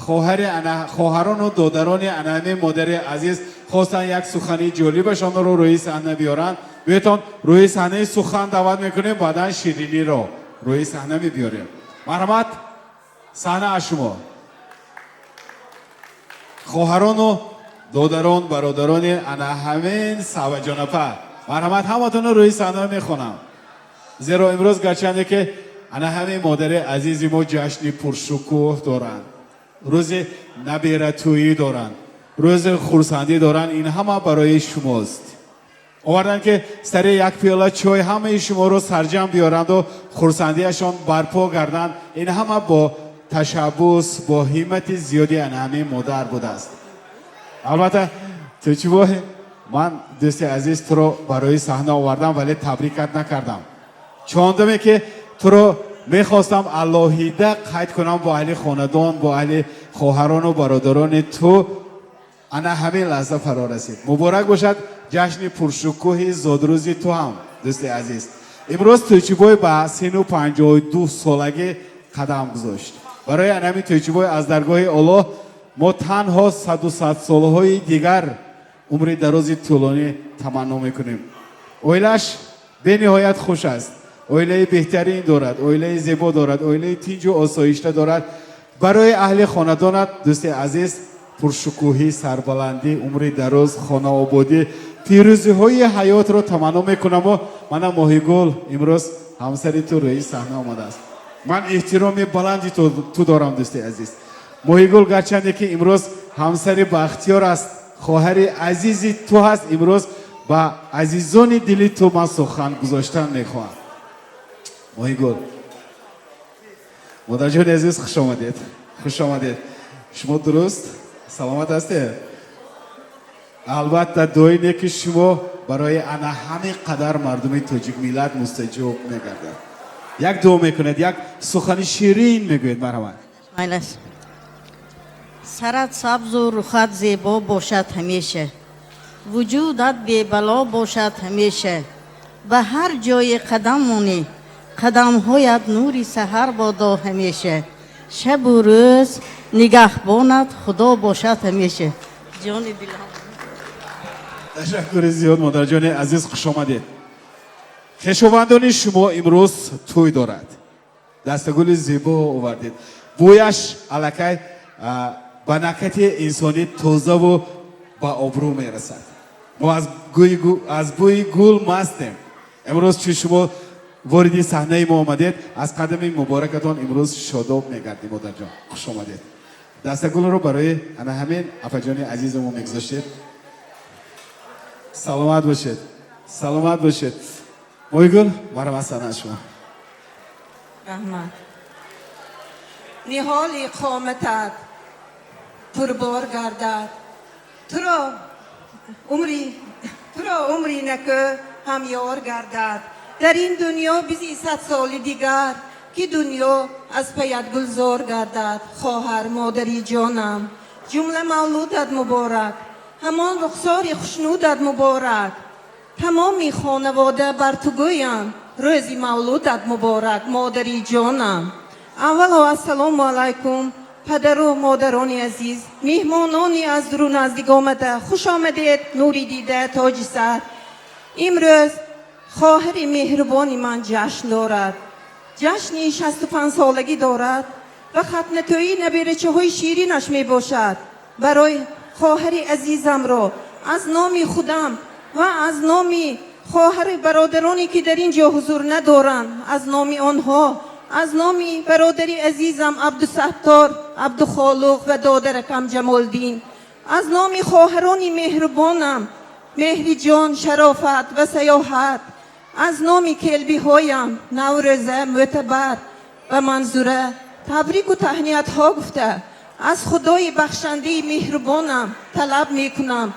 E: хоҳари хоҳарону додарони анами модари азиз хостанд як сухани ҷолибашонро рӯи саҳна биёранд. Биётон, рӯи саҳнаи сухан даъват мекунем, баъдан шириниро рӯи саҳна мебиёрем. Марҳамат, саҳна аз шумо. Хоҳарону додарон, бародарони ана ҳамин Саваҷонапа, марҳамат, ҳаматонро рӯи саҳна мехонам, зеро имрӯз гарчанде ки ана ҳамин модари азизи мо ҷашни пуршукӯҳ доранд, рӯзи набератӯӣ доранд, рӯзи хурсандӣ доранд, ин ҳама барои шумост. Оварданд, ки сари як пиёла чой ҳамаи шуморо сарҷам биёранду хурсандиашон барпо гарданд. Ин ҳама бо ташаббус, бо ҳиммати зиёди ана ҳамин модар будааст. Албатта, Тӯчибой, ман, дӯсти азиз, туро барои саҳна овардам, вале табрикат накардам. Чондаме ки туро мехостам алоҳида қайд кунам бо аҳли хонадон, бо аҳли хоҳарону бародарони ту, ана ҳамин лаҳза фаро расид. Муборак бошад ҷашни пуршукӯҳи зодрӯзи ту ҳам, дӯсти азиз. Имрӯз Тӯчибой ба сину 52 солагӣ қадам гузошт. Барои анами Тӯчибой аз даргоҳи Оллоҳ мо танҳо саду сад солҳои дигар умри дарози тӯлонӣ таманно мекунем. Оилааш бениҳоят хуш аст, оилаи беҳтарин дорад, оилаи зебо дорад, оилаи тинҷу осоишта дорад. Барои аҳли хонадонат, дӯсти азиз, пуршукӯҳӣ, сарбаландӣ, умри дароз, хонаободӣ, пирӯзиҳои ҳаётро таманно мекунаму мана Моҳигул имрӯз ҳамсари ту рӯи саҳна омадааст. Ман эҳтироми баланди ту дорам, дӯсти азиз. Моҳигул гарчанде ки имрӯз ҳамсари Бахтиёр аст, хоҳари азизи ту ҳаст, имрӯз ба азизони дили ту ман сухан гузоштан мехоҳам. Моҳигул, модарҷони азиз, хуш омадед, хуш омадед. Шумо дуруст саломат ҳастед? Албатта, дуои неки шумо барои ана ҳамин қадар мардуми тоҷик миллат мустаҷоб мегардад. Як дуо мекунед, як сухани ширин мегӯед, марҳамат.
C: Майлаш. Сарат сабзу рухат зебо бошад ҳамеша, вуҷудат бебало бошад ҳамеша, ба ҳар ҷое қадам монӣ, қадамҳоят нури саҳар бодо ҳамеша, шабу рӯз нигаҳбонат Худо бошад ҳамеша. Ҷони дилам.
E: Ташаккури зиёд, модарҷони азиз, хуш омадед. Хешовандони шумо имрӯз тӯй дорад. Дастагули зебо овардед. Бӯяш аллакай ба накати инсонӣ тозаву ба обрӯ мерасад. Мо аз бӯи гул мастем. Имрӯз чун шумо вориди саҳнаи мо омадед, аз қадами муборакатон имрӯз шодоб мегардем, модарҷон. Хуш омадед. Дастагулро барои ана ҳамин апаҷони азизамо мегузоштед. Саломат бошед, саломат бошед. Моҳигул, марҳамат, саҳна шумо.
U: Раҳмат. Ниҳоли қоматат пурбор гардад, туро умри накӯ ҳамёр гардад. Дар ин дунё бизи 100 соли дигар, ки дунё аз паят гулзор гардад. Хоҳар, модари ҷонам, ҷумла мавлудат муборак, ҳамон рухсори хушнудат муборак. Тамоми хонавода бар ту гӯянд рӯзи мавлудат муборак, модари ҷонам. Аввало ассалому алайкум, падару модарони азиз, меҳмонони аз дуру наздик омада, хуш омадед, нури дида, тоҷи сар. Имрӯз хоҳари меҳрубони ман ҷашн дорад, ҷашни 65 солагӣ дорад ва хатнатӯии наберачаҳои ширинаш мебошад. Барои хоҳари азизамро аз номи худам ва аз номи хоҳари бародароне ки дар ин ҷо ҳузур надоранд, аз номи онҳо, аз номи бародари азизам Абдусаттор, Абдухолуқ ва додаракам Ҷамолдин, аз номи хоҳарони меҳрубонам Меҳриҷон, Шарофат ва Саёҳат, аз номи келбиҳоям Наврӯза, Мӯътабар ва Манзура табрику таҳниятҳо гуфта, аз Худои бахшандаи меҳрубонам талаб мекунам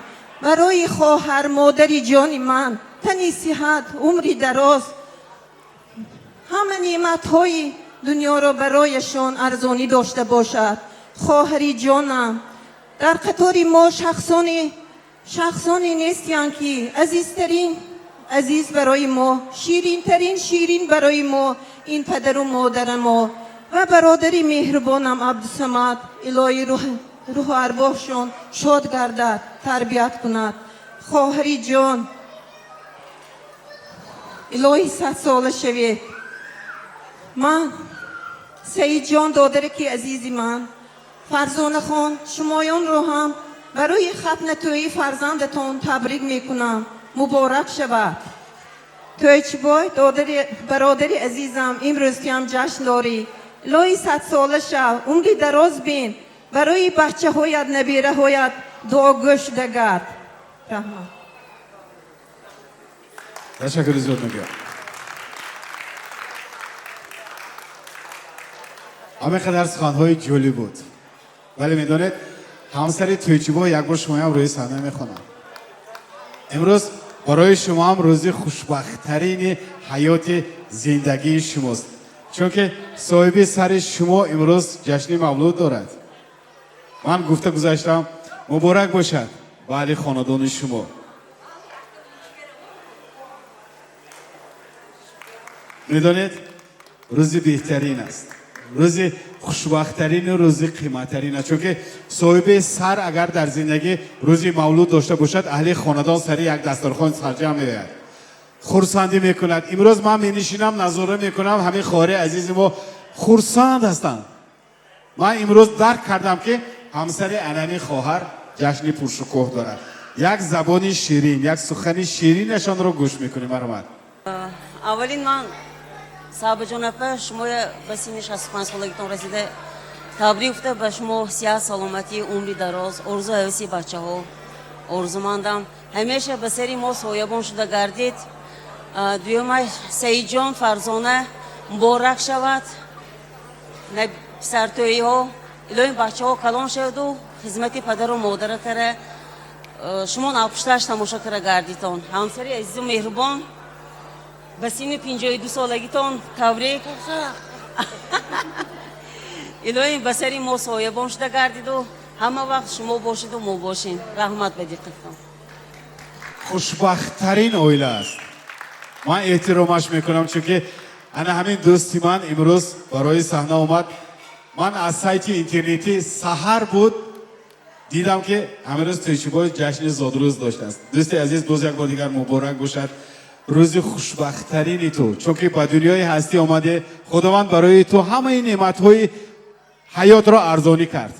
U: барои хоҳар, модари ҷони ман тани сиҳат, умри дароз, ҳама неъматҳои дунёро барояшон арзонӣ дошта бошад. Хоҳари ҷонам, дар қатори мо шахсоне нестиянд ки азизтарин азиз барои мо, ширинтарин ширин барои мо ин падару модара мо ва бародари меҳрубонам Абдусамад, илоҳи рӯҳу арвоҳшон шод гардад, тарбият кунад. Хоҳари ҷон, илоҳи 100 сола шавед. Ман Саидҷон, додараки азизи ман, Фарзонахон, шумоёнро ҳам барои хатнатӯии фарзандатон табрик мекунам, муборак шавад. Тӯйчибой, бародари азизам, имрӯз ки ҳам ҷашн дорӣ, илоҳи 100 сола шав, умри дароз бин, барои бачаҳоят, набираҳоят дуогӯ шуда гард. Раҳмат.
E: Ташаккури зиёд мегӯям. Ҳамин қадар суханҳои ҷолиб буд, вале медонед, ҳамсари Тӯйчибой як бор шумоям рӯи саҳна мехонам. Имрӯз барои шумоам рӯзи хушбахттарини ҳаёти зиндагии шумост, чунки соҳиби сари шумо имрӯз ҷашни мавлуд дорад. Ман гуфта гузаштам, муборак бошад ба аҳли хонадони шумо. Медонед, рӯзи беҳтарин аст, рӯзи хушбахттарину рӯзи қиматтарин аст, чунки соҳиби сар агар дар зиндагӣ рӯзи мавлуд дошта бошад, аҳли хонадон сари як дастархон сарҷамъ меояд, хурсандӣ мекунад. Имрӯз ман менишинам, назора мекунам, ҳамин хоҳари азизи мо хурсанд ҳастанд. Ман имрӯз дарк кардам, ки ҳамсари анами хоҳар ҷашни пуршукӯҳ дорад. Як забони ширин, як сухани ширинашонро гӯш мекунем. Марҳамат.
A: Аввалин ман, Саҳбаҷон апа, шумоя ба синни 65 солагитон расида табрик гуфта, ба шумо сиҳат, саломатӣ, умри дароз, орзу ҳаваси бачаҳо орзумандам. Ҳамеша ба сари мо соябон шуда гардед. Дуюмаш, Саидҷон, Фарзона муборак шавад писартоиҳо. Илоҳим, бачаҳо калон шаваду хизмати падару модара кара, шумо навпушташ тамошо кара гардитон. Ҳамсари азизу меҳрубон, ба синни 52 солагитон табрик. Илоҳим, ба сари мо соябон шуда гардиду ҳама вақт шумо бошеду мо бошем. Раҳмат ба диққатон.
E: Хушбахттарин оила аст. Ман эҳтиромаш мекунам, чунки ана ҳамин дӯсти ман имрӯз барои саҳна омад. Ман аз сайти интернетӣ саҳар буд дидам, ки ҳамин рӯз Тӯйчибой ҷашни зодрӯз доштааст. Дӯсти азиз, боз як бор дигар муборак бошад рӯзи хушбахттарини ту, чунки ба дунёи ҳастӣ омаде, Худованд барои ту ҳамаи неъматҳои ҳаётро арзонӣ кард,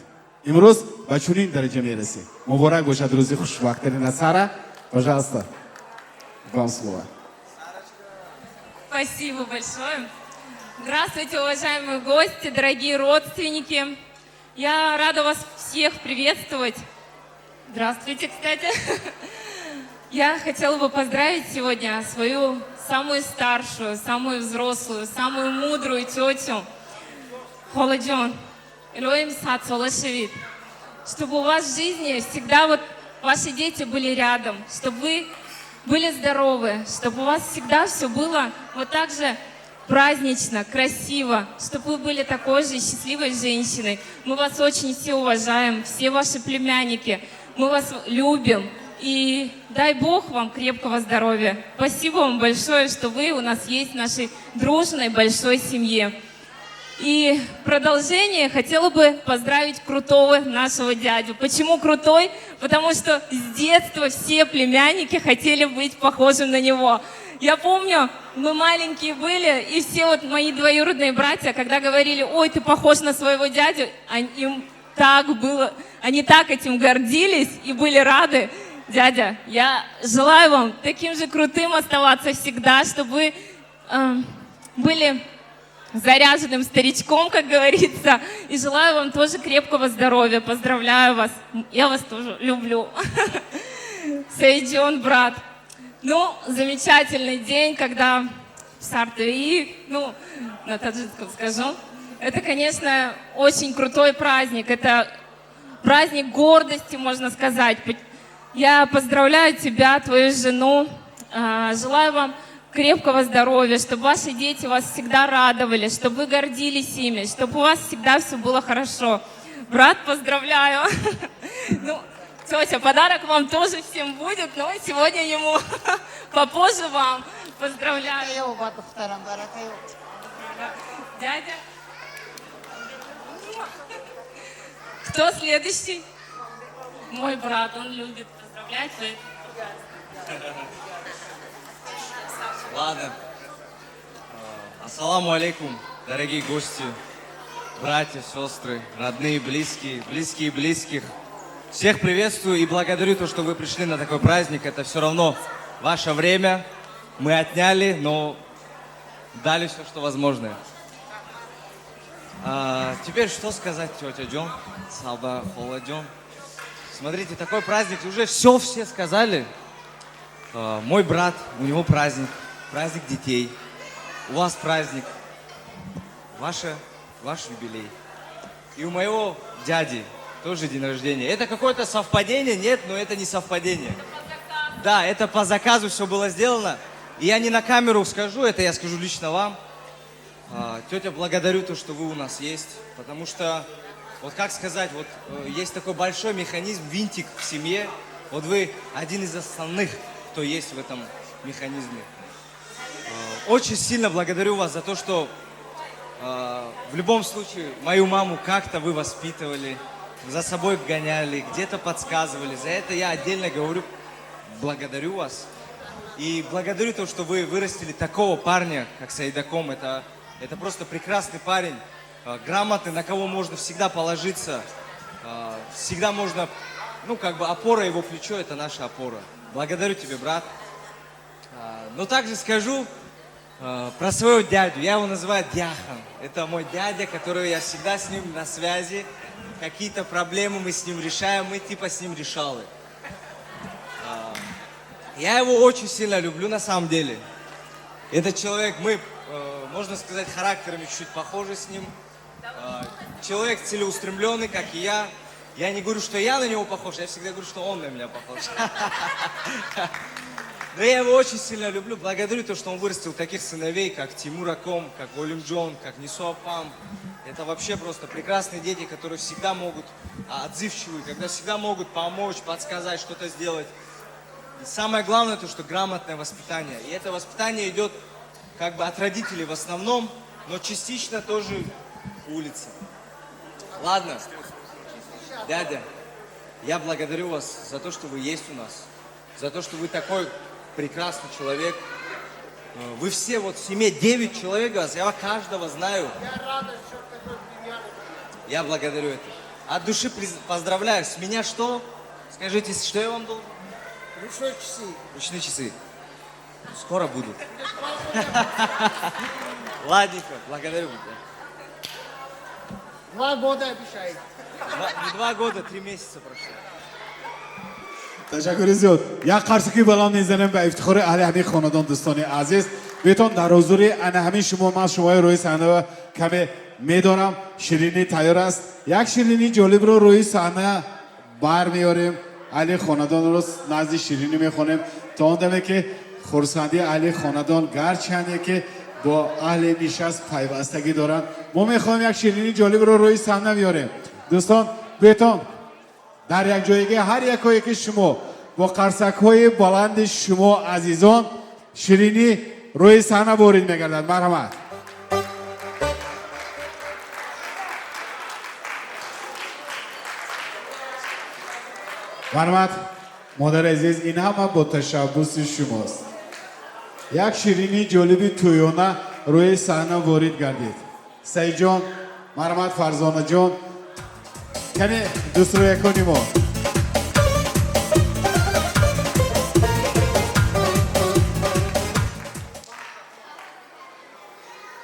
E: имрӯз ба чунин дараҷа мерасӣ. Муборак бошад рӯзи хушбахттарина. Сара, пожалуйста, вам слово.
V: Спасибо большое. Здравствуйте, уважаемые гости, дорогие родственники. Я рада вас всех приветствовать. Здравствуйте, кстати. Я хотела бы поздравить сегодня свою самую старшую, самую взрослую, самую мудрую тетю Холаҷон. Илоҳим, садсола шавед. Чтобы у вас в жизни всегда вот ваши дети были рядом, чтобы вы были здоровы, чтобы у вас всегда все было вот так же празднично, красиво, чтобы вы были такой же счастливой женщиной. Мы вас очень все уважаем, все ваши племянники, мы вас любим. И дай Бог вам крепкого здоровья. Спасибо вам большое, что вы у нас есть в нашей дружной большой семье. И в продолжение хотела бы поздравить крутого нашего дядю. Почему крутой? Потому что с детства все племянники хотели быть похожим на него. Я помню, мы маленькие были, и все вот мои двоюродные братья, когда говорили: «Ой, ты похож на своего дядю», им так было, они так этим гордились и были рады. Дядя, я желаю вам таким же крутым оставаться всегда, чтобы вы были заряженным старичком, как говорится. И желаю вам тоже крепкого здоровья. Поздравляю вас. Я вас тоже люблю. Саиджон, брат. Ну, замечательный день, когда в Сартуи, ну, на таджикском скажу. Это, конечно, очень крутой праздник. Это праздник гордости, можно сказать. Я поздравляю тебя, твою жену. Желаю вам крепкого здоровья, чтобы ваши дети вас всегда радовали, чтобы вы гордились ими, чтобы у вас всегда все было хорошо. Брат, поздравляю. Ну, тетя, подарок вам тоже всем будет, но сегодня ему, попозже вам. Поздравляю. Дядя. Кто следующий? Мой брат, он любит поздравлять.
W: Ладно. Ассаламу алейкум, дорогие гости, братья, сестры, родные, близкие, близкие близких. Всех приветствую и благодарю то, что вы пришли на такой праздник. Это все равно ваше время. Мы отняли, но дали все, что возможное. А теперь что сказать, тетя Джон, Саба Холла Джон? Смотрите, такой праздник, уже все сказали. Мой брат, у него праздник, праздник детей. У вас праздник, ваш юбилей. И у моего дяди тоже день рождения. Это какое-то совпадение? Нет, но это не совпадение. Да, это по заказу все было сделано. И я не на камеру скажу, это я скажу лично вам. Тетя, благодарю то, что вы у нас есть, потому что, вот как сказать, вот есть такой большой механизм, винтик в семье. Вот вы один из основных, кто есть в этом механизме. Очень сильно благодарю вас за то, что в любом случае мою маму как-то вы воспитывали, за собой гоняли, где-то подсказывали. За это я отдельно говорю, благодарю вас. И благодарю то, что вы вырастили такого парня, как Саидаком. Это просто прекрасный парень. грамотный, на кого можно всегда положиться, всегда можно, ну, как бы опора его плечо, это наша опора. Благодарю тебя, брат. Но также скажу про своего дядю. Я его называю Дяхан. Это мой дядя, который я всегда с ним на связи. Какие-то проблемы мы с ним решаем, мы типа с ним решалы. Я его очень сильно люблю на самом деле. Этот человек, мы, можно сказать, характерами чуть-чуть похожи с ним. Человек целеустремленный, как и я. Я не говорю, что я на него похож, я всегда говорю, что он на меня похож. Но я его очень сильно люблю. Благодарю то, что он вырастил таких сыновей, как Тимур Аком, как Олим Джон, как Нисо Пам. Это вообще просто прекрасные дети, которые всегда могут, отзывчивые, когда всегда могут помочь, подсказать, что-то сделать. И самое главное, то, что грамотное воспитание. И это воспитание идет как бы от родителей в основном, но частично тоже улица. Ладно, дядя, я благодарю вас за то, что вы есть у нас, за то, что вы такой прекрасный человек. Вы все вот в семье 9 человек вас, я каждого знаю. Я благодарю это. От души поздравляю. С меня что? Скажите, что я вам должен?
B: Ручные часы.
W: Ручные часы. Скоро будут. Ладненько, благодарю.
B: 2 года обещаете.
W: Не 2 года, 3 месяца прошло.
E: Ташаккури зиёд. Як қарсаки баланд мезанем ба ифтихори аҳли ҳамин хонадон, дӯстони азиз. Бетон дар ҳузури ана ҳамин шумо ман шумои рӯи саҳна каме медорам. Ширинӣ тайёр аст. Як ширинии ҷолибро рӯи саҳна бармеорем. Аҳли хонадонро назди ширинӣ мехонем то он даме ки хурсандии аҳли хонадон гарчанде ки бо аҳли нишаст пайвастагӣ доранд. Мо мехоҳем як ширинии ҷолибро рӯи саҳна биёрем. Дӯстон, бетон дар як ҷойгӣ ҳар якое ки шумо бо қарсакҳои баланди шумо азизон ширинӣ рӯи саҳна ворид мегардад. Марҳамат. Марҳамат, модари азиз, ин ҳама бо ташаббуси шумост. Як ширинии ҷолиби тӯёна рӯи саҳна ворид гардид. Саидҷон, марҳамат, Фарзонаҷон, кане дӯстрӯякони мо.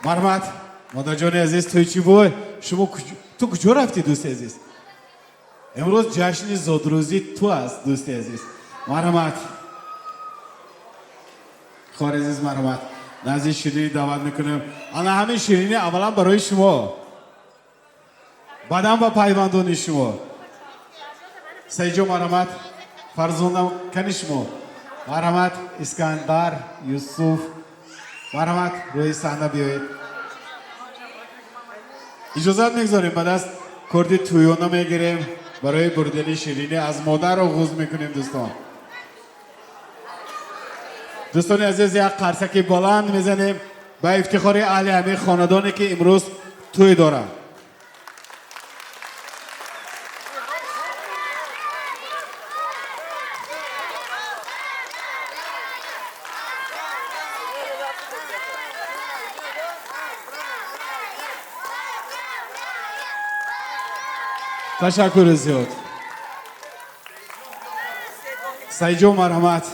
E: Марҳамат, модарҷони азиз, тӯй чӣ бой? Шумо ту куҷо рафтӣ, дӯсти азиз? Имрӯз ҷашни зодрӯзӣ ту аст, дӯсти азиз. Марҳамат. Хоҳари азиз, марҳамат. Назди ширинӣ даъват мекунем. Ана ҳамин ширинӣ аввалан барои шумо, баъдан ба пайвандони шумо. Саидҷон, марҳамат. Фарзона, кани шумо. Марҳамат, Искандар, Юсуф. Марҳамат, рӯи саҳна биёед. Иҷозат мегузорем, ба даст корди тӯёна мегирем. Барои бурдани ширинӣ аз модар оғоз мекунем, дӯстон. Дӯстони азиз, як қарсаки баланд мезанем ба ифтихори аҳли ҳамин хонадоне ки имрӯз тӯй доранд. Ташаккури зиёд. Саидҷон, марҳамат.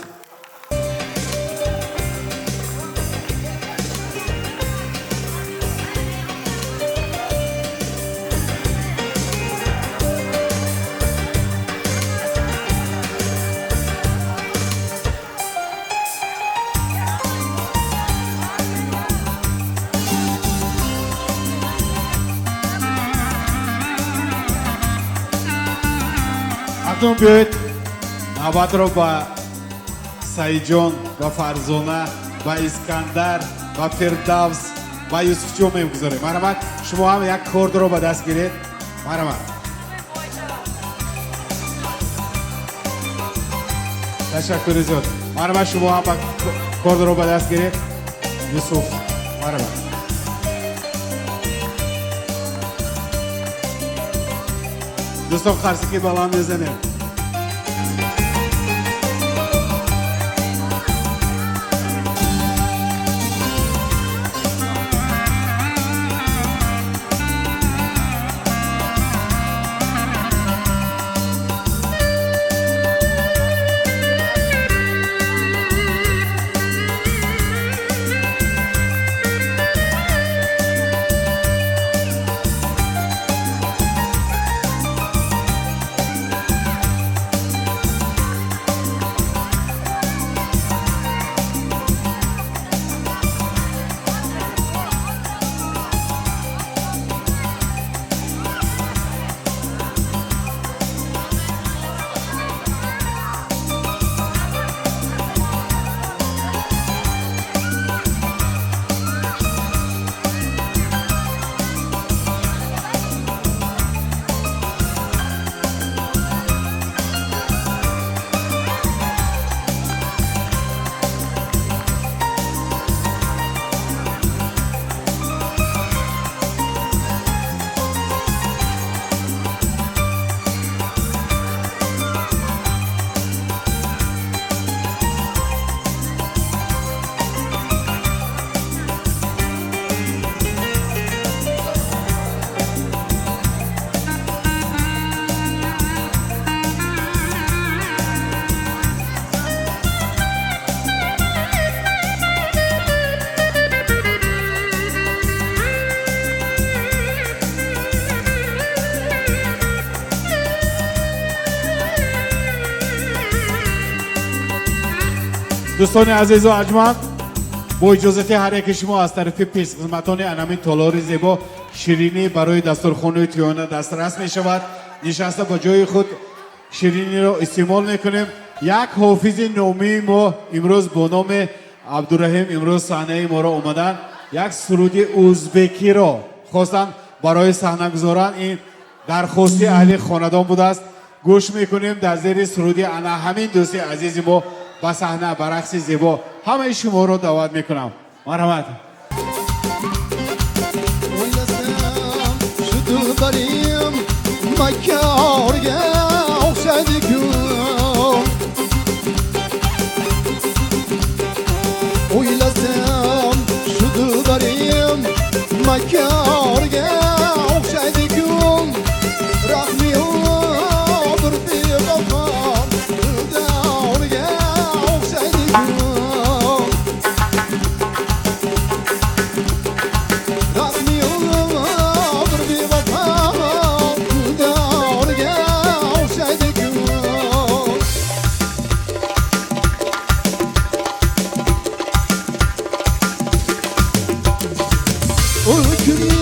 E: Акнун биёед навбатро ба Саидҷон, ба Фарзона, ба Искандар, ба Фирдавс, ба Юсуфҷон мегузорем. Марҳамат, шумо ҳам як кордро ба даст гиред. Марҳамат. Ташаккури зиёд. Марҳамат, шумо ҳам кордро ба даст гиред. Юсуф, марҳамат. Дӯстон, қарсаки баланд мезанем. Дӯстони азизу арҷманд, бо иҷозати ҳар яки шумо аз тарафи пешхизматони анамин толори зебо ширинӣ барои дастурхонаи тӯёна дастрас мешавад. Нишаста ба ҷои худ шириниро истеъмол мекунем. Як ҳофизи номии мо имрӯз бо номи Абдураҳим имрӯз саҳнаи моро омаданд. Як суруди узбекиро хостанд барои саҳна гузоранд. Ин дархости аҳли хонадон будааст. Гӯш мекунем дар зери суруди ана ҳамин дӯсти азизи мо ба саҳна ба рақси зебо ҳамаи шуморо даъват мекунам. Марҳамат.
G: O'ylasam shu dilbarim makkorga o'xshaydi-ku. O'ylasam shu dilbarim makkorga o'xshaydi-ku. Rahmi yo'q bir bevafo dildorga o'xshaydi-ku. Rahmi yo'q bir bevafo dildorga o'xshaydi-ku. O'lkir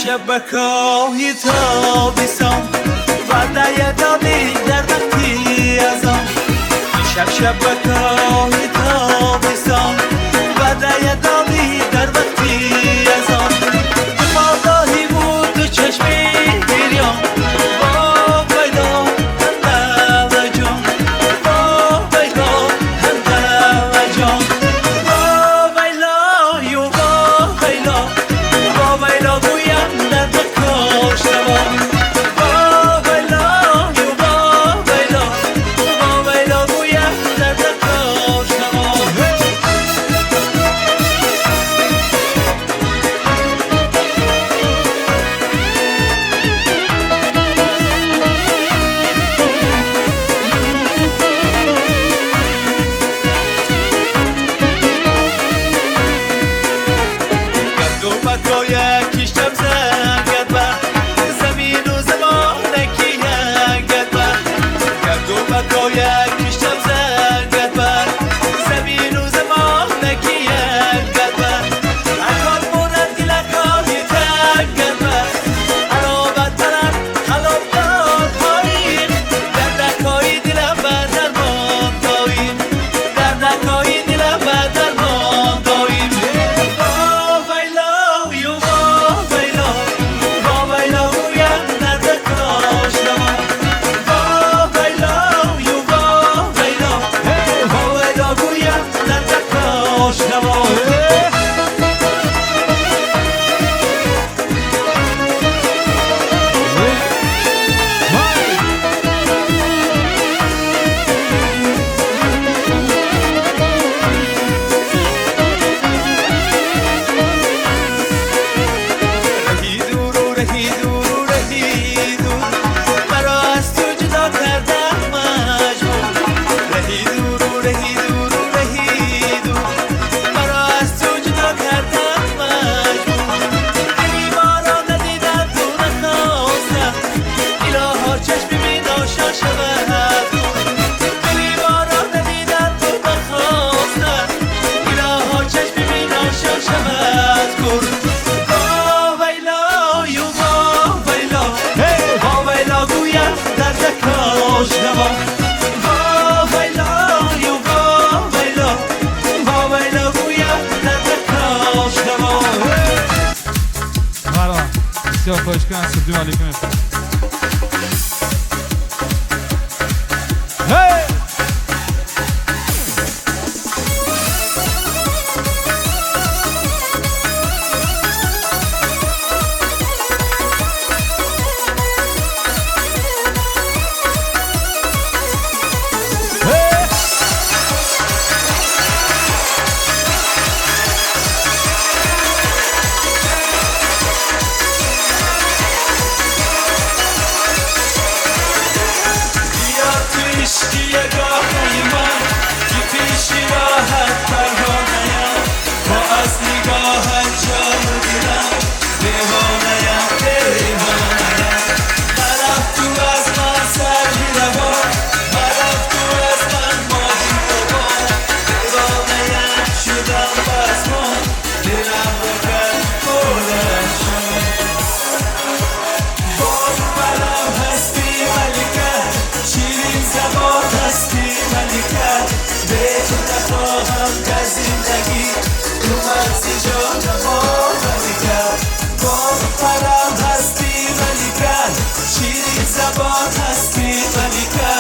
D: Шаб шаб ба коҳи тобистон, ваъдая додӣ дар вақти азон. Шаб шаб ба коҳи тобистон, ваъдая додӣ дар вақти азон. Ту фодоҳӣ буд ту чашми гирён, вовайдо ҳандалаҷон, вовайдо ҳандалаҷон. Вовайлою вовайло, вовайло гӯям дард коштавон. Вовайлою вовайло, вовайло гӯям дард коштавон. Гардум ба коя киштам зангат ба замину замонаки янгат ба. Гардум ба коя киштам зангат ба замину замонаки янгат ба. Акон бурад дилакони тангат ба, аловат баланд халобдор поин. Дардакои дилам ба дармон доим, дардакои дилам ба дармон доим. Вовайлою вовайло, вовайло гӯям дард коштавон. Вовайлою вовайло, вовайло гӯям дард коштавон. Раҳи дуру раҳи дуру раҳи дур, маро аз ту ҷудо кардам маҷбур. Раҳи дуру раҳи дуру раҳи дур, маро аз ту ҷудо кардам маҷбур. Дили моро надидам ту нахостам, илоҳо чашми биношо шавад кур. Дили моро надидам ту нахостам, илоҳо чашми биношо шавад кур. Вовайлою вовайло, вовайло гӯям дард кошнавон. Вовайлою вовайло, вовайло гӯям дард кошнавон.
H: Марҳабо, бисёр хоҳиш кунам, Субдин Аликумов. Hey!
D: Бیا تو عشقی یگانه من که پیش راحت پروانه‌ام، با از نگاهت جان و دلم دیوانه‌ام دیوانه‌ام. مرفت تو از من سر روان، مرفت تو از من ماهی روان. دیوانه‌ام شدم بس من، دلم را کرد پرشان. با پرم هستی ملکه، شیرین زبان هستی ملکه. به تو نخواهم در زندگی، تو مغزی جانم ملکه. با پرم هستی ملکه، شیرین زبان هستی ملکه.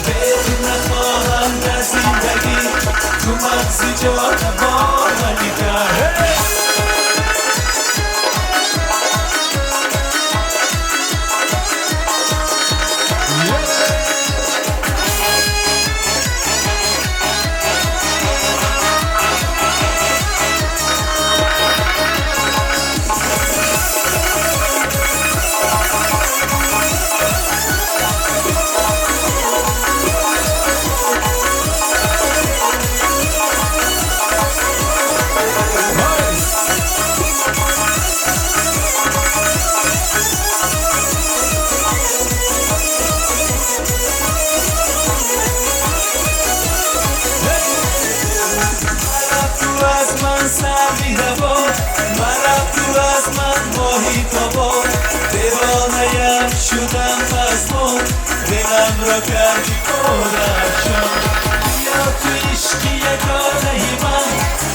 D: به تو نخواهم در زندگی، تو مغزی جانم ملکه. Маро ту аз ман моҳи тобон, девонаям шудам мазмун, дилам ро кардӣ пурафшон. Биё ту ишқи ягонаи ман,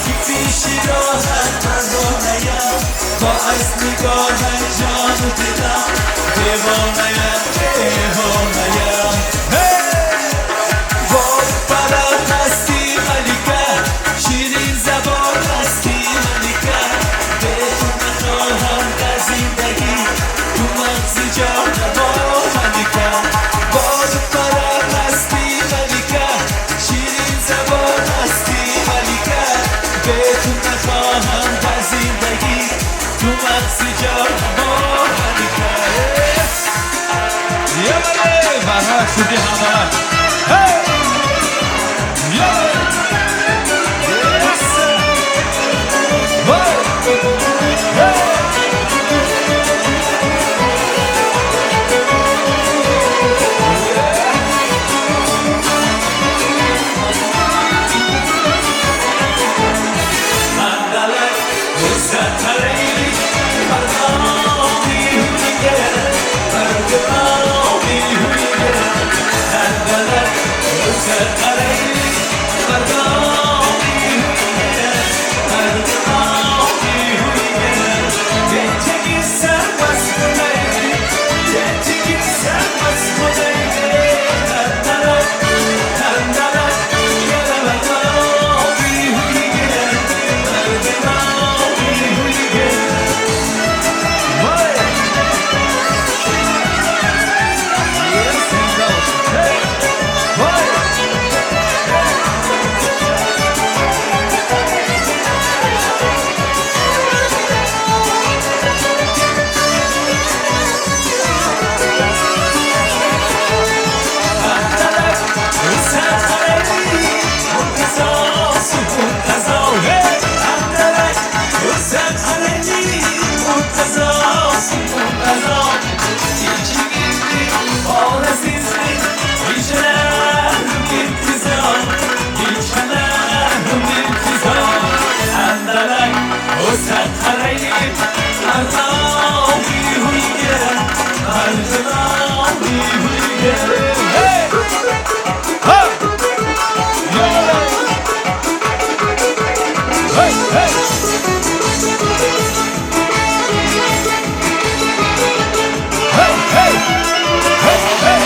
D: ки пеши роҳат парвонаям, то аз нигоҳат ҷону дилам, девонаям, девонаям. Вой парам ҳастӣ малика, ширин забон ҳастӣ малика, бе ту нахоҳам дар зиндагӣ, ту мағзи ҷонам малика. Вой парам ҳастӣ малика, ширин забон ҳастӣ малика, бе ту нахоҳам дар зиндагӣ, ту мағзи ҷонам малика.
H: Яле, марҳамат, суди ҳамдалак. Яле! Yes! Вай! Hey!
D: Mandalak, Musatareyli, Parmağımı hüyge, Parmağımı hüyge. Mandalak, Musatareyli, Parmağımı hüyge, Parmağımı hüyge. Gece gitsen basmadaydı, gece gitsen basmadaydı. Mandalak, mandalak, yaralamağımı hüyge, Parmağımı hüyge.
H: Vay! Yes, зинда бошед. Hey! Вай!
D: Mandalak, Musatareyli, Muntazor, muntazor. Mandalak, Musatareyli, muntazor, muntazor. İçimizli, orazizli, içerim intizar, içerim intizar. Mandalak, Musatareyli, Parmağımı hüyge, parmağımı hüyge.
H: Hey! Ha! Яле! Hey, hey! Hey, hey! Hey, hey! Hey!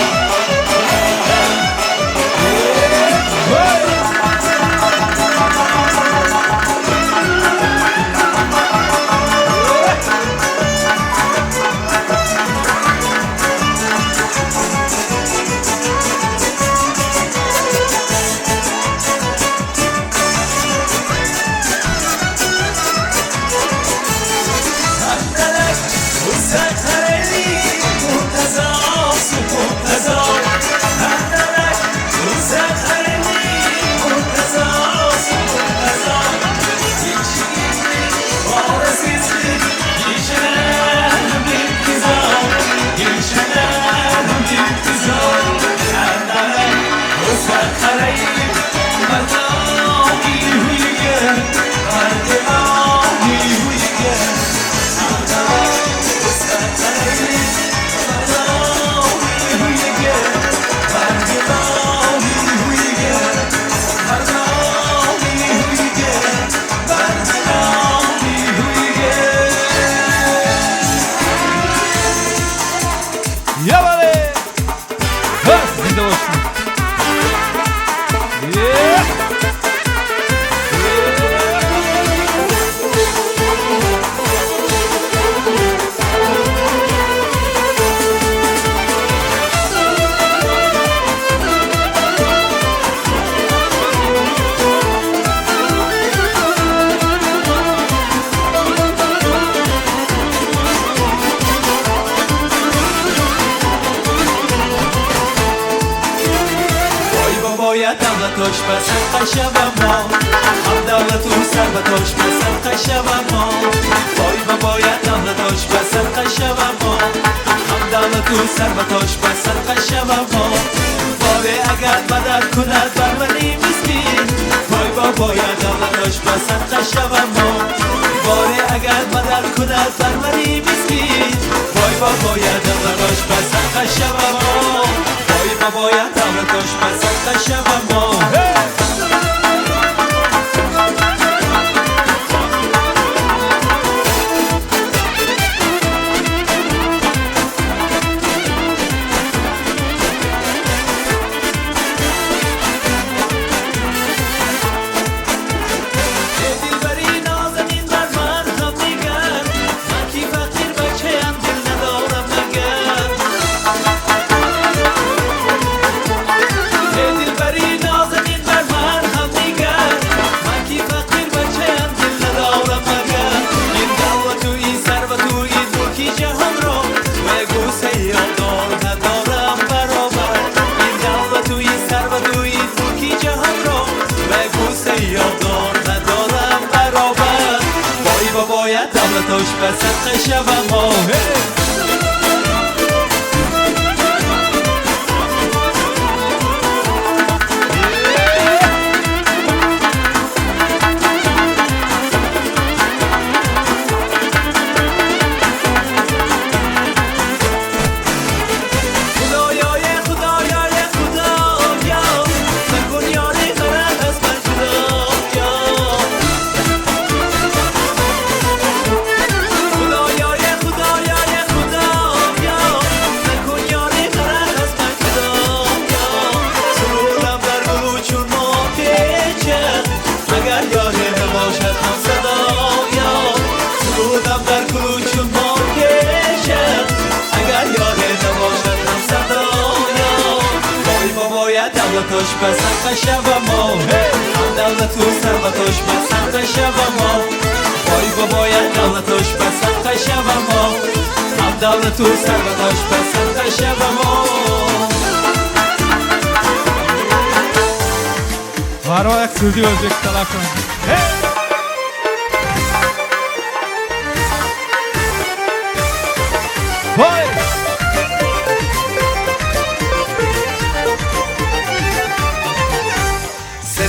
D: Mandalak, Musatareyli, muntazor, muntazor. Mandalak, Musatareyli, muntazor, muntazor. İçimizli, orazizli, içerim intizar, içerim intizar. Mandalak, Musatareyli, parmağımı hüyge, parmağımı hüyge.
H: Яле! Ха! Зинда бошед. Yeah!
D: Вой бобоя давлатош ба садқа шавам мо, ҳам давлату сарватош ба садқа шавам мо. Вой бобоя давлатош ба садқа шавам мо, ҳам давлату сарватош ба садқа шавам мо. Боре агар бадал кунад бар мани мискин, вой бобоя давлатош ба садқа шавам мо. Боре агар бадал кунад парвари мискин, вой бобоя давлатош ба садқа шавам мо, вой бобоя давлатош ба садқа шавам мо. Давлатош ба садқа шавам мо. Худоёе, Худоёе, Худоё, макун ёри маро аз ман ҷудоё. Худоёе, Худоёе, Худоё, макун ёри маро аз ман ҷудоё. Сурурам дар гулӯ чун моҳ печад, агар ёре набошад ҳамсадоё. Сурурам дар гулӯ чун моҳ печад, агар ёре набошад ҳамсадоё. Вой бобоя давлатош ба садқа шавам мо, ҳам давлату сарватош ба садқа шавам мо. Вой бобоя давлатош ба садқа шавам мо, ҳам давлату сарватош ба садқа шавам мо.
H: Варо як сурди ӯзбек талаб кунам. Вой!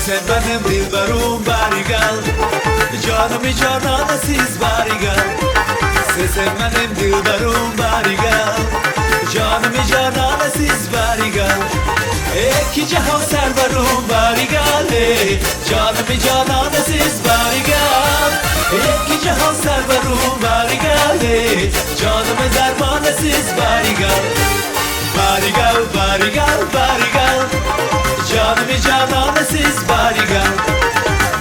D: Sen benim dilberum barigal, canım canan siz barigal. Sen benim dilberum barigal, canım canan siz barigal. Eki cihan serverum barigal, canım canan siz barigal. Eki cihan serverum barigal, canım derman siz barigal. Barigal, barigal, barigal, canım canan siz barigal.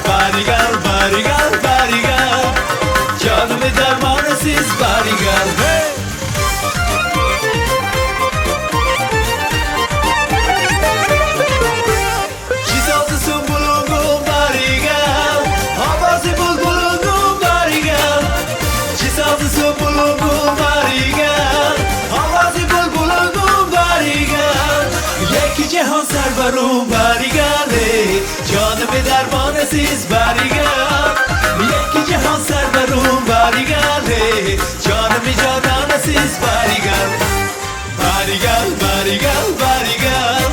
D: Barigal, barigal, barigal, canım derman siz barigal. Hey! Çizaltısın bulungun barigal, havası bulbulungun barigal. Çizaltısın bulungun barigal, havası bulbulungun barigal. Yeki cihan serverum barigal, canım derman siz barigal. Yeki cihan serverum barigal, canım canan siz barigal. Barigal, barigal, barigal,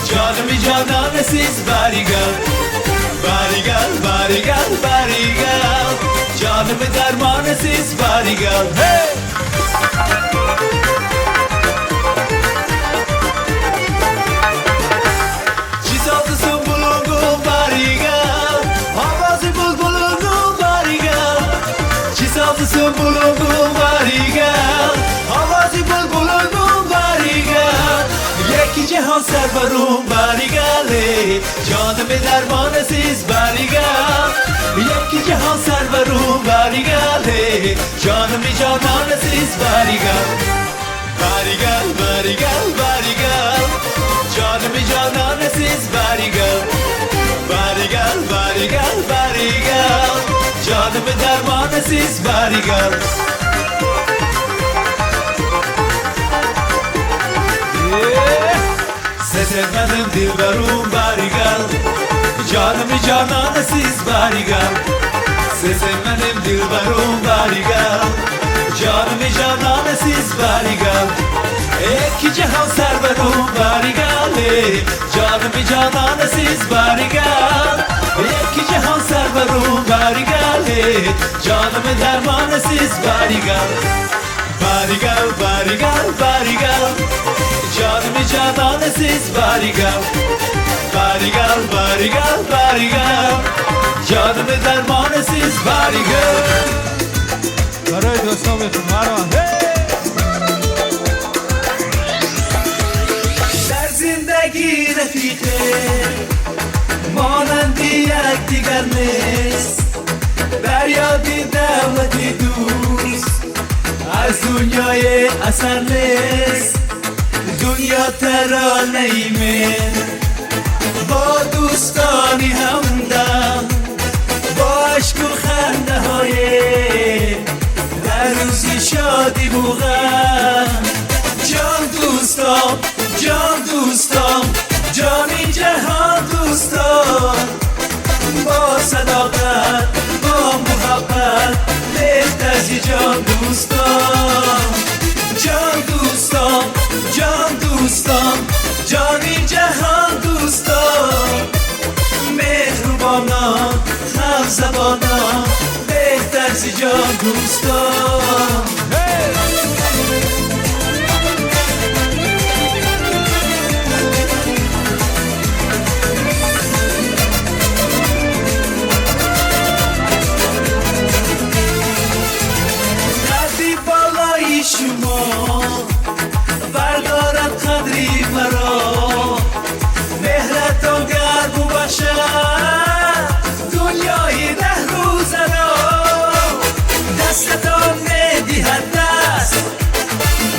D: canım canan siz barigal. Barigal, barigal, barigal, canım derman siz barigal. Hey! Çizaltısın bulungun barigal, havası bulbulungun barigal. Çizaltısın bulungun barigal, havası bulbulungun barigal. Yeki cihan serverum barigal, canım derman siz barigal. Yeki cihan serverum barigal, canım canan siz barigal. Barigal, barigal, barigal, canım canan siz barigal. Barigal, barigal, barigal, canım derman siz barigal. Sen benim dilberum barigal, canım canan siz barigal. Sen benim dilberum barigal, canım canan siz barigal. Eki cihan serverum barigal, canım canan siz barigal. Eki cihan serverum barigal, Ҷоним дармонasiz barigal. Barigal, barigal, barigal. Ҷоним ҷононasiz barigal. Barigal, barigal, barigal. Ҷоним дармонasiz barigal.
H: Барои дӯстон мехонам.
D: Дар зиндагӣ рафиқе монанди якдигар нест. Дар ёди давлати дӯст аз дунёи асар нест. Дунё таронаи меҳр бо дӯстони ҳамдам, бо ашку хандаҳое дар рӯзи шодиву ғам. Ҷон дӯстон, ҷон дӯстон, ҷони ҷаҳон дӯстон, бо садоқат, бо муҳаббат беҳтар зи ҷон дӯстон. Ҷон дӯстон, ҷон дӯстон, ҷони ҷаҳон дӯстон, меҳрубонон, ҳамзабонон, беҳтар зи ҷон дӯстон. Қадри болои шумо бардорад қадри маро, меҳратон гар бубахшад дунёи даҳ рӯзаро. Дастатон медиҳад даст,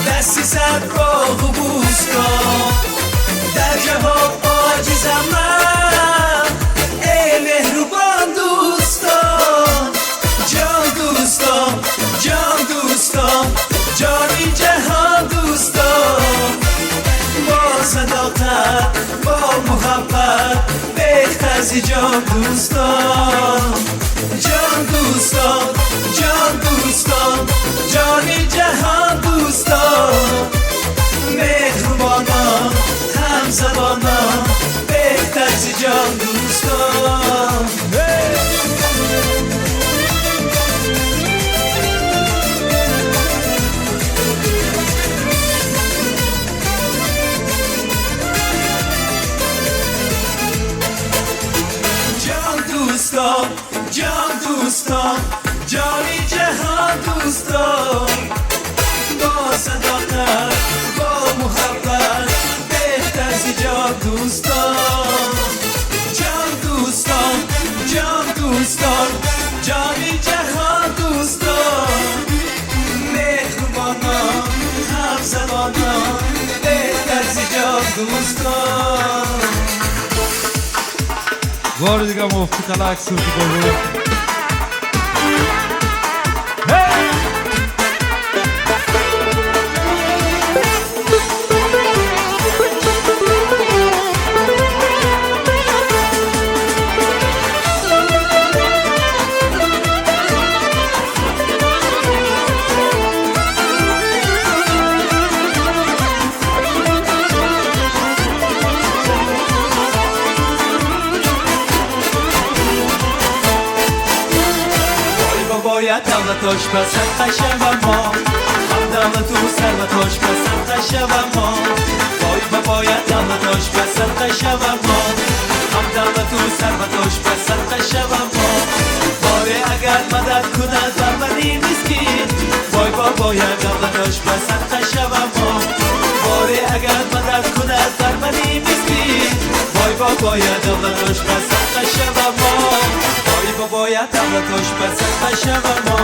D: дасти сад боғу бӯстон. Дар ҷавоб оҷизам ман, эй меҳрубон дӯстон. Ҷон дӯстон, ҷон дӯстон, ҷони ҷаҳон дӯстон, бо садоқат, бо муҳаббат беҳтар зи ҷон дӯстон. Ҷон дӯстон, ҷон дӯстон, ҷони ҷаҳон дӯстон, меҳрубонон, ҳамзабонон, беҳтар зи ҷон дӯстон. Ҷон дӯстон, ҷон дӯстон, ҷони ҷаҳон дӯстон, бо садоқат, бо муҳаббат беҳтар зи ҷон дӯстон. Ҷон дӯстон, ҷон дӯстон, ҷони ҷаҳон дӯстон, меҳрубонон, ҳамзабонон, беҳтар зи ҷон дӯстон.
H: Бори дигар мувофиқи талак сурди бобо.
D: Давлатош ба садқа шавам мо, ҳам давлату сарватош ба садқа шавам мо. Вой бобоя давлатош ба садқа шавам мо, ҳам давлату сарватош ба садқа шавам мо. Боре агар мадад кунад бар мани мискин, вой бобоя давлатош ба садқа шавам мо. Боре агар мадад кунад бар мани мискин, вой бобоя давлатош ба садқа шавам мо. Вой бобоя давлатош ба садқа шавам мо.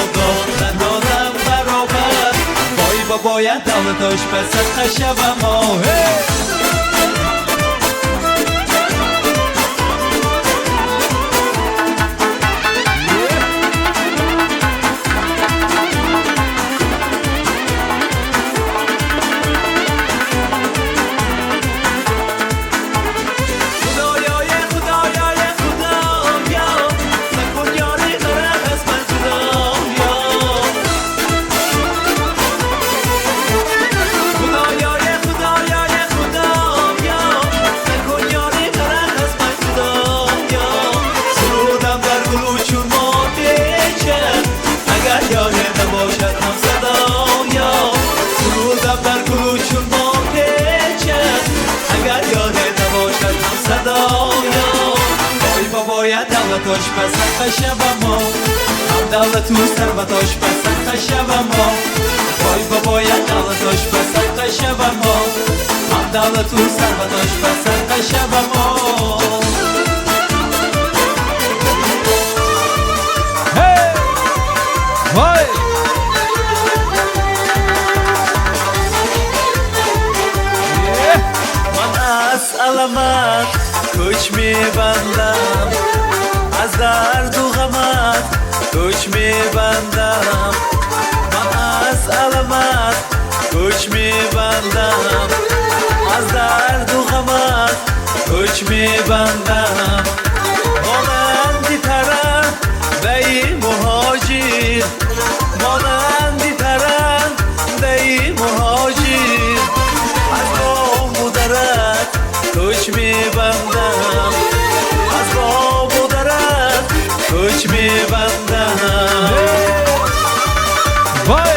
D: Ёдон надонам баробар вой бобоя давлатош ба садқа шавамо. Давлатош ба садқа шавамо, ҳам давлату сарватош ба садқа шавамо. Вой бобоя давлатош ба садқа шавамо, ҳам давлату сарватош ба садқа шавамо.
H: Вой!
D: Ман аз аламат кӯч мебандам, аз дарду ғамат кӯч мебандам. Ман аз аламат кӯч мебандам, аз дарду ғамат кӯч мебандам. Монанди паррандаи муҳоҷир, монанди паррандаи муҳоҷир, аз бому дарат кӯч мебандам, аз бому дарат кӯч мебандам.
H: Вой!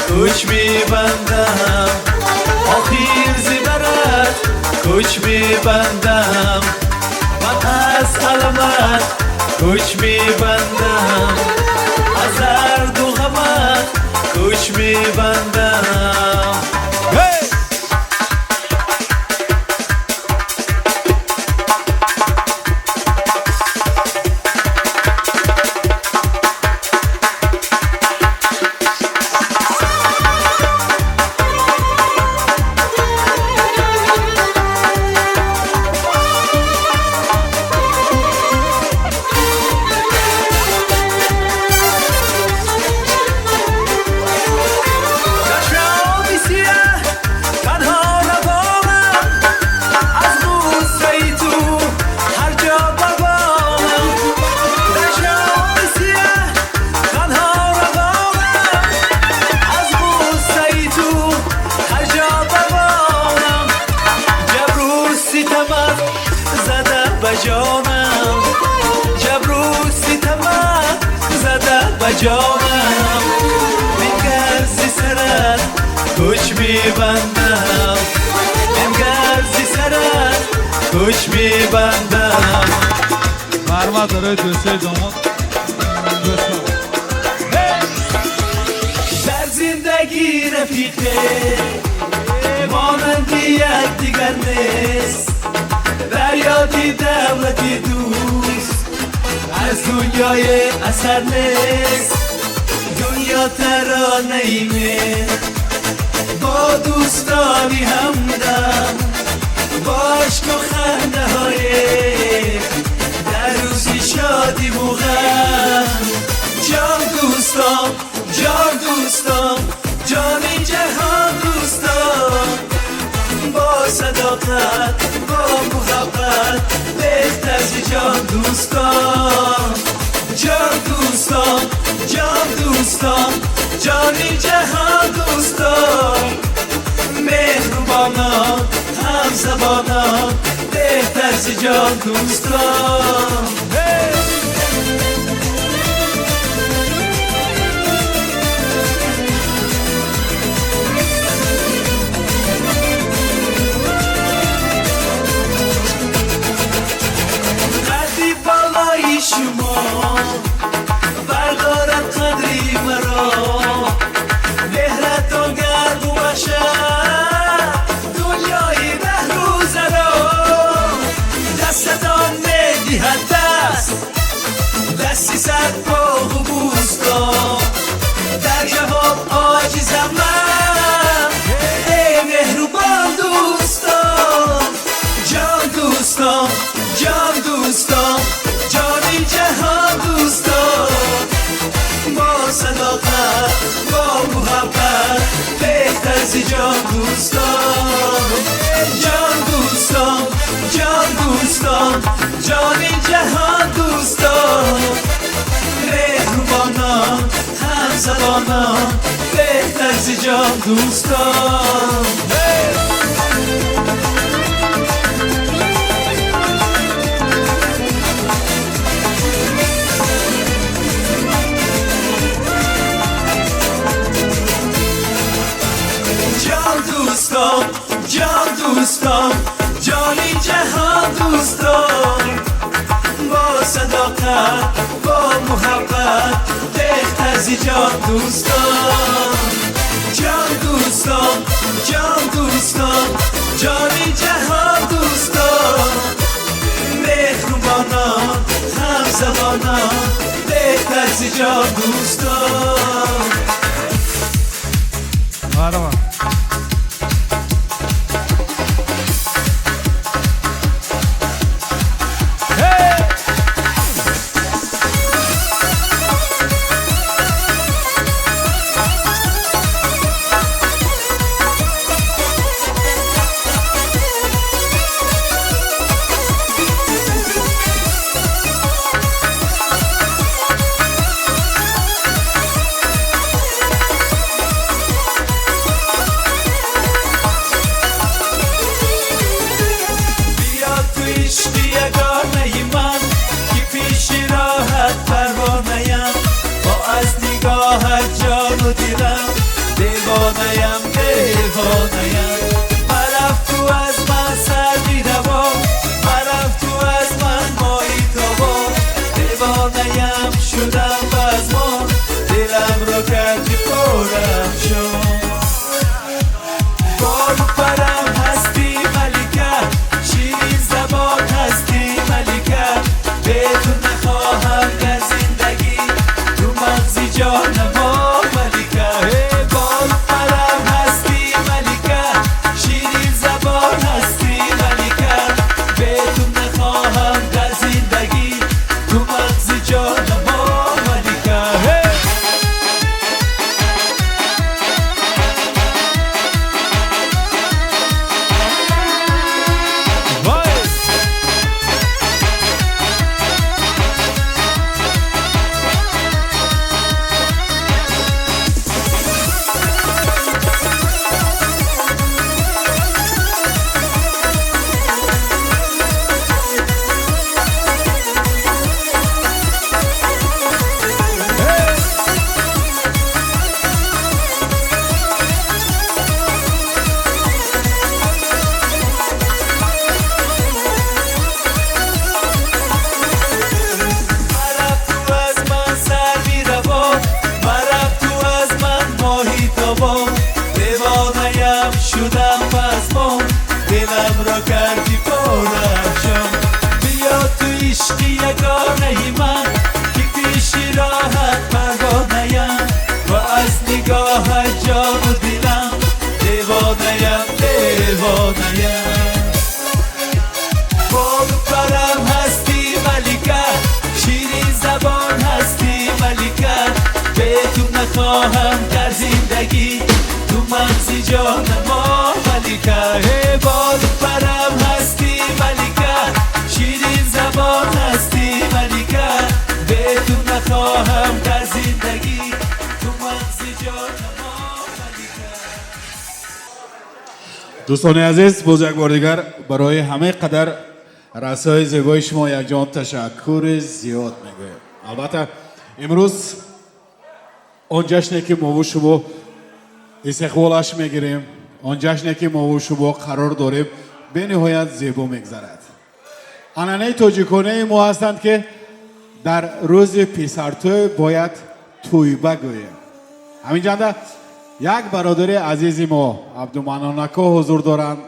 D: Кӯч мебандам, охир зи барат кӯч мебандам. Ман аз аламат кӯч мебандам, аз дарду ғамат кӯч мебандам. Ҷонам бигар зи сарат кӯч мебандам, бигар зи сарат кӯч мебандам.
H: Марҳамат барои дӯстои домод.
D: Дар зиндагӣ рафиқе монанди якдигар нест, дар ёди давлати дӯст аз дунёи асар нест. Дунё таронаи меҳр бо дӯстони ҳамдам, бо ашку хандаҳое дар рӯзи шодиву ғам. Ҷон дӯстон, ҷон дӯстон, ҷони ҷаҳон дӯстон, бо садоқат, бо муҳаббат беҳтар зи ҷон дӯстон. Ҷон дӯстон, ҷон дӯстон. دوستان، جانی جهان دوستان، مهربانان همزبانان، بهتر ز جان دوستان. قدی بالای شما بردارد قدری مرا، مهرتان گرد و باشد دنیای ده روزه را. دستتان میدهد دست، دستی صد باغ و بوستان، در جواب عاجزم من ای مهربان دوستان. جان دوستان، جان دوستان، جانی جهان دوستان، با صداقت با محبت بهتر ز جان دوستان. جان دوستان، جان دوستان، جانی جهان دوستان، مهربانان همزبانان، بهتر ز جان دوستان. جان دوستان، جان دوستان، جانی جهان دوستان، با صداقت با محبت بهتر ز جان دوستان. جان دوستان، جان دوستان، جانی جهان دوستان، مهربانان همزبانان، بهتر ز جان دوستان.
H: Марҳамат.
D: خواهم در زندگی تو مغزی جان ما ملیکه، باد پرم هستی ملیکه، شیرین زبان هستی ملیکه، به تو نخواهم در زندگی تو
E: Дӯстони азиз, боз як бор дигар барои ҳамаи қадар расои зебои шумо якҷон ташаккури зиёд мегӯем. Албатта, имрӯз он ҷашне ки мову шумо истиқболаш мегирем, он ҷашне ки мову шумо қарор дорем, бениҳоят зебо мегзарад. Анъанаи тоҷиконаи мо ҳастанд, ки дар рӯзи писартӯй бояд тӯйба гӯем. Ҳамин ҷанда як бародари азизи мо Абдуманонако ҳузур доранд.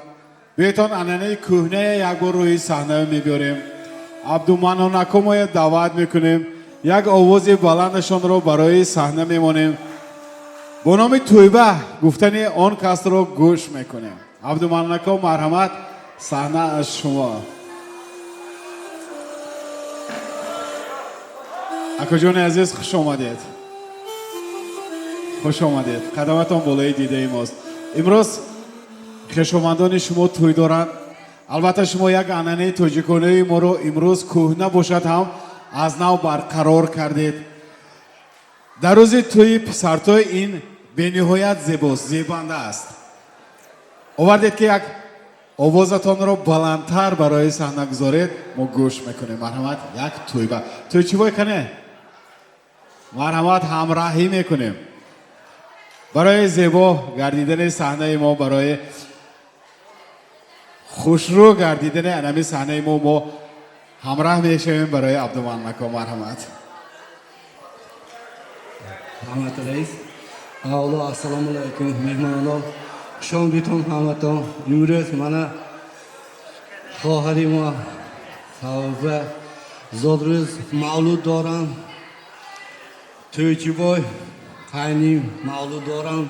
E: Биётон анъанаи кӯҳнае як бор рӯи саҳна мебиёрем. Абдуманонако мо даъват мекунем, як овози баландашонро барои саҳна мемонем. Бо номи тӯйба гуфтани он касро гӯш мекунем. Абдуманонако, марҳамат, саҳна аз шумо. Акаҷони азиз, хуш омадед. Хуш омадед. Қадаматон болои дидаи мост. Имрӯз хешовандони шумо тӯй доранд. Албатта, шумо як анъанаи тоҷиконаи моро имрӯз кӯҳна бошад ҳам аз нав барқарор кардед. Дар рӯзи тӯйи писартӯй ин бениҳоят зебост, зебанда аст. Овардед ки як овозатонро баландтар барои саҳна гузоред, мо гӯш мекунем. Марҳамат, як тӯйба. Тӯй чӣ бой кане? Марҳамат, ҳамраҳӣ мекунем. Барои зебо гардидани саҳнаи мо, барои хушрӯ гардидани анами саҳнаи мо, мо ҳамраҳ мешавем барои Абдуманонако. Марҳамат.
J: Раҳмат, раис. Аввало, ассалому алайкум, меҳмонон. Хуш омадитон ҳаматон. Имрӯз мана хоҳари мо Савба зодрӯз мавлуд доранд. Тӯйчибой қайним мавлуд доранд.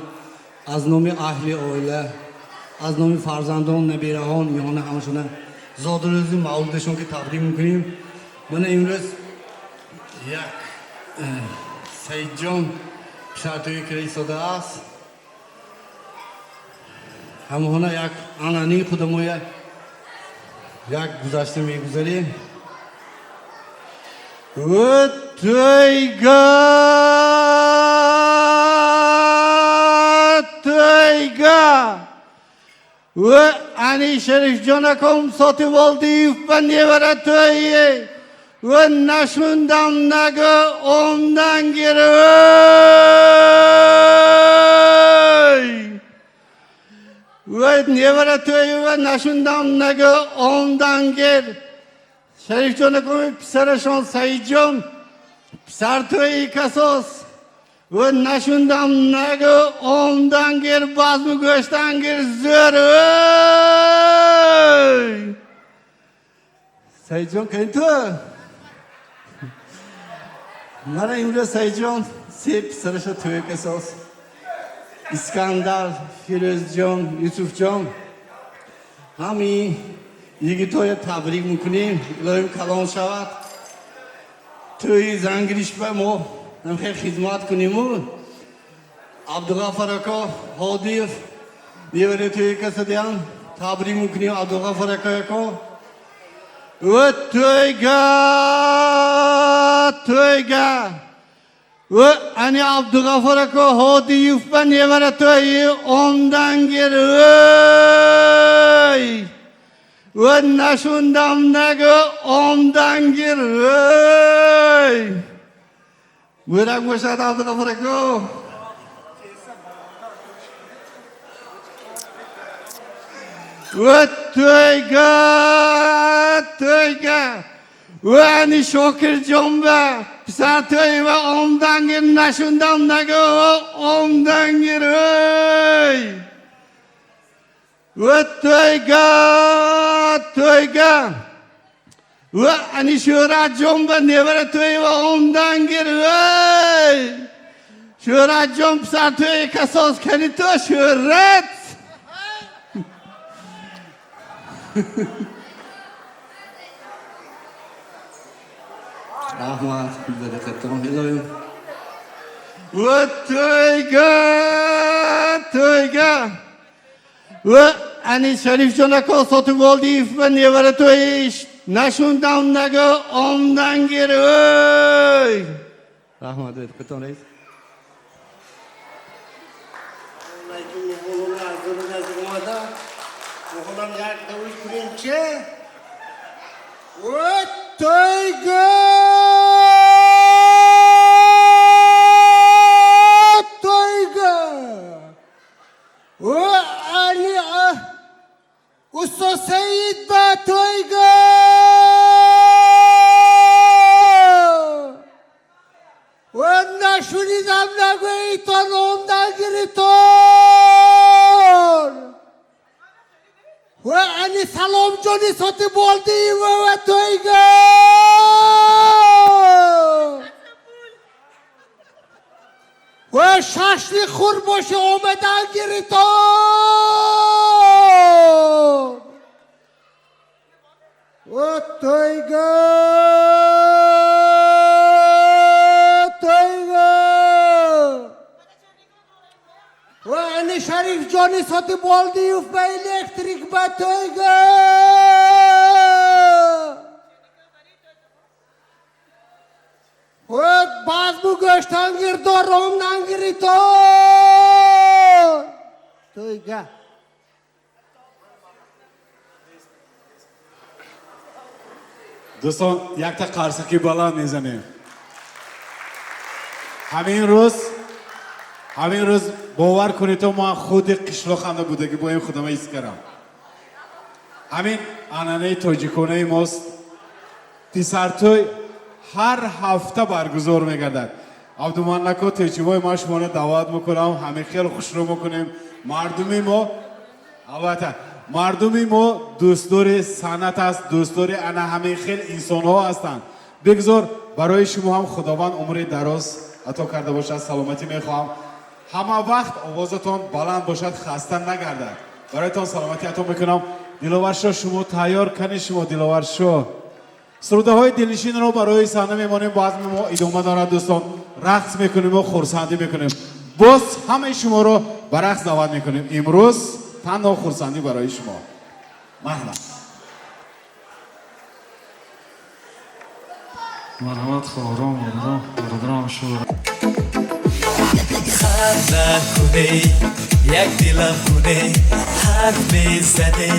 J: Аз номи аҳли оила, аз номи фарзандон, набираҳон, инҳона ҳамашона зодрӯзи мавлудашон ки табрик мекунем. Мана имрӯз як Саидҷон писартӯи кира истодааст. Ҳамоҳона як анъанаи худамоя як гузашта мегузарем. Тӯйга, тӯйга. Ани Шарифҷон аком Сотиволдиев ба невара тӯйе. Ва нашундам нагӯ омдан гир. Ва невара тӯйе ва нашундам нагӯ омдан гир. Шарифҷон аком писарашон Саидҷон писар тӯйи касос. Ва нашундам нагӯ омдан гир, базму гӯштан гир зӯр. Саидҷон, кани ту? Мана имрӯз Саидҷон се писараша тӯй касос. Искандар, Фирӯзҷон, Юсуфҷон. Ҳамин йигитоя табрик мекунем. Илоҳим калон шавад. Тӯйи зангириш ба мо хел хизмат куниму. Абдуғафар ака Ҳодиев невари тӯйи касадиям табрик мекунем Абдуғафар ака ака. Ва тӯйга, тӯйга. Ва ани Абдуғафар ака Ҳодиев ба невара тӯйи омдан гир. Ой! Ва нашундам нагӯ омдан гир. Ой! Мурак бошад Абдуғафар ака. Ва тӯйга, тӯйга. Ва ани Шокирҷон ба писар тӯйи ва омдан гир, нашундам нагӯ омдан гир. Ой! Ва тӯйга, тӯйга. Ва ани Шӯҳратҷон ба невара тӯйи ва омдан гир. Ой! Шӯҳратҷон писар тӯйи касос кани ту Шӯҳрат. Раҳмат, баракатон илоҳим. Ва тӯйга, тӯйга. Ва ани Шарифҷон ака Сотиволдиев ба невара тӯйи нашундам нагӯ омдан гир. Ой! Раҳмат, баракатон раис.
B: Оғлам як давиш кунем че? О, тойга! Тойга! О, Али, Усто Саид ба тойга! О, нашунидам нагӯитон омдан гиритон! Ва ани Саломҷони Сотиболдиева ва тойга! Ва шашлик хӯр боши омадан гиритон! Ва тойга! Тойга! Ва ани Шарифҷони Сотиболдиев ба электрик ба тойга! Ва базму гӯштангир дором нангиритон! Тойга!
E: Дӯстон, якта қарсаки баланд мезанем. Ҳамин рӯз бовар кунед, то ман худи қишлоқанда будагӣ бо ин худама ҳис кардам. Ҳамин анъанаи тоҷиконаи мост. Писартӯй ҳар ҳафта баргузор мегардад. Абдуманнако Течибой, ман шуморо даъват мекунам, ҳамин хеле хушрӯ мекунем. Мардуми мо, албатта, мардуми мо дӯстдори санъат аст, дӯстдори ана ҳамин хел инсонҳо ҳастанд. Бигзор барои шумо ҳам Худованд умри дароз ато карда бошад, саломатӣ мехоҳам. Ҳама вақт овозатон баланд бошад, хаста нагардад. Бароятон саломатӣ ато мекунам. Диловаршо, шумо тайёр кани шумо, Диловаршо. Сурудаҳои дилнишинро барои саҳна мемонем, базми мо идома дорад, дӯстон. Рақс мекунем ва хурсандӣ мекунем. Боз ҳамаи шуморо ба рақс даъват мекунем. Имрӯз танҳо хурсандӣ барои шумо. Марҳамат.
H: Марҳамат, хоҳарон, модарон, бародарон, шумо.
D: Ханда куне, як дилам куне, ҳарф мезане,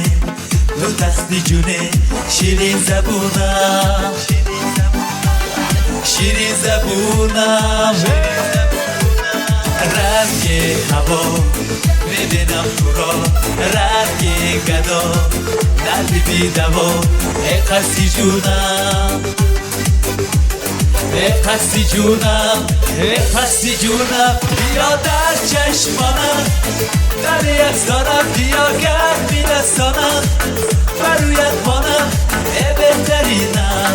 D: ду тахти ҷуне, ширин забунам, ширин забунам. Ранги ҳаво мебинам туро, ранги гадо, дарди бедаво, эй қасди ҷунам, эй қасди ҷунам, эй қасди ҷунам. Биё дар чашмонам, дар як зорам, биё гарми дастонам, бар рӯят монам, эй беҳтаринам,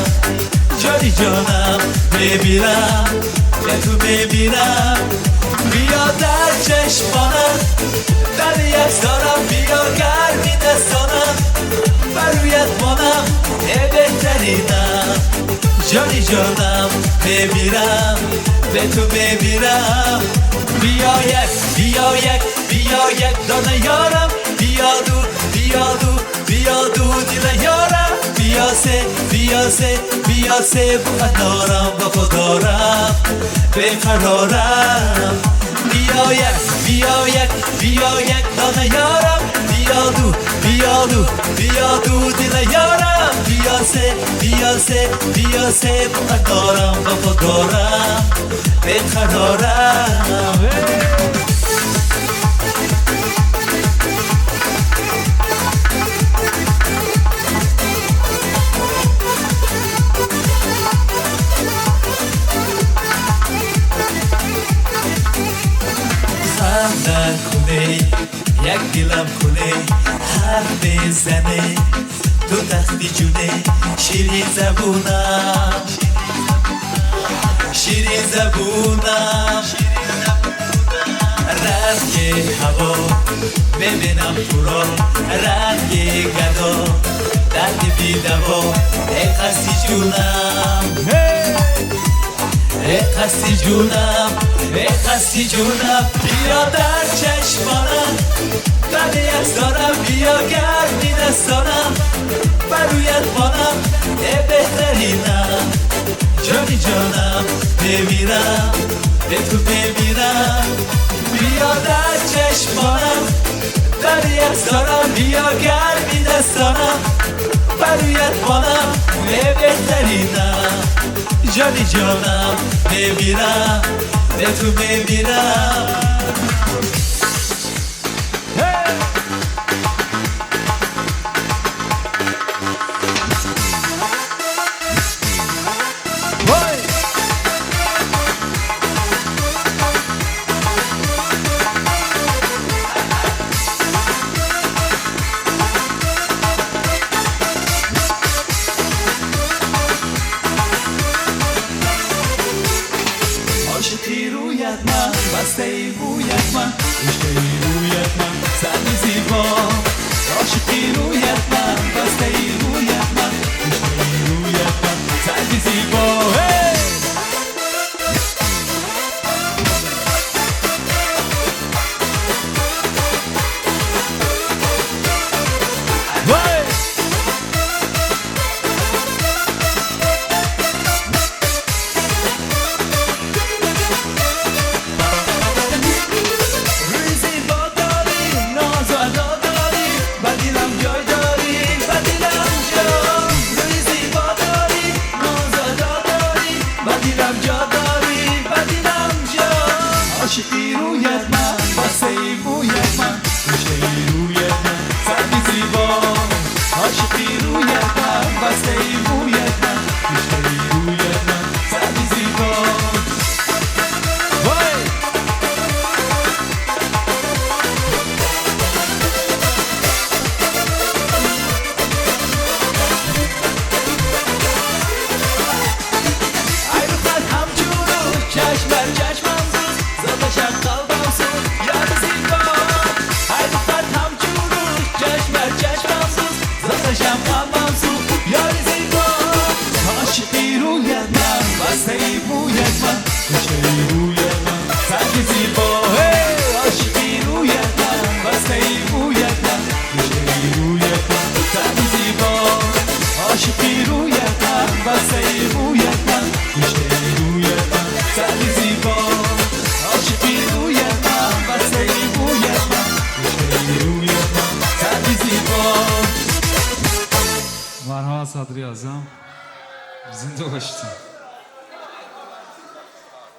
D: ҷони ҷонам, мемирам, ба ту мемирам. Биё дар чашмонам, дар як зорам, биё гарми дастонам, бар рӯят монам, эй беҳтаринам, ҷони ҷонам, мемирам, ба ту мемирам. Биё як, биё як, биё як дона ёрам, биё ду, биё ду, биё ду дила ёрам, биё се, биё се, биё се буқаторам, вафодорам, беқарорам. Биё як, биё як, биё як дона ёрам, биё ду, биё ду, биё ду дила ёрам, биё се, биё се, биё се буқаторам, вафодорам, беқарорам. Ханда куне, як дилам куне, ҳарф мезане, ту тахти ҷуне, ширин забунам, ширин забунам. Ранги ҳаво мебинам туро, ранги гадо, дарди бедаво, эй қасди ҷунам, эй қасди ҷунам, эй қасди ҷунам. Биё дар чашмонам, дар як зорам, биё гарми дастонам, бар рӯят монам, эй беҳтаринам, ҷони ҷонам, мемирам, ба ту мемирам. Биё дар чашмонам, дар як зорам, биё гарми Фарзона, бароят хонам беҳтаринам, ҷони ҷонам, мемирам, бе ту мемирам.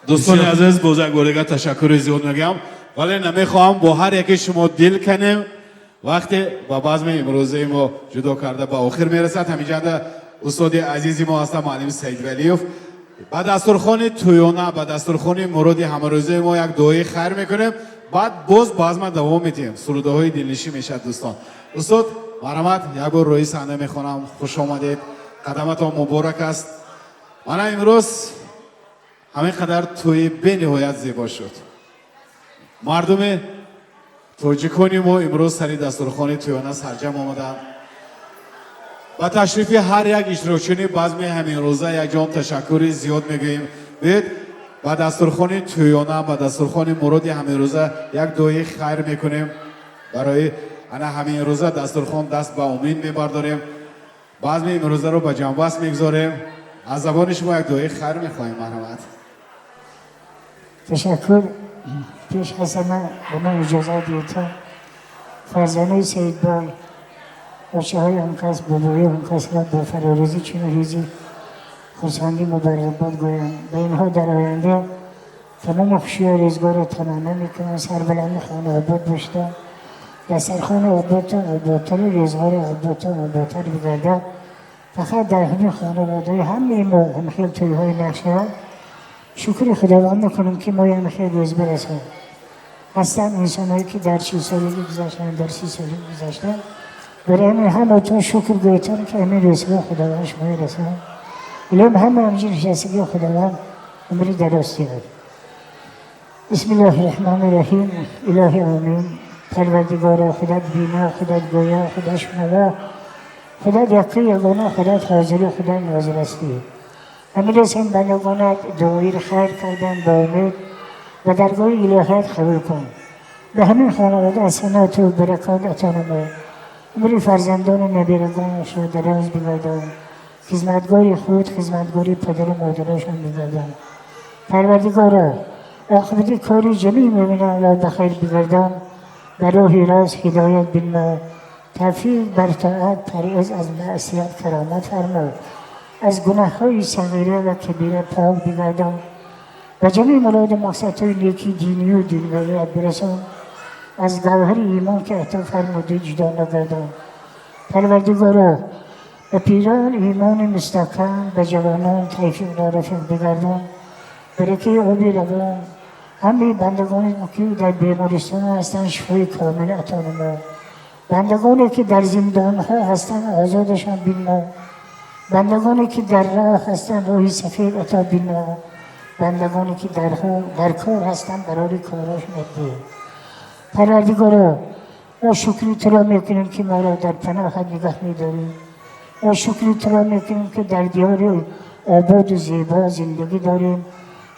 E: Дӯстони азиз, боз як бор дигар ташаккури зиёд мегӯям, вале намехоҳам бо ҳар яке шумо дил канем. Вақте ба базми имрӯзаи мо ҷудо карда ба охир мерасад, ҳаминҷанда устоди азизи мо ҳастам, муаллим Саидвалиев. Ба дастурхони тӯёна, ба дастурхони муроди ҳамарӯзаи мо як дуои хайр мекунем, баъд боз базма давом медиҳем. Сурудаҳои дилнишин мешавад, дӯстон. Устод, марҳамат, як бор рӯи саҳна мехонам. Хуш омадед, қадаматон муборак аст. Мана имрӯз ҳамин қадар тӯи бениҳоят зебо шуд. Мардуми тоҷикони мо имрӯз сари дастурхони тӯёна сарҷам омаданд. Ба ташрифи ҳар як иштирокчиёни базми ҳаминрӯза якҷон ташаккури зиёд мегӯем. Биёед ба дастурхони тӯёна, ба дастурхони муроди ҳаминрӯза як дуои хайр мекунем. Барои ана ҳаминрӯза дастурхон даст ба умед мебардорем. Базми имрӯзаро ба ҷанбаст мегузорем. Аз забони шумо як дуои хайр мехоҳем, марҳамат.
H: Ташаккур. Пеш аз ҳама ба ман иҷозат диҳед Фарзонаи Саидбол, очаҳои он кас, бобои он касро бо фарорӯзӣ чунин рӯзи хурсандӣ муборакбод гӯям. Ба инҳо дар оянда тамоми хушию рӯзгорро таманно мекунам. Сарбаланду хонаобод бошедам, дастархони ободтон ободтару рӯзгори ободтон ободтар бигардад. Фақат дар ҳамин хонаводаи ҳамаи мо ҳамхел тӯйҳои нақ шавад. Шукри Худованд мекунем, ки мо ҳамхел рӯз бирасем. Ҳастанд инсонҳое, ки дар 40 солагӣ гузаштанд, дар 30 солагӣ гузаштанд. Барои ҳамин ҳаматон шукр гӯйтон, ки ҳамин рӯзҳо Худованд шуморо расонад. Илоҳим ҳама ҳамҷо нишастагии Худованд умри дароз диҳад. Бисмиллоҳи роҳмони роҳим. Илоҳи омин. Парвардигоро, Худат бино, Худат гӯё, Худат шунаво, Худат якку ягона, Худат ҳозиру Худо нозир ҳастӣ. Ҳамин рӯз ҳам бандагонат дуои хайр кардан бо умед ба даргоҳи илоҳият қабул кун. Ба ҳамин хонавода ҳасаноту баракот ато намо. Умри фарзандону набирагонашро дароз бигардон. Хизматгори худ, хизматгори падару модарашон бигардон. Парвардигоро, оқибати кори ҷамии мӯъминонро ба хайр бигардон. Ба роҳи рост ҳидоят бинмо. Тавфиқ бар тоат, парҳез аз маъсият каромат фармо. Аз гуноҳҳои сағира ва кабира пок бигардон. Ба ҷамеи муроду мақсадҳои неки динию дунявият бирасон. Аз гавҳари имон ки ато фармудӣ ҷудо нагардон. Парвардигоро, ба пирон имони мустаҳкам, ба ҷавонон тавфиқ норафиқ бигардон. Баракаи оби равон ҳамаи бандагоне ки дар бемористон ҳастанд шифои комил ато намо. Бандагоне ки дар зиндонҳо ҳастанд озодашон бинмо. Бандагоне ки дар роҳ ҳастанд роҳи сафед ато бинмо. Бандагоне ки дар кор ҳастанд барори корашон деҳ. Парвардигоро, мо шукри туро мекунем ки моро дар паноҳат нигаҳ медорӣ. Мо шукри туро мекунем ки дар диёри ободу зебо зиндагӣ дорем.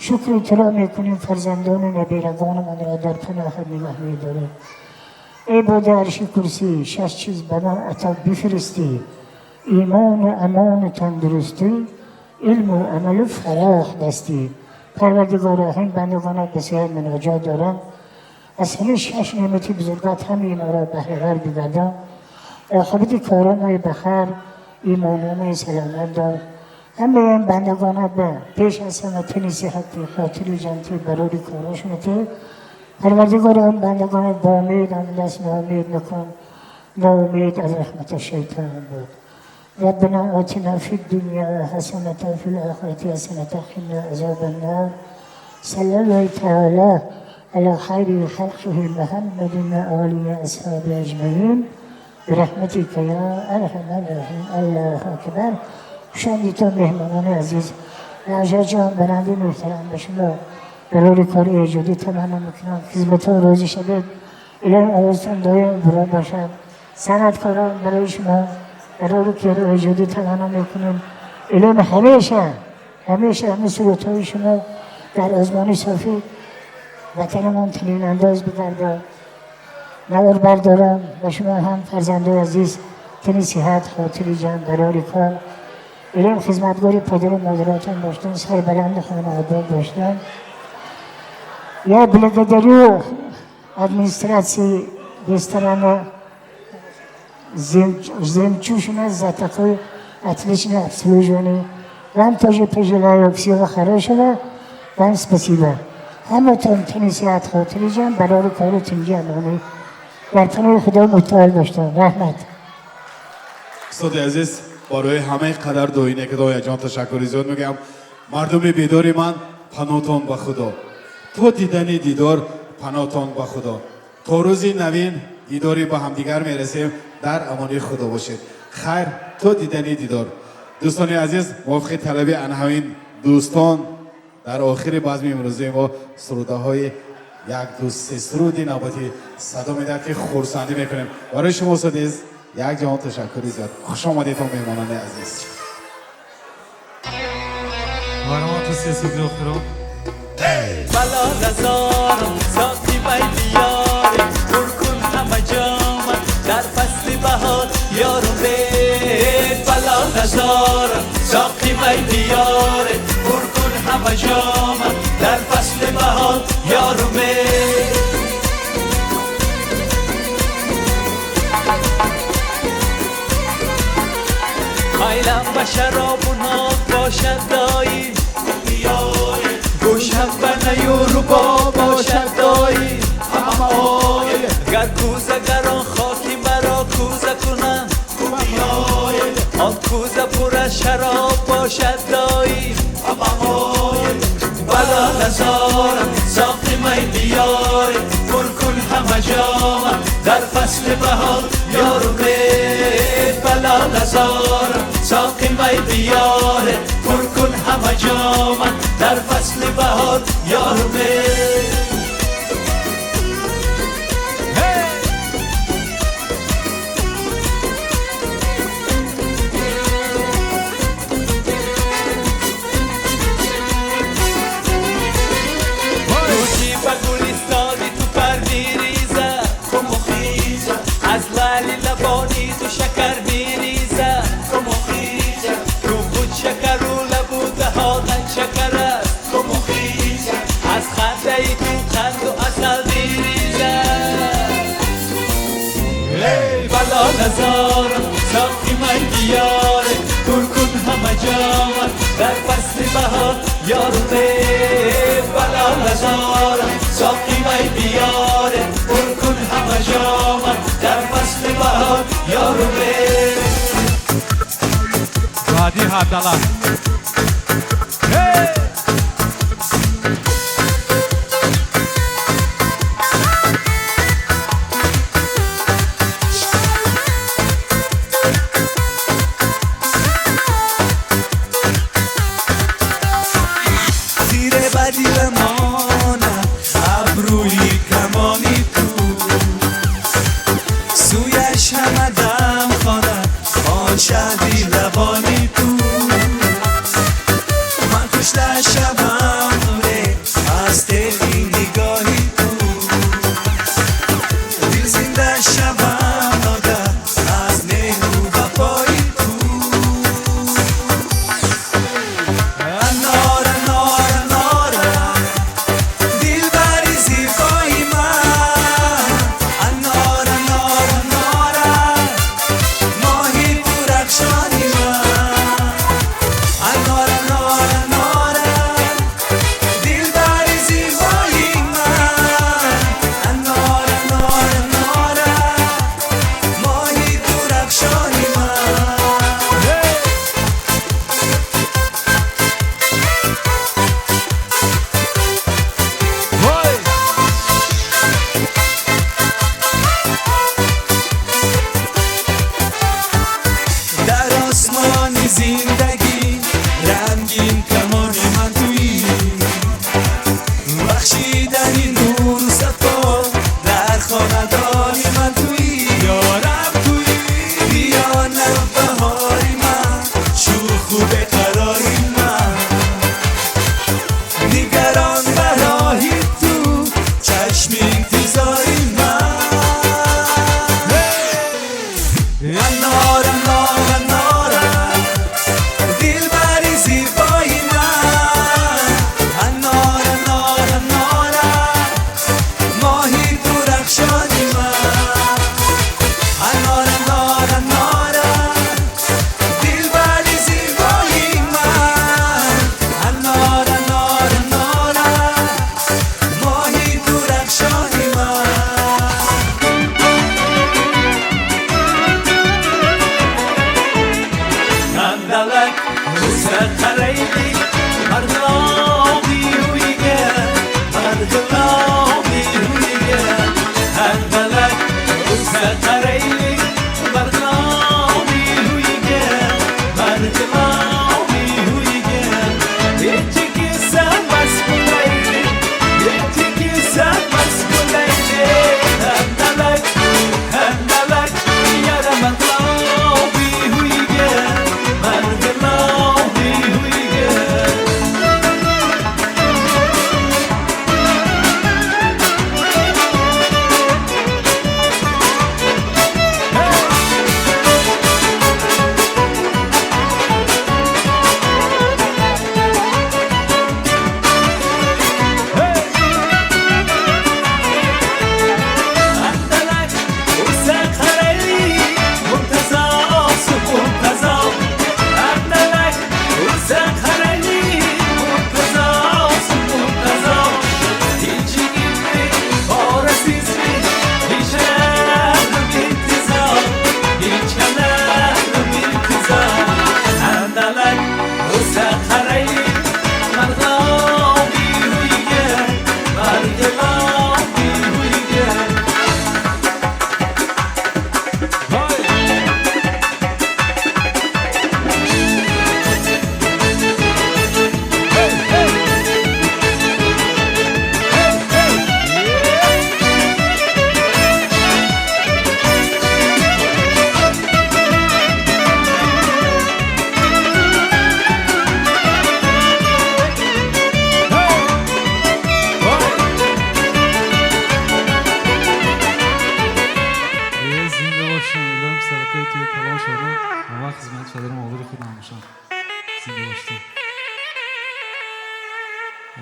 H: Шукри туро мекунем фарзандону набирагонамонро дар паноҳат нигаҳ медорем. Эй боди арши курсӣ, шаш чиз ба мо ато бифиристӣ: имону амону тандурустӣ, илму амалу фароҳ дастӣ. Парвардигоро, ҳам бандагонат ба сӯят муноҷот доранд. Аз ҳамин шаш неъмати бузургат ҳамаи моро баҳравар бигардон. Оқибати коромои ба хайр, имономои саломат дор. Ҳамаи ин бандагонат ба пеш аз ҳама тани сиҳати, хотири ҷамъти, барори корошонати. Парвардигоро, он бандагонат бо умед омадааст, ноумед накун. Ноумед аз раҳмати шайтон буд. ربنا آتنا في الدنيا حسنة وفي الآخرة حسنة وقنا عذاب النار. صلى الله تعالى على خير خلقه محمد وآله وأصحابه أجمعين برحمتك يا أرحم الراحمين. الله أكبر. خوش مهمانان عزیز، آجا جان، بلندی محترم به شما برای کار ایجادی تمنا میکنم. خدمتتون راضی شوید. الهی آوازتون دایم بران باشد. صنعتکاران برای شما برای کار ایجادی تمنا میکنیم. الهی همیشه همیشه همه صورتهای شما در آزمان صافی وطنمان طنین انداز بگرده. نوار برداران و شما هم فرزندان عزیز تن صحت، خاطر جان، برای کار. الهی خدمتگار پدر و مادراتون باشتن، سربلند خانه آباد باشتن. Я благодарю администрации ресторана «Жемчужина» за такое отличное обслуживание. Вам тоже пожелаю всего хорошего. Вам спасибо. ҳаматон тани сиҳат, хотири ҷон, барори кору тинҷи амонӣ дар паноҳи Худои мутаол боштон. Раҳмат.
E: Устоди азиз, барои ҳамаи қадар дуои некдояҷон ташаккури зиёд мегӯям. Мардуми бедори ман, паноҳтон ба Худо. То дидани дидор, паноҳтон ба Худо. То рӯзи навин дидори ба ҳамдигар мерасем, дар амони Худо бошед. Хайр, то дидани дидор. Дӯстони азиз, мувофиқи талаби ана ҳамин дӯстон дар охири базми имрӯзаи мо сурудаҳои як, ду, се суруди навбатӣ садо медиҳад, ки хурсандӣ мекунем. Барои шумо, устоди азиз, як ҷаҳон ташаккури зиёд. Хуш омадедтон, меҳмонони азиз.
I: Марҳамат, се суруди охиро.
D: Балолазорам, соқи май биёре, пур кун ҳама ҷома дар фасли баҳор, ёрум бе. Балолазорам, соқи май биёре, пур кун ҳама ҷома дар фасли баҳор, ёрум бе. Майлам ба шаробу нок бошад доим, гӯшам ба наю рубоб бошад доим. Гар кӯзагарон хоки маро кӯза кунанд, он кӯза пур аз шароб бошад доим. Балолазорам, соқи май биёре, пур кун ҳама ҷома дар фасли баҳор, ёру бе. Балолазорам, соқи май биёре, пур кун ҳама ҷома дар фасли баҳор, ёру бе. Ба гулистони ту пар миризад, аз лали лабони ту шакар миризад. Ту худ шакару лабу даҳонат шакар аст, аз хандаи ту қанду асал миризад. Lalazorım, soqi may diyori, ko'r kun hamma joni dar fasli bahor yordi. Lalazorım, soqi may diyori, ko'r kun hamma joni dar fasli bahor yordi.
I: Vadi Hadala. Hey!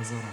I: Азор.